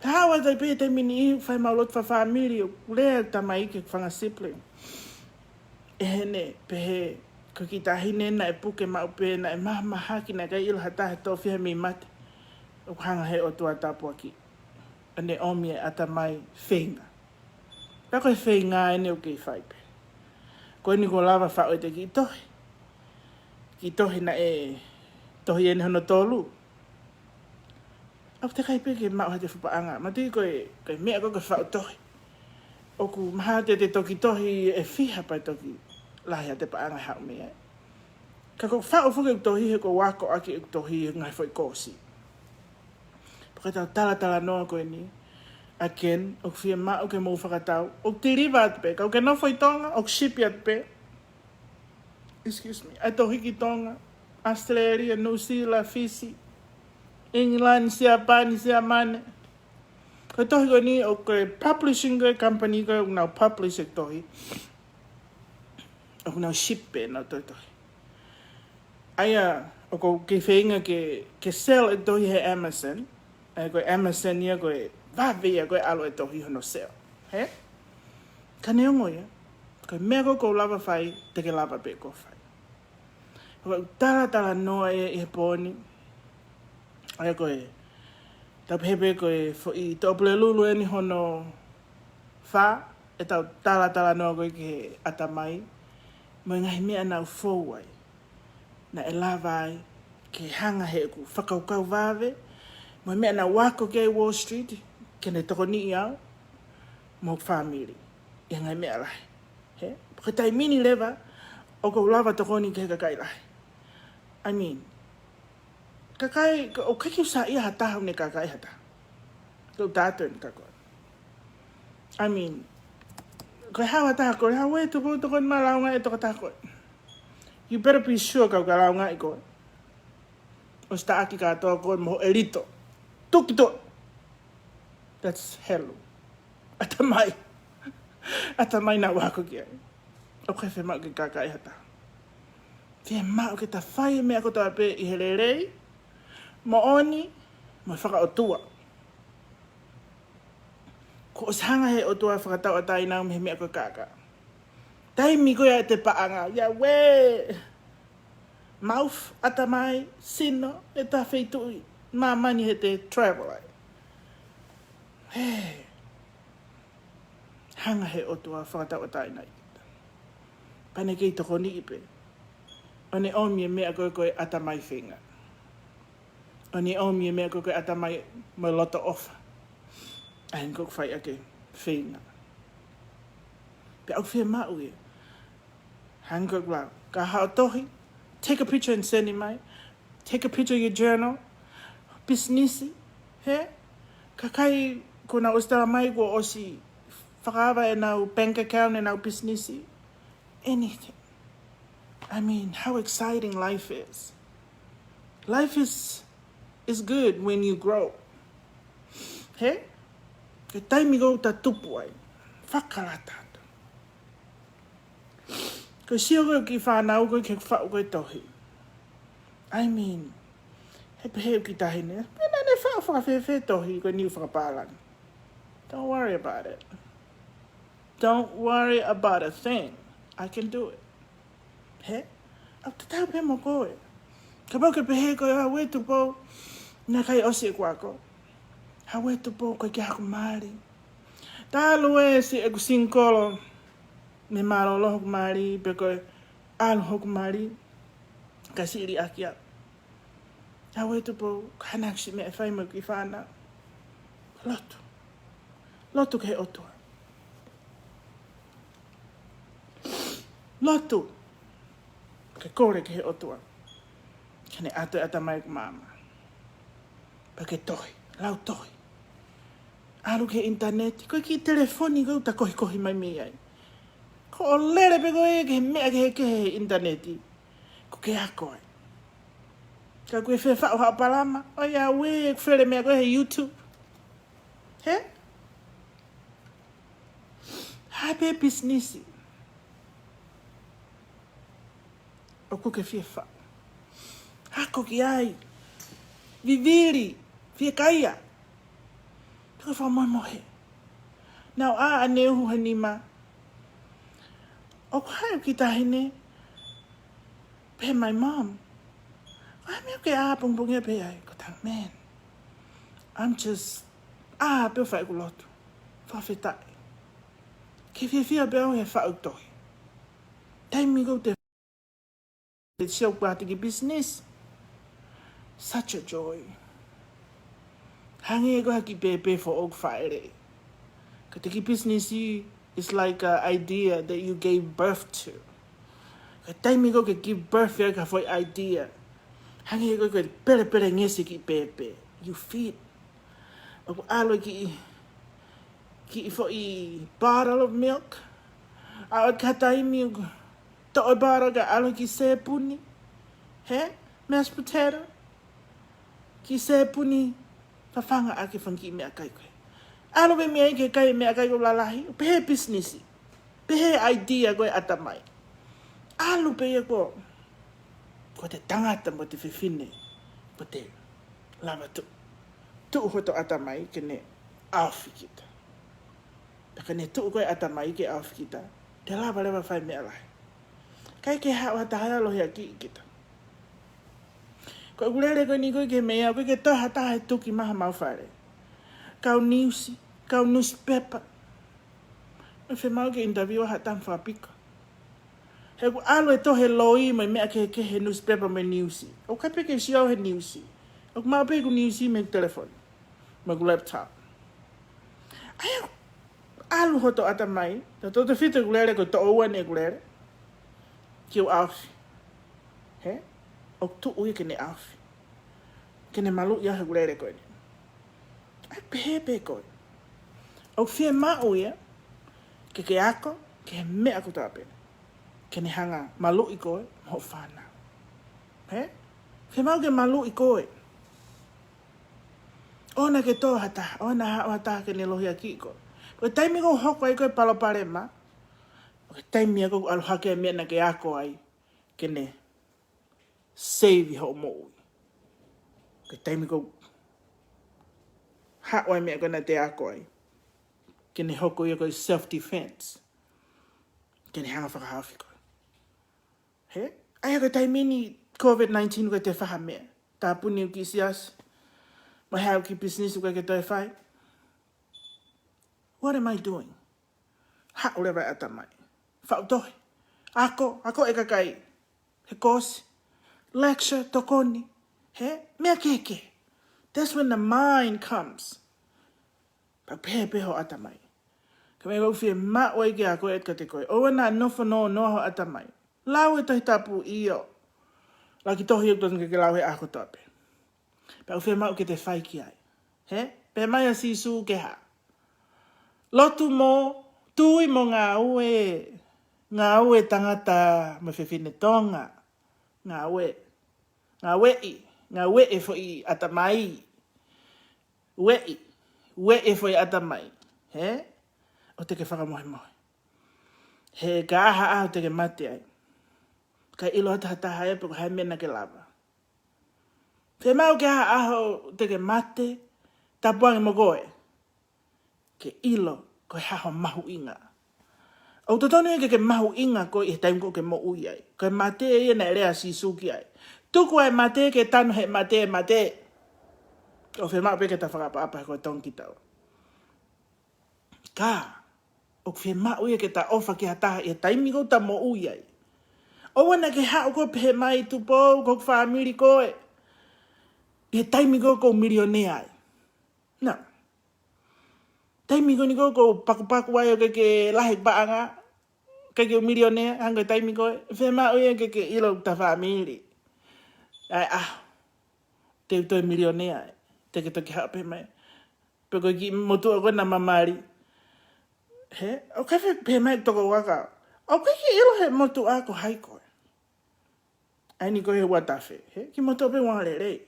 Ka ʻoua te pē te mini i fai mau lotu fakafāmili ʻo lea ʻeku tamai ki he fanga sibling. ʻE heʻene pehē, ko e kiʻi taʻahine naʻe puke maʻu pē, naʻe mahamahaki, naʻe ʻikai ʻilo ha taha ʻe tō fiha mei mate. ʻOku hanga he ʻOtua tāpuakiʻi. ʻA ʻene ʻomi e ʻatamai feinga. Pea ko e feinga eni ʻoku kei fai pē. Ko eni kuo lava faʻu ʻe te kiʻi tohi. Kiʻi tohi naʻe tohi eni hono tolu. ʻOku teʻeki ai pē ke maʻu ha te fuʻu paʻanga. Manatuʻi ko e, ko e meʻa ko ē ko e faʻu tohi. ʻOku mahalo te te toki tohi ʻe fiha pea toki lahi ha te paʻanga haʻu mei ai. Ka ko e faʻu foki ʻeku tohi he ko e ako ʻaki ʻeku tohi he ngaahi foʻi kōsi. Pea ko e tau talatalanoa ko eni. Again, ʻoku fiemaʻu ke mou fakatau. ʻOku tiliva atu pē. Ka ʻoku ke nofo ʻi Tonga, ʻoku sipi atu pē. excuse me, ʻa e tohi ki Tonga, Australia, New Zealand, Fiji, England, Siapani, Siamane. Ko e tohi ko eni ʻoku publishing ko e company ko ʻoku nau publish e tohi. ʻOku nau ship pē ʻenau tohitohi. ʻA ia, ʻoku ou kei feinga ke, ke sell e tohi he Amazon. ʻA ia ko e Amazon ia ko e vave ia ko e ʻalu e tohi hono sell. Hē? Ka neongo ia, ko e meʻa ko ē ʻoku ou lava fai, te ke lava pē koe ʻo fai. ʻOku ou talatalanoa ia ʻi he pō ni. ʻA ia ko e, tau pehē pē ko e foʻi Tuʻapulelulu eni hono fā, ʻetau talatalanoa ko ē ki he ʻatamai, mo e ngaahi meʻa naʻa nau fou ai. Naʻe lava ai ke hanga heʻeku fakakaukau vave, mo e meʻa naʻa nau ako ki ai Wall Street, ke ne tokoniʻi au mo hoku fāmili ʻi he ngaahi meʻa lahi. Hē? Ko e taimi ni leva, ʻoku ou lava tokoni ki he kakai lahi. I mean, kakai, ʻoku ʻikai ke u saiʻia ha taha ʻoku ne kākaaʻi ha taha. Ko e tatou ni ka ko. I mean, ko e hā ha taha ko, hā ue tu ko tokoni mai lāunga e tokotaha ko. You better be sure kau ka lāunga ʻi ko. ʻOsi taʻaki kātoa ko mo e lito. Tuki to. That's hell. ʻAtamai. ʻAtamai naʻa nau ako ki ai. ʻOku ʻikai fiemaʻu ke kākaaʻi ha taha. Fiemaʻu ke ta fai e meʻa kotoa pē ʻi he lelei, moʻoni, mo e fakaʻotua. Kuo ʻosi hanga he ʻOtua fakatauʻatāina au mei he meʻa ko e kākā. Taimi ko ia ʻete paʻanga, ia ue. Mouth, ʻatamai, sino, ʻeta feituʻu ʻi māmani heʻete travel ai. Hē. Hanga he ʻOtua fakatauʻatāina kita. Pea ne kei tokoniʻi pē. ʻO ne ʻomi e meʻa ko ē ko e ʻatamai feinga. ʻO ne ʻomi e meʻa ko ē ko e ʻatamai mo e loto ʻofa. ʻA ia ko ʻeku fai ʻaki e feinga. Pea ʻoku fiemaʻu ia. Hangē ko ʻeku lau. Ka haʻo tohi, take a picture and send it mai. Take a picture of your journal. Pisinisi, hē? Kakai kuo nau ʻosi tala mai kuo ʻosi fakaava ʻenau bank account ʻenau pisinisi. Anything. I mean, how exciting life is. Life is, is good when you grow. Hē? Ko e taimi ko ē ʻoku ta tupu ai. Fakalata atu. Ko e sio ko ē ki he fānau ko ē ki he faʻu ko ē tohi. I mean, he pehē ki he taʻahine. Pea naʻa ne faʻu fakafēfē tohi ko e niu fakapālangi. Don't worry about it. Don't worry about a thing. I can do it. Hē? ʻOku tatau pē mo koe. Kapau ke pehē ko e hā ue Tupou. Naʻe ʻikai ʻosi ʻeku ako. Hā ue Tupou ko e ke haku mali. Talu e si ʻeku singikolo. Mei mālōlō hoku mali, pe ko e ʻalu hoku mali, ka siʻi liʻaki au. Hā ue Tupou, ka hana ʻeku siʻi meʻa ʻe fai mo ʻeku kiʻi fānau. Lotu. Lotu ki he ʻOtua. Lotu. Ke kole ki he ʻOtua. Ke ne ʻatu e ʻatamai ʻeku maama. Pea ke tohi, lau tohi. ʻAlu ki he ʻinitaneti, ko e kiʻi telefoni ko ē ʻoku ta kohikohi mai mei ai. Ko hoʻo lele pē ko ē ki he meʻa kehekehe he ʻinitaneti. Ko e ke ako ai. Ka ko e fie faʻu haʻo palama, ʻoiauē, ʻoku fele meʻa ko ē he YouTube. Hē? Hā pē pisinisi ʻoku ke fie faʻu. Ako ki ai. Vivili. Fiekaia. Pea ko e fakamohemohe. Naʻe ʻā ʻaneuhu he nima. ʻOku haʻu e kiʻi taʻahine. Pehē mai mom. ʻAi meʻa ke ʻā pongipongia pē ai. Ko e taha, man. I'm just, ʻā pē ʻo fai ʻeku lotu. Fakafetaʻi. Ke fiefia pē au he faʻu tohi. Taimi ko ē te te sio kuati ki business. Such a joy. Hangē ko ha kiʻi pēpē foʻou ʻoku faʻele. Ka te kiʻi business ʻi, it's like a idea that you gave birth to. Ka taimi ko ē ke give birth ia ki ha foʻi idea. Hangē ko e pelepelengesi kiʻi pēpē. You feed. ʻOku ʻalu e kiʻi, kiʻi foʻi bottle of milk. ʻA ʻoku ʻi ai ha taimi ʻoku Toʻo e bottle kae ʻalu ki he sēpuni, hē, mashed potato, ki he sēpuni, fafanga ʻaki e fanga kiʻi meʻakai ko ē. ʻAlu pē mei ai ke kai e meʻakai ko ē lalahi, pehē e pisinisi, pehē e idea ko ē ʻatamai. ʻAlu pē ia ko, ko e tangata mo e fefine, ko e lava tuʻu, tuʻu hoto ʻatamai ke ne ʻaofi kita. Pea ka ne tuʻu ko ē ʻatamai ke ʻaofi kita, te lava leva fai meʻa lahi. ʻIkai ke haʻu ha taha ia ʻo lohiakiʻi kita. Ko ʻeku lele ko eni ko ē ki he meʻa, ʻoku ʻikai ke toe ha taha ʻe tuki mai ha mau fale. Kau niusi, kau newspaper. ʻOku fiemaʻu ke interview ha taha mo fakapika. He ʻoku ʻalu e tohi loi mo e meʻa kehekehe he newspaper mo e niusi. ʻOku ʻikai pē ke sio he niusi. ʻOku maʻu pē ʻeku niusi mei heʻeku telefoni mo ʻeku laptop. ʻAi, ʻalu hoto ʻatamai, tautautefito ʻeku lele ko e toʻo ua eni ʻeku lele, ke u ʻaofi. Hē? ʻOku tuʻu ia ke ne ʻaofi. Ke ne maluʻi au heʻeku lele ko eni. ʻAi, pehē pē koe. ʻOku fiemaʻu ia ke ke ako ki he meʻa kotoa pē, ke ne hanga ʻo maluʻi koe mo hoʻo fānau. Hē? Fiemaʻu ke maluʻi koe. ʻOua naʻa ke tō ha taha, ʻoua naʻa haʻu ha taha ke ne lohiakiʻi koe. Ko e taimi ʻoku hoko ai ko ē e palopalema, ko e taimi ia ʻoku ʻalu hake ai e meʻa naʻa ke ako ai ke ne save hoʻo moʻui. Ko e taimi ʻoku haʻu ai e meʻa ko ē naʻa te ako ai ke ne hoko ia ko e self defense, ke ne hanga ʻo fakahaofi koe. Hē? ʻAi, ko e taimi ni COVID nineteen ʻoku ʻikai te fai ha meʻa. Tāpuni ʻeku kiʻi siasi, mo e haʻu e kiʻi pisinisi ʻoku ʻikai ke toe fai. What am I doing? Haʻu leva e ʻatamai. Faʻu tohi. Ako, ako e kakai. He course. Lecture, tokoni. Hē? Meʻa kehekehe. That's when the mind comes. Pea pehē pē hoʻo ʻatamai. Ka meʻa ʻoku fiemaʻu ai ke ako ʻe kiate koe. ʻOua naʻa nofo noa noa hoʻo ʻatamai. Lau e Tohi Tapu, ʻio. Laki tohi ʻoku totonu ke ke lau he ʻaho kotoa pē. Pea ʻoku fiemaʻu ke te fai ki ai. Hē? Pehē mai ʻa Sīsū ke hā? Lotu mo, tui mo ngāue, ngāue tangata mo e fefine Tonga. Ngāue, ngāueʻi, ngāueʻi e foʻi ʻatamai. Ueʻi, ueʻi e foʻi ʻatamai. Hē? ʻOua te ke fakamohemohe. He ka ʻi ai ha ʻaho te ke mate ai, ʻikai ʻilo atu ha taha ia pe ko e hā e meʻa naʻa ke lava. Fiemaʻu ke ʻi ai ha ʻaho te ke mate, tapu ange mo koe, ke ʻilo ko e hā hoʻo mahuʻinga. ʻOku totonu ia ke ke mahuʻinga koe ʻi he taimi ʻoku ke moʻui ai. Ko e mate ia naʻe lea ʻa Sīsū ki ai. Tuku ʻa e mate ke tanu he mate, mate. ʻOku fiemaʻu pē ke ta fakaʻapaʻapa he ko e Tonga kitaua. Ka ʻoku fiemaʻu ia ke ta ʻofa ki ha taha ʻi he taimi ʻoku ta moʻui ai. ʻOua naʻa ke haʻu koe ʻo pehē mai, Tupou, ko hoku fāmili koe. ʻI he taimi ʻoku ou milionea ai. No. Taimi ko eni ʻoku ou pakupaku ai ʻoku ʻikai ke lahi e paʻanga, ʻikai ke u milionea, hangē ko e taimi ko ē, fiemaʻu ia ke ke ʻilo ʻoku ta fāmili. ʻAi, ʻa, te u toe milionea ai, te ke toki haʻu pē mai. Pe ko e kiʻi motuʻa ko ē naʻa ma mali. Hē, ʻoku ʻikai fie pehē mai tokoua ka, ʻoku ʻikai ke ʻilo he motuʻa ko hai koe. ʻAi ni ko e ua tafe, hē, kiʻi motuʻa pē ua lelei.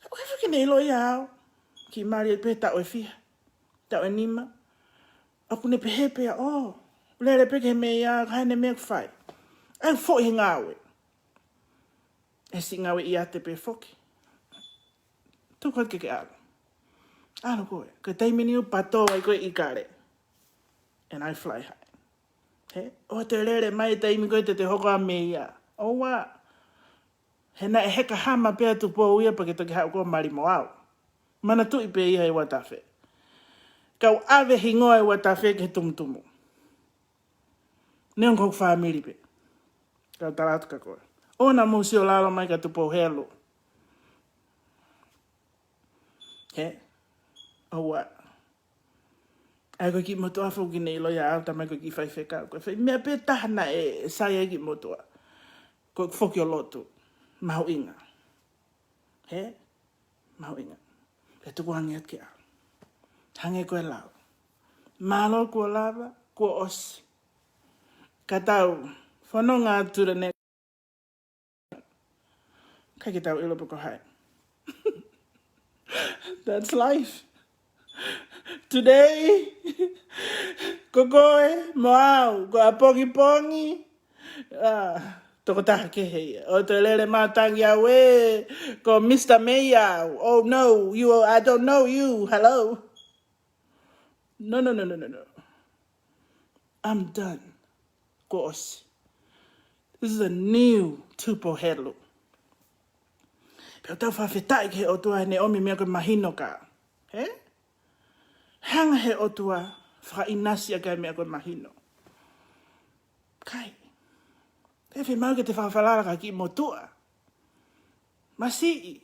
ʻOku ʻikai fie ke ne ʻilo ia au, kiʻi mali pē taʻu ʻe fiha, taʻu ʻe nima. ʻOku ne pehē pē ia, ʻō, lele pē ki he meʻa ia, ka ʻi ai ʻene meʻa ʻoku fai. ʻAi, foʻi he ngāue. ʻE siʻi ngāue ʻiate pē foki. Tuku atu ke ke ʻalu. ʻAlu koe. Ko e taimi ni ʻoku patō ai koe ʻi kale. And I fly high. Hē? ʻOua te lele mai e taimi ko ē te te hoko ʻa e meʻa ia. ʻOua. He naʻe heka hama pē ʻa Tupou ia pea ke toki haʻu koe ʻo mali mo au. Manatuʻi pē ia e ua tafe. Kau ʻave hingoa e ua tafe ki he tumutumu. Neongo ko hoku fāmili pē. Kau tala atu kia koe. ʻOua naʻa mou sio lalo mai kia Tupou Helu. Hē? ʻOua. ʻAi, ko e kiʻi motuʻa foki ne ʻilo ia au, talamai ko e kiʻi faifekau. Ko e fai meʻa pē taha naʻe sai ai e kiʻi motuʻa. Ko e foki ʻo lotu. Mahuʻinga. Hē? Mahuʻinga. Pea tuku ange atu ke ʻalu. Hangē ko e lau. Mālō kuo lava, kuo ʻosi. Ka tau Pononga atu the next. ʻIkai ke tau ʻilo pe ko hai. That's life. Today, ko koe mo au, ko ʻapongipongi. Ah, tokotaha kehe ia. ʻOku toe lele matangi au ē, ko Mister Mayor. Oh no, you, I don't know you. Hello. No, no, no, no, no, no. I'm done. Kuo ʻosi. This is a new Tupou Helu. Pea ʻoku tau fakafetaʻi ki he ʻOtua heʻene ʻomi meʻa ko e mahino ka. He? Hanga he ʻOtua fakaʻinasi ʻaki e meʻa ko e mahino. ʻIkai. Te fiemaʻu ke te fakafalala ki he kiʻi motuʻa. Masiʻi.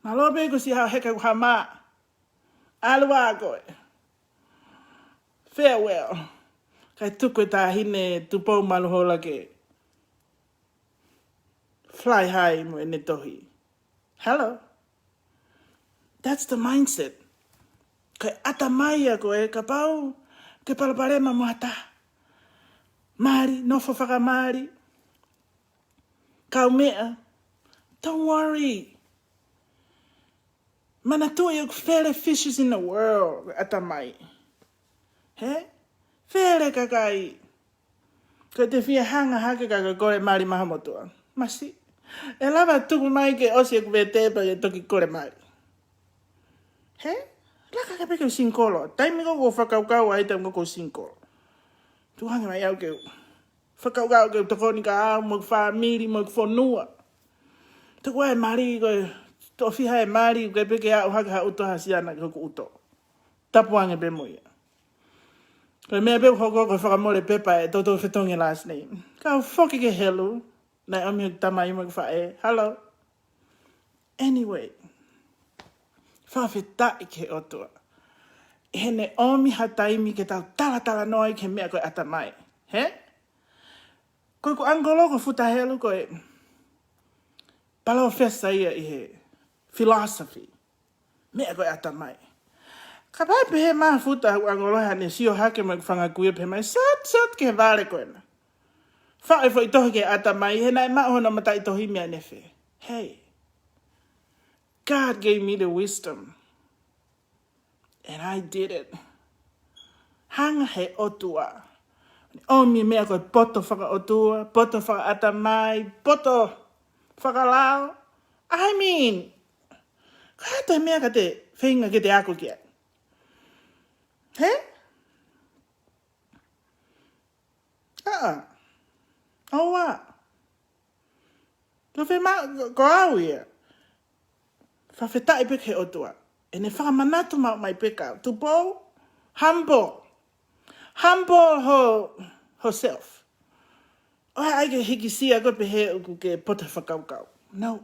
Mālō pē ko si ha heka ku hama. ʻAlu ā koe. Farewell. Kae tuku e taʻahine Tupou Maluhola ke fly high mo ʻene tohi. Hello. That's the mindset. Ko e ʻatamai ia ko ē kapau ke palopalema mo ha taha. Mali, nofo fakamali. Kaumeʻa. Don't worry. Manatuʻi ʻoku fele fishes in the world, ʻatamai. He? Fele kakai. Ko e te fie hanga hake ka ke kole mali maha motuʻa. Masiʻi. ʻE lava tuku mai ke ʻosi ʻeku vete pea ke toki kole mali. He? Laka ke peke singkolo. Taimi ko ē ʻoku ou fakakaukau ai taimi ko ē ʻoku ou singkolo. Tuku ange mai au ke u fakakaukau ke u tokoni kia au mo ʻeku fāmili mo ʻeku fonua. Tuku ā e mali ko e toʻo fiha e mali, ʻikai pē ke aʻu hake ha ʻuto ha siana ki hoku ʻuto. Tapu ange pē mo ia. Ko e meʻa pē ʻoku hoko ko e fakamole pepa ʻe toutou fetongi e last name. Kau foki ki Helu, naʻe ʻomi hoku tamai mo ʻeku faʻē. Hello. Anyway, fakafetaʻi ki he ʻOtua. Heʻene ʻomi ha taimi ke tau talatalanoa ai ki he meʻa ko e ʻatamai. He? Ko ʻeku uncle ko Futa Helu ko e palōfesa ia ʻi he philosophy. Meʻa ko e ʻatamai. Kapau ʻe pehē mai Futa, ʻeku uncle, haʻane sio hake mo ʻeku fanga kui ʻo pehē mai, sot, sot ki he vale ko ena. Faʻu e foʻi tohi ki he ʻatamai, he naʻe maʻu hono mataʻitohi mei ʻanefe. Hey, God gave me the wisdom. And I did it. Hanga he ʻOtua. ʻOmi meʻa ko e poto fakaʻotua, poto fakaʻatamai, poto fakalao. I mean, ko e hā e meʻa ka te feinga ke te ako ki ai? He? ʻAʻa. ʻOua. Ko fē ma-, ko au ia. Fakafetaʻi pē ki he ʻOtua. ʻEne fakamanatu maʻu mai pē kia au. Tupou, humble. Humble ho, hoself. ʻOua ʻai ke hikisia koe pehē ʻoku ke poto fakakaukau. No.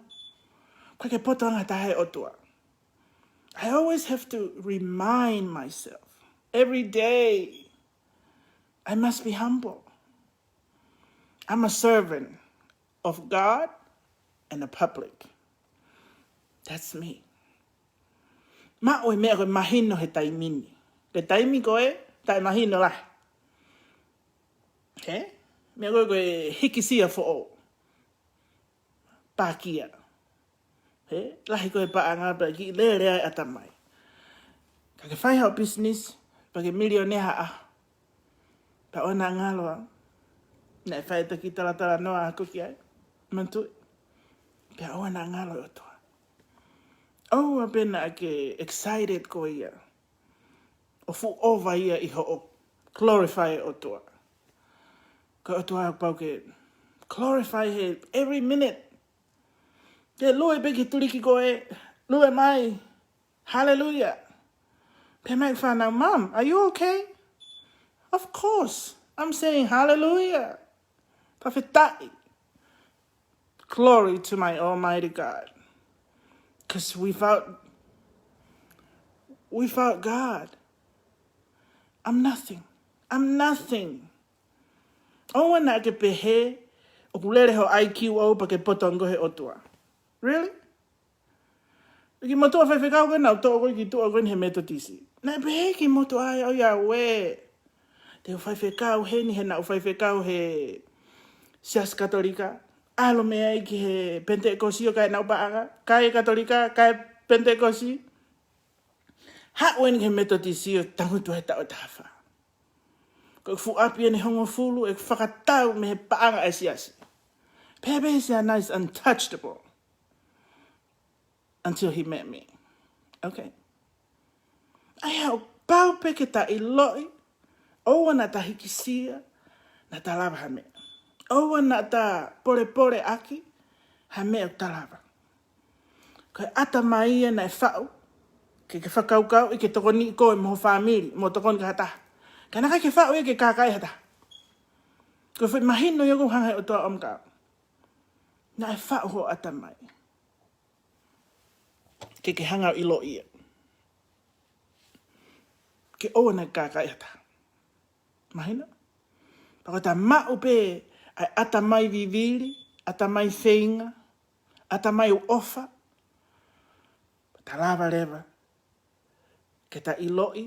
ʻOku ke poto ange taha he ʻOtua. I always have to remind myself. Every day. I must be humble. I'm a servant of God and the public. That's me. Maʻu e meʻa ko e mahino he taimi ni. Ko e taimi ko ē, taʻemahino lahi. He? Meʻa ko ē ko e hikisia foʻou. Pakia. He, lahi ko e paʻanga pea kiʻi lele ai ʻatamai. Ka ke fai haʻo business, pea ke milionea ha ʻaho. Pea ʻoua naʻa ngalo au. Naʻe fai e kiʻi talatalanoa ʻaʻaku ki ai. Manatuʻi. Pea ʻoua naʻa ngalo e ʻOtua. ʻOua pē naʻa ke excited ko ia. ʻO fuʻu ova ia ʻi hoʻo glorify e ʻOtua. Ko e ʻOtua pau ke glorify he every minute. Ke lue pē ki he tuliki ko ē, lue mai, hallelujah. Pehē mai e fānau, Mum, are you okay? Of course, I'm saying hallelujah. Fakafetaʻi. Glory to my Almighty God. 'Cause without, without God, I'm nothing. I'm nothing. ʻOua naʻa ke pehē, ʻoku lele ho I Q ʻo pau ke poto ange he ʻOtua. Really? Kiʻi motuʻa faifekau ko ē naʻa ku toʻo ko ē ki tuʻa ko ē he Metotisi. Naʻe pehē kiʻi motuʻa ia, ʻoiauē. Te u faifekau heni he naʻa ku faifekau he Siasi Katolika, ʻalu mei ai ki he Penitekosi ʻo kai ʻenau paʻanga, kai Katolika, kai Penitekosi. Haʻu eni ki he Metotisi ʻo tangutu he taʻu ʻe taha fā. Ko e fuʻu ʻapi ʻe hongofulu ʻeku fakatau mei he paʻanga ʻa e siasi. Pea pehē ʻe Siana is untouchable until he met me. Okay. ʻA ia ʻoku pau pē ke ta ʻiloʻi, ʻoua naʻa ta hikisia, naʻa ta lava ha meʻa. ʻOua naʻa ta polepole ʻaki ha meʻa ʻoku ta lava. Ko e ʻatamai ia naʻe faʻu ke ke fakakaukauʻi ke tokoniʻi koe mo ho fāmili, mo tokoni ki ha taha. Ka naʻe ʻikai ke faʻu ia ke kākaaʻi ha taha. Ko e foʻi mahino ia ʻoku hanga he ʻOtua ʻo maʻu. Naʻe faʻu ho ʻatamai ke ke hanga ʻo ʻiloʻi ia, ke ʻoua naʻa ke kākaaʻi ha taha. Mahino? Pea ko ʻeta maʻu pē ʻa e ʻatamai vivili, ʻatamai feinga, ʻatamai ʻofa, ta lava leva ke ta ʻiloʻi,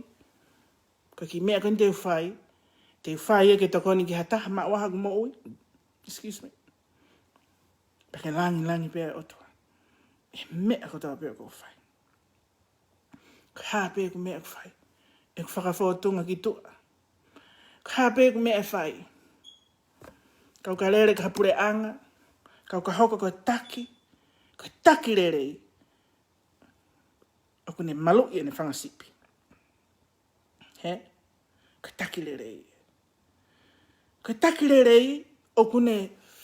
ko e kiʻi meʻa ko eni te u fai, te u fai ia ke tokoni ki ha taha maʻu ai haʻaku moʻui. Excuse me. Pea ke langilangi pē ʻa e ʻOtua he meʻa kotoa pē ʻoku ou fai. Ko e hā pē ʻeku meʻa ʻoku fai, ʻeku fakafōtunga ki tuʻa. Ko e hā pē ʻeku meʻa ʻe fai, kau ka lele ki ha puleʻanga, kau ka hoko ko e taki, ko e taki lelei, ʻoku ne maluʻi ʻene fanga sipi. Hē? Ko e taki lelei. Ko e taki lelei ʻoku ne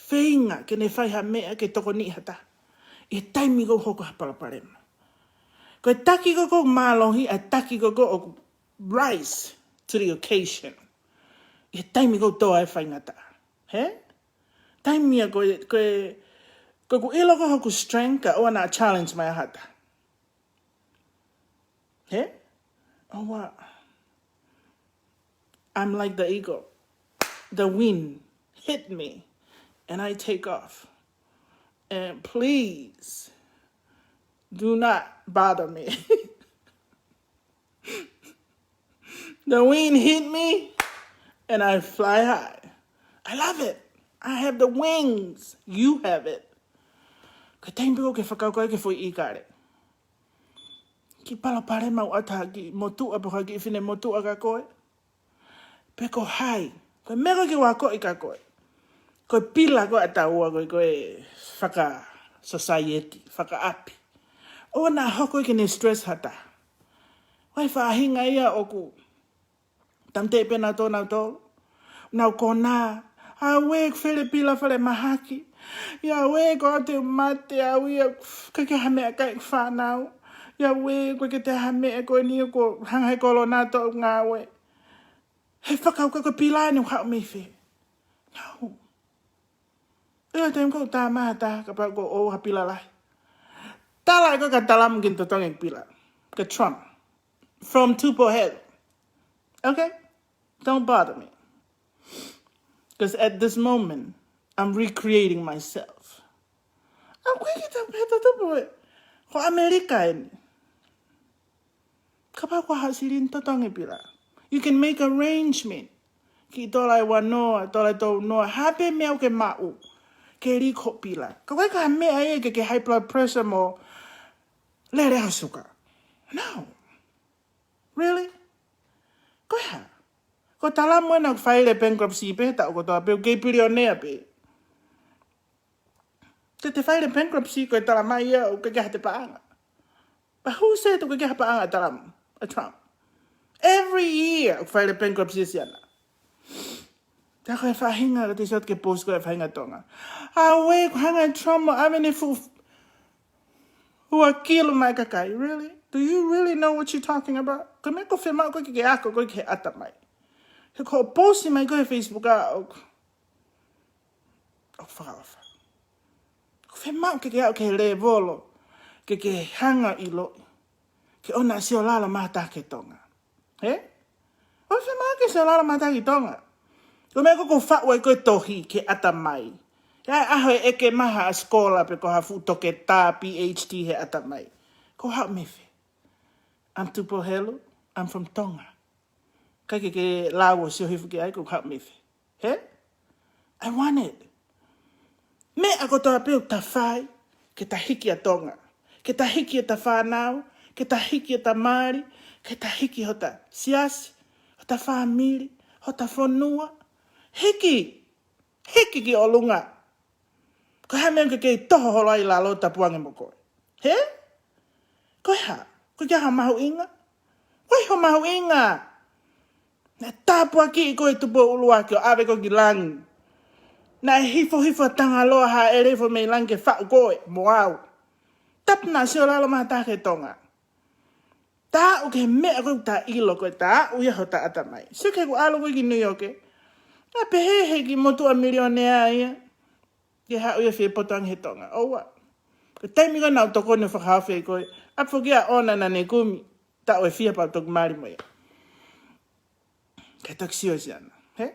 feinga ke ne fai ha meʻa ke tokoniʻi ha taha ʻi he taimi ʻoku hoko ha palopalema. Ko e taki ʻoku mālohi, ʻa e taki ʻoku rise to the occasion ʻi he taimi ʻoku tō ai e faingataʻa. Hē? Taimi ia ko e, ko e, ko ʻeku ʻilo ko hoku strength ka ʻoua naʻa challenge mai ʻe ha taha. Hē? ʻOua. I'm like the eagle. The wind hit me and I take off. And please, do not bother me. The wind hit me and I fly high. I love it. I have the wings. You have it. Ko e taimi pē ʻoku ke fakakaukau ke foʻi ʻīkale. Kiʻi palopalema ʻoku ʻata ha kiʻi motuʻa pe ko ha kiʻi finemotuʻa kia koe, pe ko hai, ko e meʻa ko ē ke u akoʻi kia koe. Ko e pila ko ē ʻa taua ko ē, ko e faka-society, fakaʻapi. ʻOua naʻa hoko ia ke ne stress ha taha. Ko e faʻahinga ia ʻoku tāmateʻi pē nautolu, nautolu. Nau konā, ʻauē, ʻoku fele pila falemahaki. ʻIa ʻauē, ʻoku ou teu mate au ia, ʻikai ke ha meʻakai ʻeku fānau. ʻIa ʻauē, ʻoku ʻikai ke toe ha meʻa ko eni ʻoku hanga he kolona ʻo toʻo ngāue. He fakakaukau ko e pila eni ʻoku haʻu mei fē? No. ʻIo, taimi ʻoku ou tā mai ha taha kapau ʻoku ou ʻoua ha pila lahi. Tala ʻe koe kia Talamu ke ne totongi e pila. Kia Trump. From Tupou Helu. Okay? Don't bother me. Because at this moment, I'm recreating myself. ʻOku ʻikai ke tau pehē tau tupu ē. Ko ʻAmelika eni. Kapau ʻoku ʻi ai ha silini, totongi e pila. You can make arrangement. Kiʻi tola ʻe ua noa, tola ʻe tolu noa, ha pē meʻa ʻoku ke maʻu ke lī ki hoʻo pila. Ka ʻoku ʻikai ko ha meʻa ia ke ke high blood pressure mo lele ʻa e suka. No. Really? Ko e hā? Ko Talamu ena ʻoku file bankruptcy pē he taʻu kotoa pē, ʻoku kei pilionea pē. Te te file bankruptcy ko e tala mai ia ʻoku ʻikai ke ʻi ai haʻate paʻanga. But who said ʻoku ʻikai ke ʻi ai ha paʻanga ʻa Talamu, ʻa Trump? Every year ʻoku file bankruptcy ʻa Siana. Tā ko e faʻahinga ka te sot ke post ko e faʻahinga Tonga. ʻAuē, ʻoku hanga ʻe Trump ʻo ʻave ʻene fuʻu ua kilu mai kakai. Really? Do you really know what you're talking about? Ko e meʻa ʻoku fiemaʻu ko ē ke ke ako ko ē ki he ʻatamai. He ko e post mai ko ē he Facebook ʻa ʻoku ʻoku fakaʻofa. ʻOku fiemaʻu ke ke aʻu ki he lēvolo ke ke hanga ʻo ʻiloʻi, ke ʻoua naʻa sio lalo mai ha taha ki Tonga. Hē? ʻOku fiemaʻu ke sio lalo mai ha taha ki Tonga. Ko e meʻa ko ē ʻoku faʻu ai ko ē e tohi ki he ʻatamai. ʻI ai e ʻaho ʻe ʻeke mai ha sikola pe ko ha fuʻu toketā, PhD he ʻatamai. ʻOku ou haʻu mei fē? I'm Tupou Helu. I'm from Tonga. ʻIkai ke ke lau ʻo sio hifo ki ai, ʻoku ou haʻu mei fē? Hē? I want it. Meʻa kotoa pē ʻoku ta fai, ke ta hiki ʻa Tonga, ke ta hiki ʻeta fānau, ke ta hiki ʻeta mali, ke ta hiki hota siasi, hota fāmili, hota fonua. Hiki, hiki ki ʻolunga. Ko e hā e meʻa ʻoku ke kei toho holo ai ʻi lalo, tapu ange mo koe? Hē? Ko e hā? Ko e hā ho mahuʻinga? Ko e hā ho mahuʻinga? Naʻe tāpuakiʻi koe ʻe Tupou ʻUluaki ʻo ʻave koe ki langi. Naʻe hifohifo ʻa Tangaloa Haʻele hifo mei langi ke faʻu koe mo au. Tapu naʻa sio lalo mai ha taha ki Tonga. Ta aʻu ki he meʻa ko ē ʻoku ta ʻilo ko ē ta aʻu ia hota ʻatamai. Sio ki heʻeku ʻalu ko ē ki New York ē. Naʻe pehē ʻe he kiʻi motuʻa milionea ia ke haʻu ia ʻo fie poto ange he Tonga. ʻOua. Ko e taimi ko ē naʻa ku tokoni ʻo fakahaofi ai koe, ʻapi foki ia ʻo ʻoua naʻa ne kumi taʻu ʻe fiha pea u toki mali mo ia. Ke toki sio ʻe siana. Hē?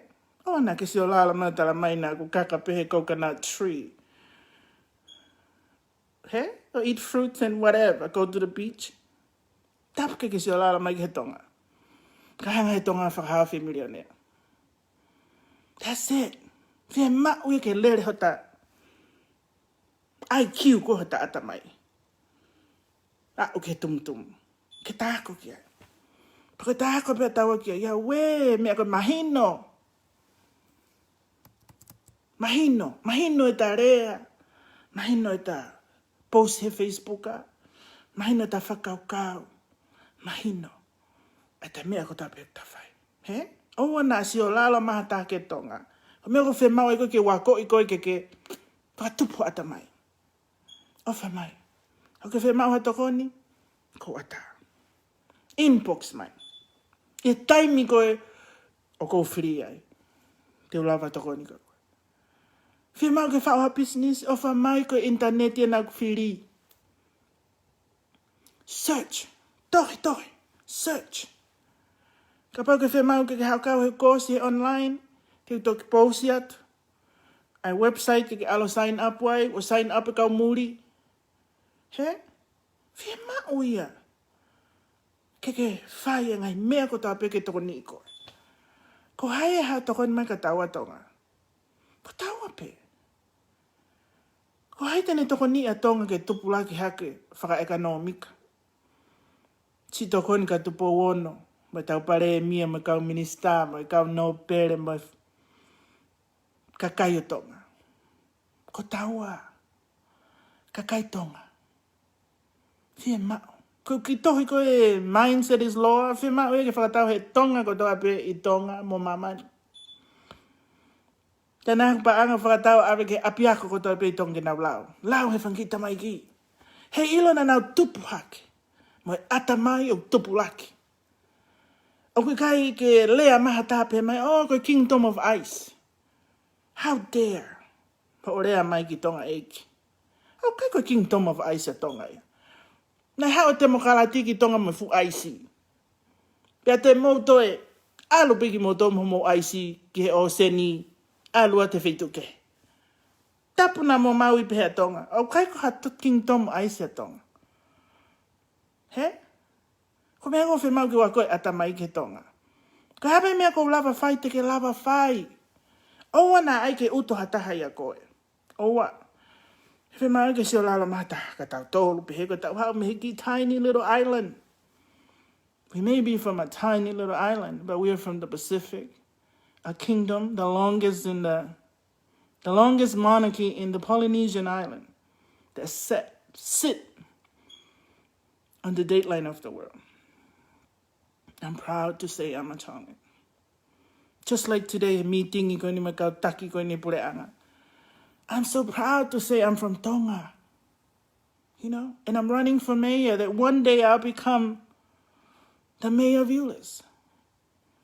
ʻOua naʻa ke sio lalo mai ʻo tala mai naʻa ku kaka pē he coconut tree. Hē? Or eat fruits and whatever. Go to the beach. Tapu ke ke sio lalo mai ki he Tonga. Ka hanga he Tonga ʻo fakahaofi e milionea. That's it. Fiemaʻu ia ke lele hota I Q ko ē hota ʻatamai. Aʻu ki he tumutumu. Ke ta ako ki ai. Pea ko e ta ako pē ʻa taua ki ai. Ia uē, meʻa ko ē mahino. Mahino. Mahino ʻeta lea. Mahino ʻeta post he Facebook ā. Mahino ʻeta fakakaukau. Mahino ʻeta meʻa kotoa pē ʻoku ta fai. Hē? ʻOua naʻa sio lalo mai ha taha ki Tonga. Ko e meʻa ʻoku fiemaʻu ai koe ke u akoʻi koe ke ke fakatupu ho ʻatamai. ʻOfa mai. ʻOku ke fiemaʻu ha tokoni? Ko u ʻatā. Inbox mai. ʻI he taimi ko ē ʻoku ou fili ai, te u lava ʻo tokoni kiate koe. Fiemaʻu ke faʻu ha business? ʻOfa mai, ko e internet ia naʻa ku fili. Search. Tohi, tohi. Search. Kapau ʻoku ke fiemaʻu ke ke haʻu ʻo kau he course he online, te u toki post atu ʻa e website ke ke ʻalu ʻo sign up ai, ʻo sign up e kau muli. Hē? Fiemaʻu ia ke ke fai e ngaahi meʻa kotoa pē ke tokoniʻi koe. Ko hai ʻe haʻu ʻo tokoni mai kia taua Tonga? Ko taua pē. Ko hai te ne tokoniʻi ʻa Tonga ke tupulaki hake fakaʻekonōmika? Siʻi tokoni kia Tupou Ono, mo ʻetau palēmia, mo e kau minisitā, mo e kau nōpele, mo e kakai ʻo Tonga. Ko taua. Kakai Tonga. Fiemaʻu. Ko e kiʻi tohi ko e Mindset is Law, fiemaʻu ia ke fakatau he Tonga kotoa pē ʻi Tonga mo māmani. Ka naʻe ʻi ai haʻaku paʻanga fakatau ʻave ki he ʻapiako kotoa pē ʻi Tonga ke nau lau. Lau he fanga kiʻi tamaiki. He ʻilo naʻa nau tupu hake mo e ʻatamai ʻoku tupulaki. ʻOku ʻikai ke lea mai ha taha pehē mai, "Oh, ko e Kingdom of Ice." How dare hoʻo lea mai ki Tonga ʻEiki. ʻOku ʻikai ko e Kingdom of Ice ʻa Tonga ia. Naʻe haʻu e temokalati ki Tonga mo e fuʻu ʻaisi. Pea te mou toe ʻalu pē kimoutolu mo homou ʻaisi ki he ʻōseni, ʻalu atu he feituʻu kehe. Tapu naʻa mou maʻu pē he ʻa Tonga. ʻOku ʻikai ko ha to-, Kingdom Ice ʻa Tonga. Hē? Ko e meʻa ʻoku fiemaʻu ke u akoʻi e ʻatamai ki he Tonga. Ko e hā pē meʻa ʻoku ou lava fai, te ke lava fai. ʻOua naʻa ʻai ke uto ha taha ʻia koe. ʻOua. Fiemaʻu ke sio lalo mai ha taha kia tautolu, pehē ko ʻetau haʻu mei he kiʻi tiny little island. We may be from a tiny little island, but we are from the Pacific, a kingdom, the longest in the, the longest monarchy in the Polynesian island that set, sit on the dateline of the world. I'm proud to say I'm a Tongan. Just like today, meeting ko eni mo e kau taki ko eni puleʻanga. I'm so proud to say I'm from Tonga. You know, and I'm running for mayor, that one day I'll become the mayor of Euless.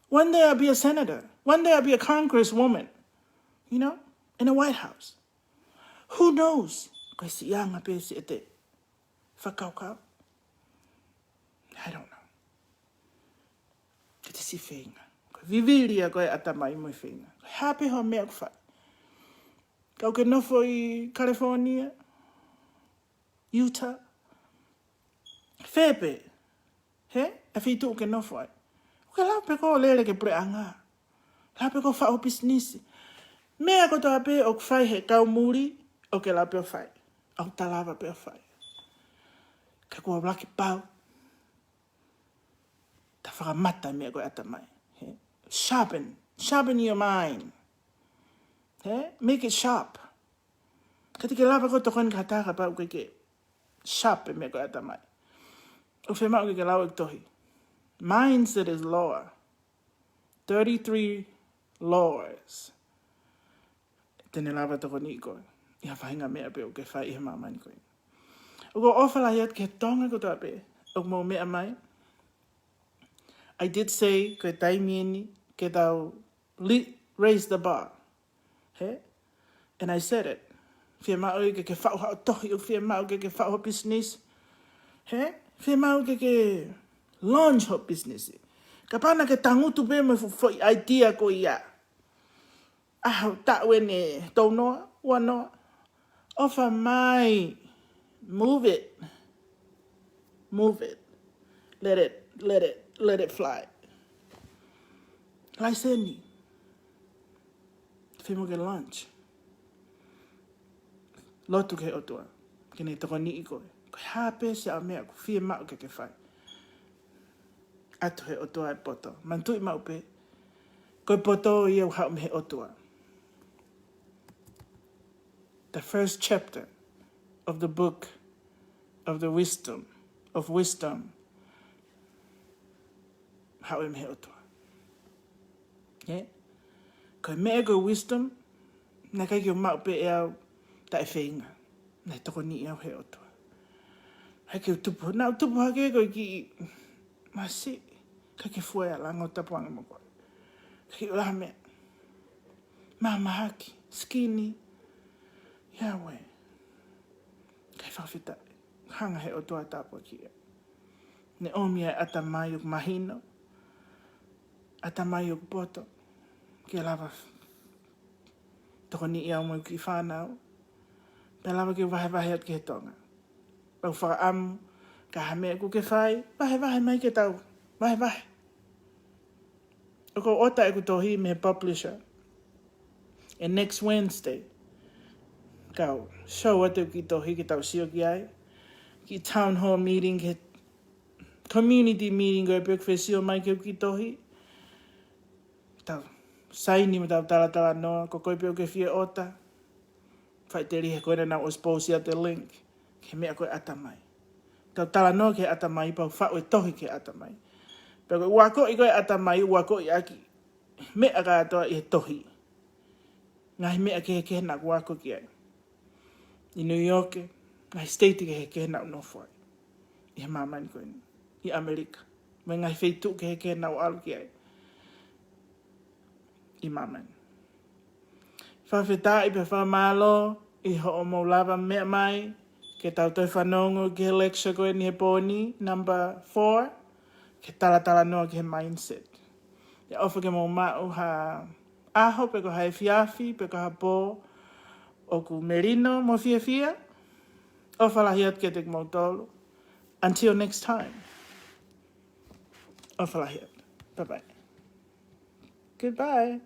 One day I'll be a senator. One day I'll be a congresswoman. You know, in the White House. Who knows? Ko e siʻi anga pē siʻete fakakaukau. I don't know. Ko ʻete siʻi feinga. Ko e vivili ia ko e ʻatamai mo e feinga. Ko e hā pē ha meʻa ʻoku fai. Kapau ʻoku ke nofo ʻi California, Utah, fē pē, hē? ʻA e feituʻu ʻoku ke nofo ai. ʻOku ke lava pē koe ʻo lele ki he puleʻanga. Lava pē koe ʻo faʻu pisinisi. Meʻa kotoa pē ʻoku fai he kau muli, ʻOku ke lava pē ʻo fai. ʻOku ta lava pē ʻo fai. Ka kuo laki pau. Ta fakamata meʻa ko e ʻatamai. He? Sharpen. Sharpen your mind. He? Make it sharp. Ka te ke lava ko tokoni ka ta kapau ʻoku ke sharp e meʻa ko e ʻatamai. ʻOku fiemaʻu ke ke lau e tohi. Minds that is lower. Thirty-three laws. Te ne lava tokoniʻi koe ʻi ha faʻahinga meʻa pē ʻoku ke fai ʻi he māmani ko eni. ʻOku ou ʻofa lahi atu ki he Tonga kotoa pē ʻoku mou meʻa mai. I did say, ko e taimi eni ke tau li-, raise the bar. He? And I said it. Fiemaʻu ke ke faʻu haʻo tohi, ʻoku fiemaʻu ke ke faʻu haʻo business. He? Fiemaʻu ke ke launch haʻo business. Kapau naʻa ke tangutu pē mo e fo-, foʻi idea ko ia. ʻAho, taʻu ʻeni, tau noa, ua noa. ʻOfa mai. Move it. Move it. Let it, let it, let it fly. Laiseni. Fiemaʻu ke launch. Lotu ki he ʻOtua ke ne tokoniʻi koe. Ko e hā pē siʻa meʻa ʻoku fiemaʻu ke ke fai. ʻOatu he ʻOtua e poto. Manatuʻi maʻu pē, ko e poto ia ʻoku haʻu mei he ʻOtua. The first chapter of the book of the wisdom, of wisdom, haʻu ia mei he ʻOtua. He? Ko e meʻa ko e wisdom, naʻe ʻikai ke u maʻu pē ʻe au taʻefeinga. Naʻe tokoniʻi au he ʻOtua. He ke u tupu, naʻa u tupu hake ko e kiʻi masiʻi, ʻikai ke fua e lango tapuange mo koe. ʻIkai ke ʻi ai ha meʻa. Mahamahaki, skinny. Yahweh. ʻIkai, fakafetaʻi. Hanga he ʻOtua tāpuakiʻi au. Ne ʻomi e ʻatamai ʻoku mahino. ʻAtamai ʻoku poto. Ke lava tokoniʻi au mo e kiʻi fānau. Pea lava ke vahevahe atu ki he Tonga. Pea u fakaʻamu, ka ha meʻa ʻoku ke fai, vahevahe mai ke tau vahevahe. ʻOku ou ʻota ʻeku tohi mei he publisher. And next Wednesday, kau show atu ʻeku kiʻi tohi ke tau sio ki ai. Kiʻi town hall meeting, ki he community meeting ko e pē ʻoku fie sio mai ki heʻeku kiʻi tohi. Tau saini mo tau talatalanoa, ko koe pē ʻoku ke fie ʻota. Faʻiteliha ko ena naʻa ku ʻosi post atu e link ki he meʻa ko e ʻatamai. Tau talanoa ki he ʻatamai, pea u faʻu e tohi ki he ʻatamai. Pea ko e ʻoku akoʻi ko e ʻatamai, ʻoku akoʻi ʻaki meʻa kātoa ʻi he tohi. Ngaahi meʻa kehekehe naʻa ku ako ki ai. ʻI New York, ngaahi state kehekehe naʻa ku nofo ai. ʻI he māmani ko eni. ʻI ʻAmelika. Mo e ngaahi feituʻu kehekehe naʻa ku ʻalu ki ai. ʻI māmani. Fakafetaʻi pea fakamālō ʻi hoʻomou lava meʻa mai, ke tau toe fanongo ki he lecture ko eni he pō ni, number four, ke talatalanoa ki he mindset. ʻIo, ʻofa ke mou maʻu ha ʻaho, pe ko ha efiafi, pe ko ha pō ʻoku melino mo fiefia. ʻOfa lahi atu kiate kimoutolu. Until next time. ʻOfa lahi atu. Bye bye. Goodbye.